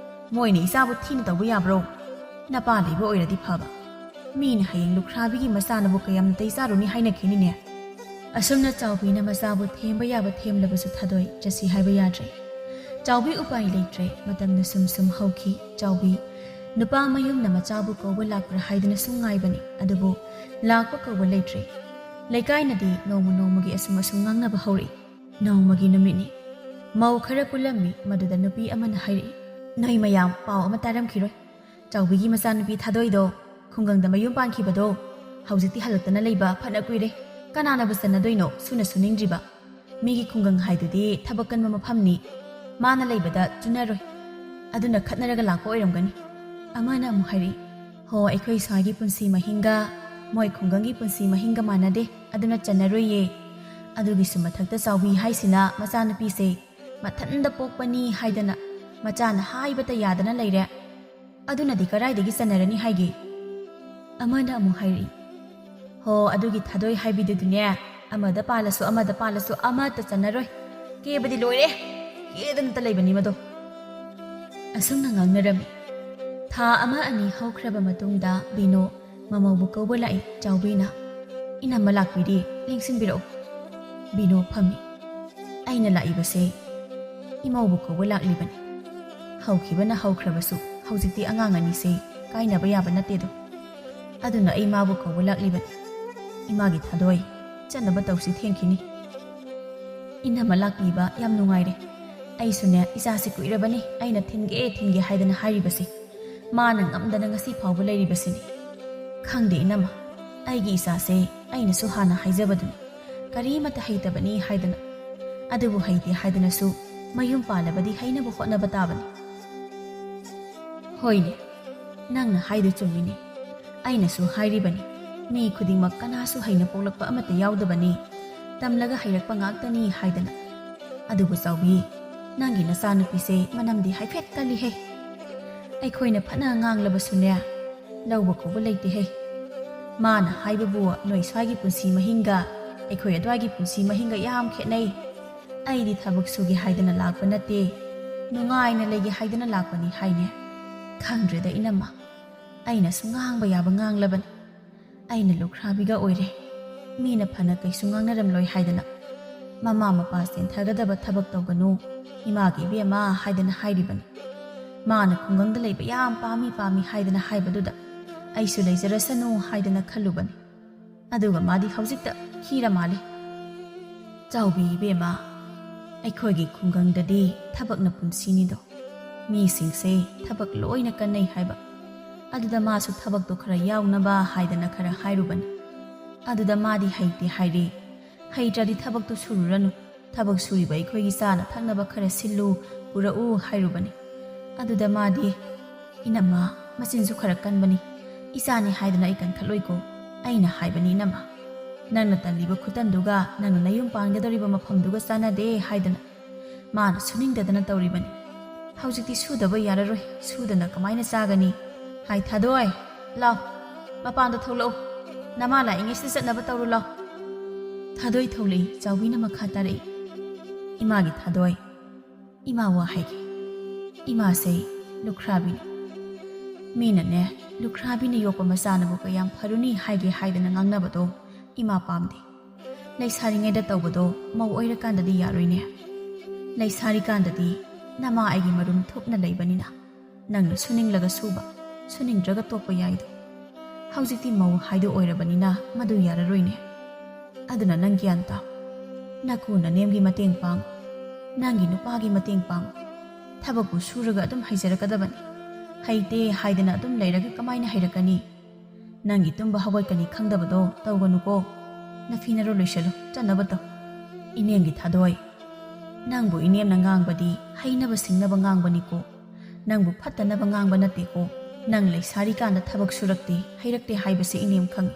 ꯃꯣꯏꯅ ꯏꯆꯥꯕꯨ ꯊꯤꯅ ꯇꯧꯕ ꯌꯥꯕ꯭ꯔꯣ? ꯅꯄꯥ ꯂꯩꯕ ꯑꯣꯏꯔꯗꯤ ꯐꯕ꯫ ꯃꯤꯅ ꯍꯌꯦꯡ ꯂꯨꯈ꯭ꯔꯥꯕꯤꯒꯤ ꯃꯆꯥꯅꯕꯨ ꯀꯌꯥꯝ ꯅꯥꯇꯩ ꯆꯥꯔꯨꯅꯤ ꯍꯥꯏꯅꯈꯤꯅꯤꯅꯦ꯫ ꯑꯁꯨꯝꯅ ꯆꯥꯎꯕꯤꯅ ꯃꯆꯥꯕꯨ ꯊꯦꯝꯕ ꯌꯥꯕ ꯊꯦꯝꯂꯕꯁꯨ ꯊꯥꯗꯣꯏ ꯆꯠꯁꯤ ꯍꯥꯏꯕ ꯌꯥꯗ꯭ꯔꯦ꯫ ꯆꯥꯎꯕꯤ ꯎꯄꯥꯏ ꯂꯩꯇ꯭ꯔꯦ꯫ ꯃꯇꯝꯅ ꯁꯨꯝ ꯁꯨꯝ ꯍꯧꯈꯤ꯫ ꯆꯥꯎꯕꯤ, ꯅꯨꯄꯥ ꯃꯌꯨꯝꯅ ꯃꯆꯥꯕꯨ ꯀꯧꯕ ꯂꯥꯛꯄ꯭ꯔꯥ ꯍꯥꯏꯗꯨꯅ ꯁꯨꯝ ꯉꯥꯏꯕꯅꯤ, ꯑꯗꯨꯕꯨ ꯂꯥꯛꯄ ꯀꯧꯕ ꯂꯩꯇ꯭ꯔꯦ꯫ ꯂꯩꯀꯥꯏꯅꯗꯤ ꯅꯣꯡꯃ ꯅꯣꯡꯃꯒꯤ ꯑꯁꯨꯝ ꯑꯁꯨꯝ ꯉꯥꯡꯅꯕ ꯍꯧꯔꯛꯏ꯫ ꯅꯣꯡꯃꯒꯤ ꯅꯨꯃꯤꯠꯅꯤ꯫ ꯃꯧ ꯈꯔ ꯄꯨꯜꯂꯝꯃꯤ, ꯃꯗꯨꯗ ꯅꯨꯄꯤ ꯑꯃꯅ ꯍꯥꯏꯔꯛꯏ, "ꯅꯣꯏ ꯃꯌꯥꯝ ꯄꯥꯎ ꯑꯃ ꯇꯥꯔꯝꯈꯤꯔꯣꯏ꯫ ꯆꯥꯎꯕꯤꯒꯤ ꯃꯆꯥꯅꯨꯄꯤ ꯊꯥꯗꯣꯏꯗꯣ ꯈꯨꯡꯒꯪꯗ ꯃꯌꯨꯝ ꯄꯥꯟꯈꯤꯕꯗꯣ ꯍꯧꯖꯤꯛꯇꯤ ꯍꯜꯂꯛꯇꯅ ꯂꯩꯕ ꯐꯅ ꯀꯨꯏꯔꯦ꯫ ꯀꯅꯥꯅꯕꯨ ꯆꯟꯅꯗꯣꯏꯅꯣ ꯁꯨꯅ ꯁꯨꯅꯤꯡꯗ꯭ꯔꯤꯕ? ꯃꯤꯒꯤ ꯈꯨꯡꯒꯪ ꯍꯥꯏꯗꯨꯗꯤ ꯊꯕꯛ ꯀꯟꯕ ꯃꯐꯝꯅꯤ꯫ ꯃꯥꯅ ꯂꯩꯕꯗ ꯆꯨꯅꯔꯣꯏ꯫ ꯑꯗꯨꯅ ꯈꯠꯅꯔꯒ ꯂꯥꯛꯄ ꯑꯣꯏꯔꯝꯒꯅꯤ꯫" ꯑꯃꯅ ꯑꯃꯨꯛ ꯍꯥꯏꯔꯛꯏ, "ꯍꯣ, ꯑꯩꯈꯣꯏ ꯁ꯭ꯋꯥꯏꯒꯤ ꯄꯨꯟꯁꯤ ꯃꯍꯤꯡꯒ ꯃꯣꯏ ꯈꯨꯡꯒꯪꯒꯤ ꯄꯨꯟꯁꯤ ꯃꯍꯤꯡꯒ ꯃꯥꯟꯅꯗꯦ, ꯑꯗꯨꯅ ꯆꯟꯅꯔꯣꯏꯌꯦ꯫ ꯑꯗꯨꯒꯤꯁꯨ ꯃꯊꯛꯇ ꯆꯥꯎꯕꯤ ꯍꯥꯏꯁꯤꯅ ꯃꯆꯥꯅꯨꯄꯤꯁꯦ ꯃꯊꯟꯗ ꯄꯣꯛꯄꯅꯤ ꯍꯥꯏꯗꯅ ꯃꯆꯥꯅ ꯍꯥꯏꯕꯇ ꯌꯥꯗꯅ ꯂꯩꯔꯦ꯫ ꯑꯗꯨꯅꯗꯤ ꯀꯔꯥꯏꯗꯒꯤ ꯆꯟꯅꯔꯅꯤ ꯍꯥꯏꯒꯦ?" ꯑꯃꯅ ꯑꯃꯨꯛ ꯍꯥꯏꯔꯛꯏ, "ꯍꯣ, ꯑꯗꯨꯒꯤ ꯊꯥꯗꯣꯏ ꯍꯥꯏꯕꯤꯗꯨꯗꯤꯅꯦ, ꯑꯃꯗ ꯄꯥꯜꯂꯁꯨ ꯑꯃꯗ ꯄꯥꯜꯂꯁꯨ ꯑꯃꯠꯇ ꯆꯟꯅꯔꯣꯏ꯫ ꯀꯦꯕꯗꯤ ꯂꯣꯏꯔꯦ, ꯀꯦꯗꯅꯇ ꯂꯩꯕꯅꯤ ꯃꯗꯣ꯫" ꯑꯁꯨꯝꯅ ꯉꯥꯡꯅꯔꯝꯃꯤ꯫ ꯊꯥ ꯑꯃ ꯑꯅꯤ ꯍꯧꯈ꯭ꯔꯕ ꯃꯇꯨꯡꯗ ꯕꯤꯅꯣ ꯃꯃꯧꯕꯨ ꯀꯧꯕ ꯂꯥꯛꯏ꯫ ꯆꯥꯎꯕꯤꯅ, "ꯏꯅꯝꯃ ꯂꯥꯛꯄꯤꯔꯦ, ꯂꯦꯡꯁꯤꯟꯕꯤꯔꯛꯎ꯫" ꯕꯤꯅꯣ ꯐꯝꯃꯤ꯫ "ꯑꯩꯅ ꯂꯥꯛꯏꯕꯁꯦ ꯏꯃꯧꯕꯨ ꯀꯧꯕ ꯂꯥꯛꯂꯤꯕꯅꯤ꯫ ꯍꯧꯈꯤꯕꯅ ꯍꯧꯈ꯭ꯔꯕꯁꯨ ꯍꯧꯖꯤꯛꯇꯤ ꯑꯉꯥꯡ ꯑꯅꯤꯁꯦ ꯀꯥꯏꯅꯕ ꯌꯥꯕ ꯅꯠꯇꯦꯗꯣ꯫ ꯑꯗꯨꯅ ꯑꯩ ꯃꯥꯕꯨ ꯀꯧꯕ ꯂꯥꯛꯂꯤꯕꯅꯤ꯫ "ꯏꯃꯥꯒꯤ ꯊꯥꯗꯣꯏ, ꯆꯠꯅꯕ ꯇꯧꯁꯤ, ꯊꯦꯡꯈꯤꯅꯤ꯫" "ꯏꯅꯝꯃ ꯂꯥꯛꯄꯤꯕ ꯌꯥꯝ ꯅꯨꯡꯉꯥꯏꯔꯦ꯫ ꯑꯩꯁꯨꯅꯦ, ꯏꯆꯥꯁꯤ ꯀꯨꯏꯔꯕꯅꯤ ꯑꯩꯅ ꯊꯤꯟꯒꯦ ꯊꯤꯟꯒꯦ ꯍꯥꯏꯗꯅ ꯍꯥꯏꯔꯤꯕꯁꯤ꯫ ꯃꯥꯅ ꯉꯝꯗꯅ ꯉꯁꯤ ꯐꯥꯎꯕ ꯂꯩꯔꯤꯕꯁꯤꯅꯤ꯫ ꯈꯪꯗꯦ ꯏꯅꯝꯃ, ꯑꯩꯒꯤ ꯏꯆꯥꯁꯦ ꯑꯩꯅꯁꯨ ꯍꯥꯟꯅ ꯍꯥꯏꯖꯕꯗꯨꯅꯤ, ꯀꯔꯤꯃꯠꯇ ꯍꯩꯇꯕꯅꯤ ꯍꯥꯏꯗꯅ꯫ ꯑꯗꯨꯕꯨ ꯍꯩꯇꯦ ꯍꯥꯏꯗꯅꯁꯨ ꯃꯌꯨꯝ ꯄꯥꯜꯂꯕꯗꯤ ꯍꯩꯅꯕ ꯍꯣꯠꯅꯕ ꯇꯥꯕꯅꯤ꯫" "ꯍꯣꯏꯅꯦ, ꯅꯪꯅ ꯍꯥꯏꯗꯨ ꯆꯨꯝꯃꯤꯅꯦ꯫ ꯑꯩꯅꯁꯨ ꯍꯥꯏꯔꯤꯕꯅꯤ, ꯃꯤ ꯈꯨꯗꯤꯡꯃꯛ ꯀꯅꯥꯁꯨ ꯍꯩꯅ ꯄꯣꯛꯂꯛꯄ ꯑꯃꯠꯇ ꯌꯥꯎꯗꯕꯅꯤ, ꯇꯝꯂꯒ ꯍꯩꯔꯛꯄ ꯉꯥꯛꯇꯅꯤ ꯍꯥꯏꯗꯅ꯫ ꯑꯗꯨꯕꯨ ꯆꯥꯎꯕꯤ, ꯅꯪꯒꯤ ꯅꯆꯥꯅꯨꯄꯤꯁꯦ ꯃꯅꯝꯗꯤ ꯍꯥꯏꯐꯦꯠ ꯀꯜꯂꯤꯍꯦ꯫ ꯑꯩꯈꯣꯏꯅ ꯐꯅ ꯉꯥꯡꯂꯕꯁꯨꯅꯦ, ꯂꯧꯕ ꯀꯧꯕ ꯂꯩꯇꯦꯍꯦ꯫ ꯃꯥꯅ ꯍꯥꯏꯕꯕꯨ ꯅꯣꯏ ꯁ꯭ꯋꯥꯏꯒꯤ ꯄꯨꯟꯁꯤ ꯃꯍꯤꯡꯒ ꯑꯩꯈꯣꯏ ꯑꯗ꯭ꯋꯥꯏꯒꯤ ꯄꯨꯟꯁꯤ ꯃꯍꯤꯡꯒ ꯌꯥꯝ ꯈꯦꯠꯅꯩ꯫ ꯑꯩꯗꯤ ꯊꯕꯛ ꯁꯨꯒꯦ ꯍꯥꯏꯗꯅ ꯂꯥꯛꯄ ꯅꯠꯇꯦ, ꯅꯨꯡꯉꯥꯏꯅ ꯂꯩꯒꯦ ꯍꯥꯏꯗꯅ ꯂꯥꯛꯄꯅꯤ" ꯍꯥꯏꯅꯦ꯫ ꯈꯪꯗ꯭ꯔꯦꯗ ꯏꯅꯝꯃ, ꯑꯩꯅꯁꯨ ꯉꯥꯡꯕ ꯌꯥꯕ ꯉꯥꯡꯂꯕꯅꯤ꯫ ꯑꯩꯅ ꯂꯨꯈ꯭ꯔꯥꯕꯤꯒ ꯑꯣꯏꯔꯦ, ꯃꯤꯅ ꯐꯅ ꯀꯩꯁꯨ ꯉꯥꯡꯅꯔꯝꯂꯣꯏ ꯍꯥꯏꯗꯅ꯫ ꯃꯃꯥ ꯃꯄꯥ ꯁꯦꯟꯊꯒꯗꯕ ꯊꯕꯛ ꯇꯧꯒꯅꯨ, ꯏꯃꯥꯒꯤ ꯏꯕꯦꯝꯃ ꯍꯥꯏꯗꯅ ꯍꯥꯏꯔꯤꯕꯅꯤ꯫ ꯃꯥꯅ ꯈꯨꯡꯒꯪꯗ ꯂꯩꯕ ꯌꯥꯝ ꯄꯥꯝꯃꯤ ꯄꯥꯝꯃꯤ ꯍꯥꯏꯗꯅ ꯍꯥꯏꯕꯗꯨꯗ ꯑꯩꯁꯨ ꯂꯩꯖꯔꯁꯅꯨ ꯍꯥꯏꯗꯅ ꯈꯜꯂꯨꯕꯅꯤ꯫ ꯑꯗꯨꯒ ꯃꯥꯗꯤ ꯍꯧꯖꯤꯛꯇ ꯈꯤꯔ ꯃꯥꯜꯂꯤ꯫ "ꯆꯥꯎꯕꯤ ꯏꯕꯦꯝꯃ, ꯑꯩꯈꯣꯏꯒꯤ ꯈꯨꯡꯒꯪꯗꯗꯤ ꯊꯕꯛꯅ ꯄꯨꯟꯁꯤꯅꯤꯗꯣ꯫ ꯃꯤꯁꯤꯡꯁꯦ ꯊꯕꯛ ꯂꯣꯏꯅ ꯀꯟꯅꯩ ꯍꯥꯏꯕ꯫ ꯑꯗꯨꯗ ꯃꯥꯁꯨ ꯊꯕꯛꯇꯣ ꯈꯔ ꯌꯥꯎꯅꯕ ꯍꯥꯏꯗꯅ ꯈꯔ ꯍꯥꯏꯔꯨꯕꯅꯤ꯫ ꯑꯗꯨꯗ ꯃꯥꯗꯤ ꯍꯩꯇꯦ ꯍꯥꯏꯔꯦ꯫ ꯍꯩꯇ꯭ꯔꯗꯤ ꯊꯕꯛꯇꯣ ꯁꯨꯔꯨꯔꯅꯨ, ꯊꯕꯛ ꯁꯨꯔꯤꯕ ꯑꯩꯈꯣꯏꯒꯤ ꯆꯥꯅ ꯊꯛꯅꯕ ꯈꯔ ꯁꯤꯜꯂꯨ, ꯄꯨꯔꯛꯎ" ꯍꯥꯏꯔꯨꯕꯅꯤ꯫ ꯑꯗꯨꯗ ꯃꯥꯗꯤ, "ꯏꯅꯝꯃ, ꯃꯆꯤꯟꯁꯨ ꯈꯔ ꯀꯟꯕꯅꯤ, ꯏꯆꯥꯅꯤ ꯍꯥꯏꯗꯅ ꯑꯩ ꯀꯟꯈꯠꯂꯣꯏꯀꯣ꯫ ꯑꯩꯅ ꯍꯥꯏꯕꯅꯤ ꯏꯅꯝꯃ, ꯅꯪꯅ ꯇꯜꯂꯤꯕ ꯈꯨꯇꯟꯗꯨꯒ ꯅꯪꯅ ꯅꯌꯨꯝ ꯄꯥꯟꯒꯗꯧꯔꯤꯕ ꯃꯐꯝꯗꯨꯒ ꯆꯥꯟꯅꯗꯦ ꯍꯥꯏꯗꯅ ꯃꯥꯅ ꯁꯨꯅꯤꯡꯗꯗꯅ ꯇꯧꯔꯤꯕꯅꯤ꯫ ꯍꯧꯖꯤꯛꯇꯤ ꯁꯨꯗꯕ ꯌꯥꯔꯔꯣꯏ, ꯁꯨꯗꯅ ꯀꯃꯥꯏꯅ ꯆꯥꯒꯅꯤ? ꯍꯥꯏ ꯊꯥꯗꯣꯏ, ꯂꯥꯎ, ꯃꯄꯥꯟꯗ ꯊꯣꯛꯂꯛꯎ, ꯅꯃꯥ ꯂꯥꯛꯏꯉꯩꯁꯤꯗ ꯆꯠꯅꯕ ꯇꯧꯔꯨ ꯂꯥꯎ꯫" ꯊꯥꯗꯣꯏ ꯊꯣꯛꯂꯛꯏ꯫ ꯆꯥꯎꯕꯤꯅ ꯃꯈꯥ ꯇꯥꯔꯛꯏ, "ꯏꯃꯥꯒꯤ ꯊꯥꯗꯣꯏ, ꯏꯃꯥ ꯋꯥ ꯍꯥꯏꯒꯦ꯫ ꯏꯃꯥꯁꯦ ꯂꯨꯈ꯭ꯔꯥꯕꯤꯅꯤ꯫ ꯃꯤꯅꯅꯦ, ꯂꯨꯈ꯭ꯔꯥꯕꯤꯅ ꯌꯣꯛꯄ ꯃꯆꯥꯅꯕꯨ ꯀꯌꯥꯝ ꯐꯔꯨꯅꯤ ꯍꯥꯏꯒꯦ ꯍꯥꯏꯗꯅ ꯉꯥꯡꯅꯕꯗꯣ ꯏꯃꯥ ꯄꯥꯝꯗꯦ꯫ ꯂꯩꯁꯥꯔꯤꯉꯩꯗ ꯇꯧꯕꯗꯣ ꯃꯧ ꯑꯣꯏꯔꯀꯥꯟꯗꯗꯤ ꯌꯥꯔꯣꯏꯅꯦ꯫ ꯂꯩꯁꯥꯔꯤꯀꯥꯟꯗꯗꯤ ꯅꯃꯥ ꯑꯩꯒꯤ ꯃꯔꯨꯝ ꯊꯨꯞꯅ ꯂꯩꯕꯅꯤꯅ ꯅꯪꯅ ꯁꯨꯅꯤꯡꯂꯒ ꯁꯨꯕ, ꯁꯨꯅꯤꯡꯗ꯭ꯔꯒ ꯇꯣꯛꯄ ꯌꯥꯏꯗꯣ꯫ ꯍꯧꯖꯤꯛꯇꯤ ꯃꯧ ꯍꯥꯏꯗꯣ ꯑꯣꯏꯔꯕꯅꯤꯅ ꯃꯗꯨ ꯌꯥꯔꯔꯣꯏꯅꯦ꯫ ꯑꯗꯨꯅ ꯅꯪ ꯒ꯭ꯌꯥꯟ ꯇꯥꯎ꯫ ꯅꯀꯨ ꯅꯅꯦꯝꯒꯤ ꯃꯇꯦꯡ ꯄꯥꯡ, ꯅꯪꯒꯤ ꯅꯨꯄꯥꯒꯤ ꯃꯇꯦꯡ ꯄꯥꯡ꯫ ꯊꯕꯛꯄꯨ ꯁꯨꯔꯒ ꯑꯗꯨꯝ ꯍꯩꯖꯔꯛꯀꯗꯕꯅꯤ꯫ ꯍꯩꯇꯦ ꯍꯥꯏꯗꯅ ꯑꯗꯨꯝ ꯂꯩꯔꯒ ꯀꯃꯥꯏꯅ ꯍꯩꯔꯛꯀꯅꯤ? ꯅꯪꯒꯤ ꯇꯨꯝꯕ ꯍꯧꯒꯠꯀꯅꯤ ꯈꯪꯗꯕꯗꯣ ꯇꯧꯒꯅꯨꯀꯣ꯫ ꯅꯐꯤ ꯅꯔꯣꯜ ꯂꯣꯏꯁꯜꯂꯨ, ꯆꯠꯅꯕ ꯇꯧ꯫ ꯏꯅꯦꯝꯒꯤ ꯊꯥꯗꯣꯏ, ꯅꯪꯕꯨ ꯏꯅꯦꯝꯅ ꯉꯥꯡꯕꯗꯤ ꯍꯩꯅꯕ ꯁꯤꯡꯅꯕ ꯉꯥꯡꯕꯅꯤꯀꯣ꯫ ꯅꯪꯕꯨ ꯐꯠꯇꯅꯕ ꯉꯥꯡꯕ ꯅꯠꯇꯦꯀꯣ꯫ ꯅꯪ ꯂꯩꯁꯥꯔꯤꯀꯥꯟꯗ ꯊꯕꯛ ꯁꯨꯔꯛꯇꯦ, ꯍꯩꯔꯛꯇꯦ ꯍꯥꯏꯕꯁꯤ ꯏꯅꯦꯝ ꯈꯪꯏ꯫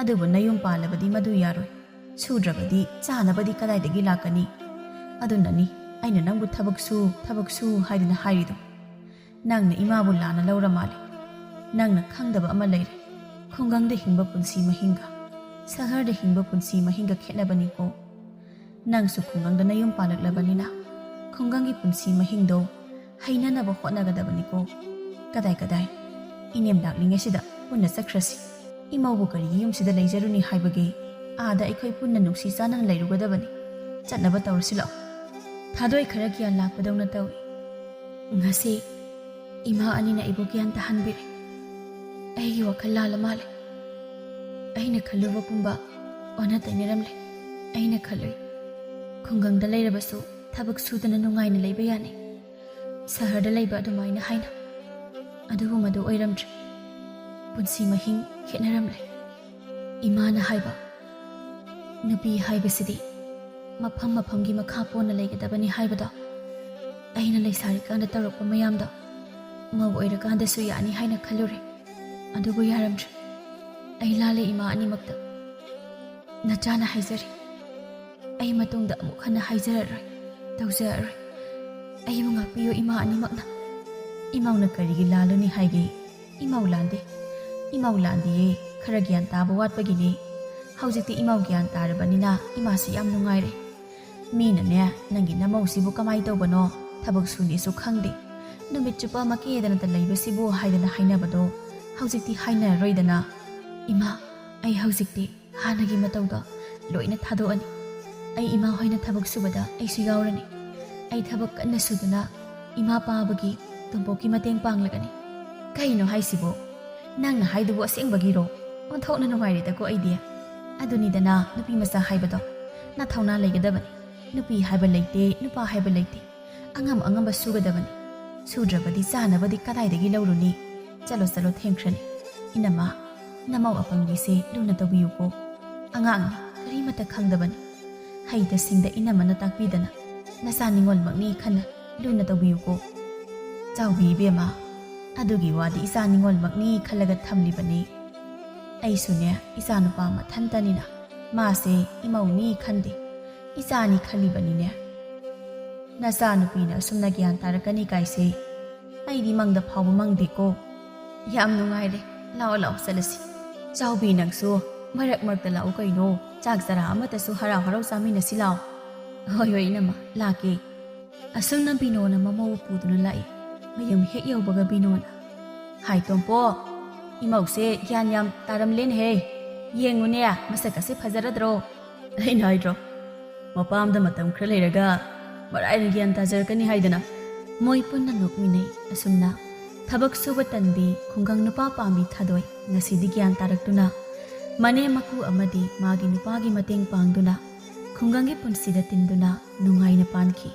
ꯑꯗꯨꯕꯨ ꯅꯌꯨꯝ ꯄꯥꯜꯂꯕꯗꯤ ꯃꯗꯨ ꯌꯥꯔꯣꯏ꯫ ꯁꯨꯗ꯭ꯔꯕꯗꯤ ꯆꯥꯅꯕꯗꯤ ꯀꯗꯥꯏꯗꯒꯤ ꯂꯥꯛꯀꯅꯤ? ꯑꯗꯨꯅꯅꯤ ꯑꯩꯅ ꯅꯪꯕꯨ ꯊꯕꯛ ꯁꯨ, ꯊꯕꯛ ꯁꯨ ꯍꯥꯏꯗꯨꯅ ꯍꯥꯏꯔꯤꯗꯣ꯫ ꯅꯪꯅ ꯏꯃꯥꯕꯨ ꯂꯥꯟꯅ ꯂꯧꯔ ꯃꯥꯜꯂꯦ꯫ ꯅꯪꯅ ꯈꯪꯗꯕ ꯑꯃ ꯂꯩꯔꯦ꯫ ꯈꯨꯡꯒꯪꯗ ꯍꯤꯡꯕ ꯄꯨꯟꯁꯤ ꯃꯍꯤꯡꯒ ꯁꯍꯔꯗ ꯍꯤꯡꯕ ꯄꯨꯟꯁꯤ ꯃꯍꯤꯡꯒ ꯈꯦꯠꯅꯕꯅꯤꯀꯣ꯫ ꯅꯪꯁꯨ ꯈꯨꯡꯒꯪꯗ ꯅꯌꯨꯝ ꯄꯥꯜꯂꯛꯂꯕꯅꯤꯅ ꯈꯨꯡꯒꯪꯒꯤ ꯄꯨꯟꯁꯤ ꯃꯍꯤꯡꯗꯣ ꯍꯩꯅꯅꯕ ꯍꯣꯠꯅꯒꯗꯕꯅꯤꯀꯣ꯫ ꯀꯗꯥꯏ ꯀꯗꯥꯏ, ꯏꯅꯦꯝ ꯂꯥꯛꯂꯤꯉꯩꯁꯤꯗ ꯄꯨꯟꯅ ꯆꯠꯈ꯭ꯔꯁꯤ꯫ ꯏꯃꯧꯕꯨ ꯀꯔꯤꯒꯤ ꯌꯨꯝꯁꯤꯗ ꯂꯩꯖꯔꯨꯅꯤ ꯍꯥꯏꯕꯒꯦ? ꯑꯥꯗ ꯑꯩꯈꯣꯏ ꯄꯨꯟꯅ ꯅꯨꯡꯁꯤ ꯆꯥꯟꯅꯅ ꯂꯩꯔꯨꯒꯗꯕꯅꯤ꯫ ꯆꯠꯅꯕ ꯇꯧꯔꯁꯤ ꯂꯥꯛꯑꯣ꯫ ꯊꯥꯗꯣꯏ ꯈꯔ ꯒ꯭ꯌꯥꯟ ꯂꯥꯛꯄꯗꯧꯅ ꯇꯧꯏ꯫ ꯉꯁꯤ ꯏꯃꯥ ꯑꯅꯤꯅ ꯑꯩꯕꯨ ꯒ꯭ꯌꯥꯟ ꯇꯥꯍꯟꯕꯤꯔꯦ꯫ ꯑꯩꯒꯤ ꯋꯥꯈꯜ ꯂꯥꯜꯂ ꯃꯥꯜꯂꯦ꯫ ꯑꯩꯅ ꯈꯜꯂꯨꯕꯒꯨꯝꯕ ꯑꯣꯟꯅ ꯇꯩꯅꯔꯝꯂꯦ꯫ ꯑꯩꯅ ꯈꯜꯂꯨꯏ, ꯈꯨꯡꯒꯪꯗ ꯂꯩꯔꯕꯁꯨ ꯊꯕꯛ ꯁꯨꯗꯅ ꯅꯨꯡꯉꯥꯏꯅ ꯂꯩꯕ ꯌꯥꯅꯤ꯫ ꯁꯍꯔꯗ ꯂꯩꯕ ꯑꯗꯨꯃꯥꯏꯅ ꯍꯥꯏꯅ꯫ ꯑꯗꯨꯕꯨ ꯃꯗꯨ ꯑꯣꯏꯔꯝꯗ꯭ꯔꯦ꯫ ꯄꯨꯟꯁꯤ ꯃꯍꯤꯡ ꯈꯦꯠꯅꯔꯝꯂꯦ꯫ ꯏꯃꯥꯅ ꯍꯥꯏꯕ, ꯅꯨꯄꯤ ꯍꯥꯏꯕꯁꯤꯗꯤ ꯃꯐꯝ ꯃꯐꯝꯒꯤ ꯃꯈꯥ ꯄꯣꯟꯅ ꯂꯩꯒꯗꯕꯅꯤ ꯍꯥꯏꯕꯗꯣ, ꯑꯩꯅ ꯂꯩꯁꯥꯔꯤꯀꯥꯟꯗ ꯇꯧꯔꯛꯄ ꯃꯌꯥꯝꯗꯣ ꯃꯧ ꯑꯣꯏꯔꯀꯥꯟꯗꯁꯨ ꯌꯥꯅꯤ ꯍꯥꯏꯅ ꯈꯜꯂꯨꯔꯦ꯫ ꯑꯗꯨꯕꯨ ꯌꯥꯔꯝꯗ꯭ꯔꯦ꯫ ꯑꯩ ꯂꯥꯜꯂꯦ ꯏꯃꯥ ꯑꯅꯤꯃꯛꯇ꯫ ꯅꯆꯥꯅ ꯍꯥꯏꯖꯔꯤ꯫ ꯑꯩ ꯃꯇꯨꯡꯗ ꯑꯃꯨꯛ ꯍꯟꯅ ꯍꯥꯏꯖꯔꯔꯣꯏ, ꯇꯧꯖꯔꯔꯣꯏ꯫ ꯑꯩꯕꯨ ꯉꯥꯛꯄꯤꯌꯨ ꯏꯃꯥ ꯑꯅꯤꯃꯛꯅ꯫ ꯏꯃꯧꯅ ꯀꯔꯤꯒꯤ ꯂꯥꯜꯂꯨꯅꯤ ꯍꯥꯏꯒꯦ? ꯏꯃꯧ ꯂꯥꯟꯗꯦ꯫ ꯏꯃꯧ ꯂꯥꯟꯗꯤꯌꯦ꯫ ꯈꯔ ꯒ꯭ꯌꯥꯟ ꯇꯥꯕ ꯋꯥꯠꯄꯒꯤꯅꯦ꯫ ꯍꯧꯖꯤꯛꯇꯤ ꯏꯃꯧ ꯒ꯭ꯌꯥꯟ ꯇꯥꯔꯕꯅꯤꯅ ꯏꯃꯥꯁꯤ ꯌꯥꯝ ꯅꯨꯡꯉꯥꯏꯔꯦ꯫ ꯃꯤꯅꯅꯦ, "ꯅꯪꯒꯤ ꯅꯃꯧꯁꯤꯕꯨ ꯀꯃꯥꯏ ꯇꯧꯕꯅꯣ? ꯊꯕꯛ ꯁꯨꯅꯤꯁꯨ ꯈꯪꯗꯦ꯫ ꯅꯨꯃꯤꯠ ꯆꯨꯞꯄ ꯃꯀꯦꯗꯅꯇ ꯂꯩꯕꯁꯤꯕꯨ?" ꯍꯥꯏꯗꯅ ꯍꯥꯏꯅꯕꯗꯣ ꯍꯧꯖꯤꯛꯇꯤ ꯍꯥꯏꯅꯔꯔꯣꯏꯗꯅ꯫ ꯏꯃꯥ, ꯑꯩ ꯍꯧꯖꯤꯛꯇꯤ ꯍꯥꯟꯅꯒꯤ ꯃꯇꯧꯗꯣ ꯂꯣꯏꯅ ꯊꯥꯗꯣꯛꯑꯅꯤ꯫ ꯑꯩ ꯏꯃꯥ ꯍꯣꯏꯅ ꯊꯕꯛ ꯁꯨꯕꯗ ꯑꯩꯁꯨ ꯌꯥꯎꯔꯅꯤ꯫ ꯑꯩ ꯊꯕꯛ ꯀꯟꯅ ꯁꯨꯗꯨꯅ ꯏꯃꯥ ꯄꯥꯕꯒꯤ ꯇꯣꯝꯄꯣꯛꯀꯤ ꯃꯇꯦꯡ ꯄꯥꯡꯂꯒꯅꯤ꯫ ꯀꯩꯅꯣ ꯍꯥꯏꯁꯤꯕꯣ? "ꯅꯪꯅ ꯍꯥꯏꯗꯨꯕꯨ ꯑꯁꯦꯡꯕꯒꯤꯔꯣ? ꯑꯣꯟꯊꯣꯛꯅ ꯅꯨꯡꯉꯥꯏꯔꯦꯗꯀꯣ ꯑꯩꯗꯤ꯫ ꯑꯗꯨꯅꯤꯗꯅ ꯅꯨꯄꯤ ꯃꯆꯥ ꯍꯥꯏꯕꯗꯣ, ꯅꯊꯧꯅꯥ ꯂꯩꯒꯗꯕꯅꯤ꯫ ꯅꯨꯄꯤ ꯍꯥꯏꯕ ꯂꯩꯇꯦ, ꯅꯨꯄꯥ ꯍꯥꯏꯕ ꯂꯩꯇꯦ꯫ ꯑꯉꯝ ꯑꯉꯝꯕ ꯁꯨꯒꯗꯕꯅꯤ꯫ ꯁꯨꯗ꯭ꯔꯕꯗꯤ ꯆꯥꯅꯕꯗꯤ ꯀꯗꯥꯏꯗꯒꯤ ꯂꯧꯔꯨꯅꯤ? ꯆꯠꯂꯣ, ꯆꯠꯂꯣ, ꯊꯦꯡꯈ꯭ꯔꯅꯤ꯫ ꯏꯅꯝꯃ, ꯅꯃꯧ ꯑꯄꯪꯕꯤꯁꯦ ꯂꯨꯅ ꯇꯧꯕꯤꯌꯨꯀꯣ꯫ ꯑꯉꯥꯡꯅꯤ, ꯀꯔꯤꯃꯠꯇ ꯈꯪꯗꯕꯅꯤ꯫ ꯍꯩꯇ ꯁꯤꯡꯗ ꯏꯅꯝꯃꯅ ꯇꯥꯛꯄꯤꯗꯅ ꯅꯆꯥ ꯅꯤꯉꯣꯜꯃꯛꯅꯤ ꯈꯟꯅ ꯂꯨꯅ ꯇꯧꯕꯤꯌꯨꯀꯣ꯫" "ꯆꯥꯎꯕꯤ ꯏꯕꯦꯝꯃ, ꯑꯗꯨꯒꯤ ꯋꯥꯗꯤ ꯏꯆꯥ ꯅꯤꯉꯣꯜꯃꯛꯅꯤ ꯈꯜꯂꯒ ꯊꯝꯂꯤꯕꯅꯤ꯫ ꯑꯩꯁꯨꯅꯦ, ꯏꯆꯥ ꯅꯨꯄꯥ ꯃꯊꯟꯇꯅꯤꯅ ꯃꯥꯁꯦ ꯏꯃꯧꯅꯤ ꯈꯟꯗꯦ, ꯏꯆꯥꯅꯤ ꯈꯜꯂꯤꯕꯅꯤꯅꯦ꯫ ꯅꯆꯥꯅꯨꯄꯤꯅ ꯑꯁꯨꯝꯅ ꯒ꯭ꯌꯥꯟ ꯇꯥꯔꯛꯀꯅꯤ ꯀꯥꯏꯁꯦ ꯑꯩꯗꯤ ꯃꯪꯗ ꯐꯥꯎꯕ ꯃꯪꯗꯦꯀꯣ꯫" "ꯌꯥꯝ ꯅꯨꯡꯉꯥꯏꯔꯦ꯫ ꯂꯥꯛꯑꯣ, ꯂꯥꯛꯑꯣ, ꯆꯠꯂꯁꯤ꯫ ꯆꯥꯎꯕꯤ, ꯅꯪꯁꯨ ꯃꯔꯛ ꯃꯔꯛꯇ ꯂꯥꯛꯎ ꯀꯩꯅꯣ꯫ ꯆꯥꯛ ꯆꯔꯥ ꯑꯃꯠꯇꯁꯨ ꯍꯔꯥꯎ ꯍꯔꯥꯎ ꯆꯥꯃꯤꯟꯅꯁꯤ ꯂꯥꯛꯑꯣ꯫" "ꯍꯣꯏ, ꯍꯣꯏ, ꯏꯅꯝꯃ, ꯂꯥꯛꯀꯦ꯫" ꯑꯁꯨꯝꯅ ꯕꯤꯅꯣꯅ ꯃꯃꯧ ꯄꯨꯗꯨꯅ ꯂꯥꯛꯏ꯫ ꯃꯌꯨꯝ ꯍꯦꯛ ꯌꯧꯕꯒ ꯕꯤꯅꯣꯅ, "ꯍꯥꯏ ꯇꯣꯝꯄꯣ, ꯏꯃꯧꯁꯦ ꯒ꯭ꯌꯥꯟ ꯌꯥꯝ ꯇꯥꯔꯝꯂꯦꯅꯦꯍꯦ꯫ ꯌꯦꯡꯉꯨꯅꯦ, ꯃꯁꯛ ꯑꯁꯦ ꯐꯖꯔꯗ꯭ꯔꯣ?" "ꯑꯩꯅ ꯍꯥꯏꯗ꯭ꯔꯣ, ꯃꯄꯥꯝꯗ ꯃꯇꯝ ꯈꯔ ꯂꯩꯔꯒ ꯃꯔꯥꯏꯅ ꯒ꯭ꯌꯥꯟ ꯇꯥꯖꯔꯛꯀꯅꯤ ꯍꯥꯏꯗꯅ?" ꯃꯣꯏ ꯄꯨꯟꯅ ꯅꯣꯛꯃꯤꯟꯅꯩ꯫ ꯑꯁꯨꯝꯅ ꯊꯕꯛ ꯁꯨꯕ ꯇꯟꯕꯤ ꯈꯨꯡꯒꯪ ꯅꯨꯄꯥ ꯄꯥꯝꯕꯤ ꯊꯥꯗꯣꯏ ꯉꯁꯤꯗꯤ ꯒ꯭ꯌꯥꯟ ꯇꯥꯔꯛꯇꯨꯅ, ꯃꯅꯦꯝ ꯃꯀꯨ ꯑꯃꯗꯤ ꯃꯥꯒꯤ ꯅꯨꯄꯥꯒꯤ ꯃꯇꯦꯡ ꯄꯥꯡꯗꯨꯅ ꯈꯨꯡꯒꯪꯒꯤ ꯄꯨꯟꯁꯤꯗ ꯇꯤꯟꯗꯨꯅ ꯅꯨꯡꯉꯥꯏꯅ ꯄꯥꯟꯈꯤ꯫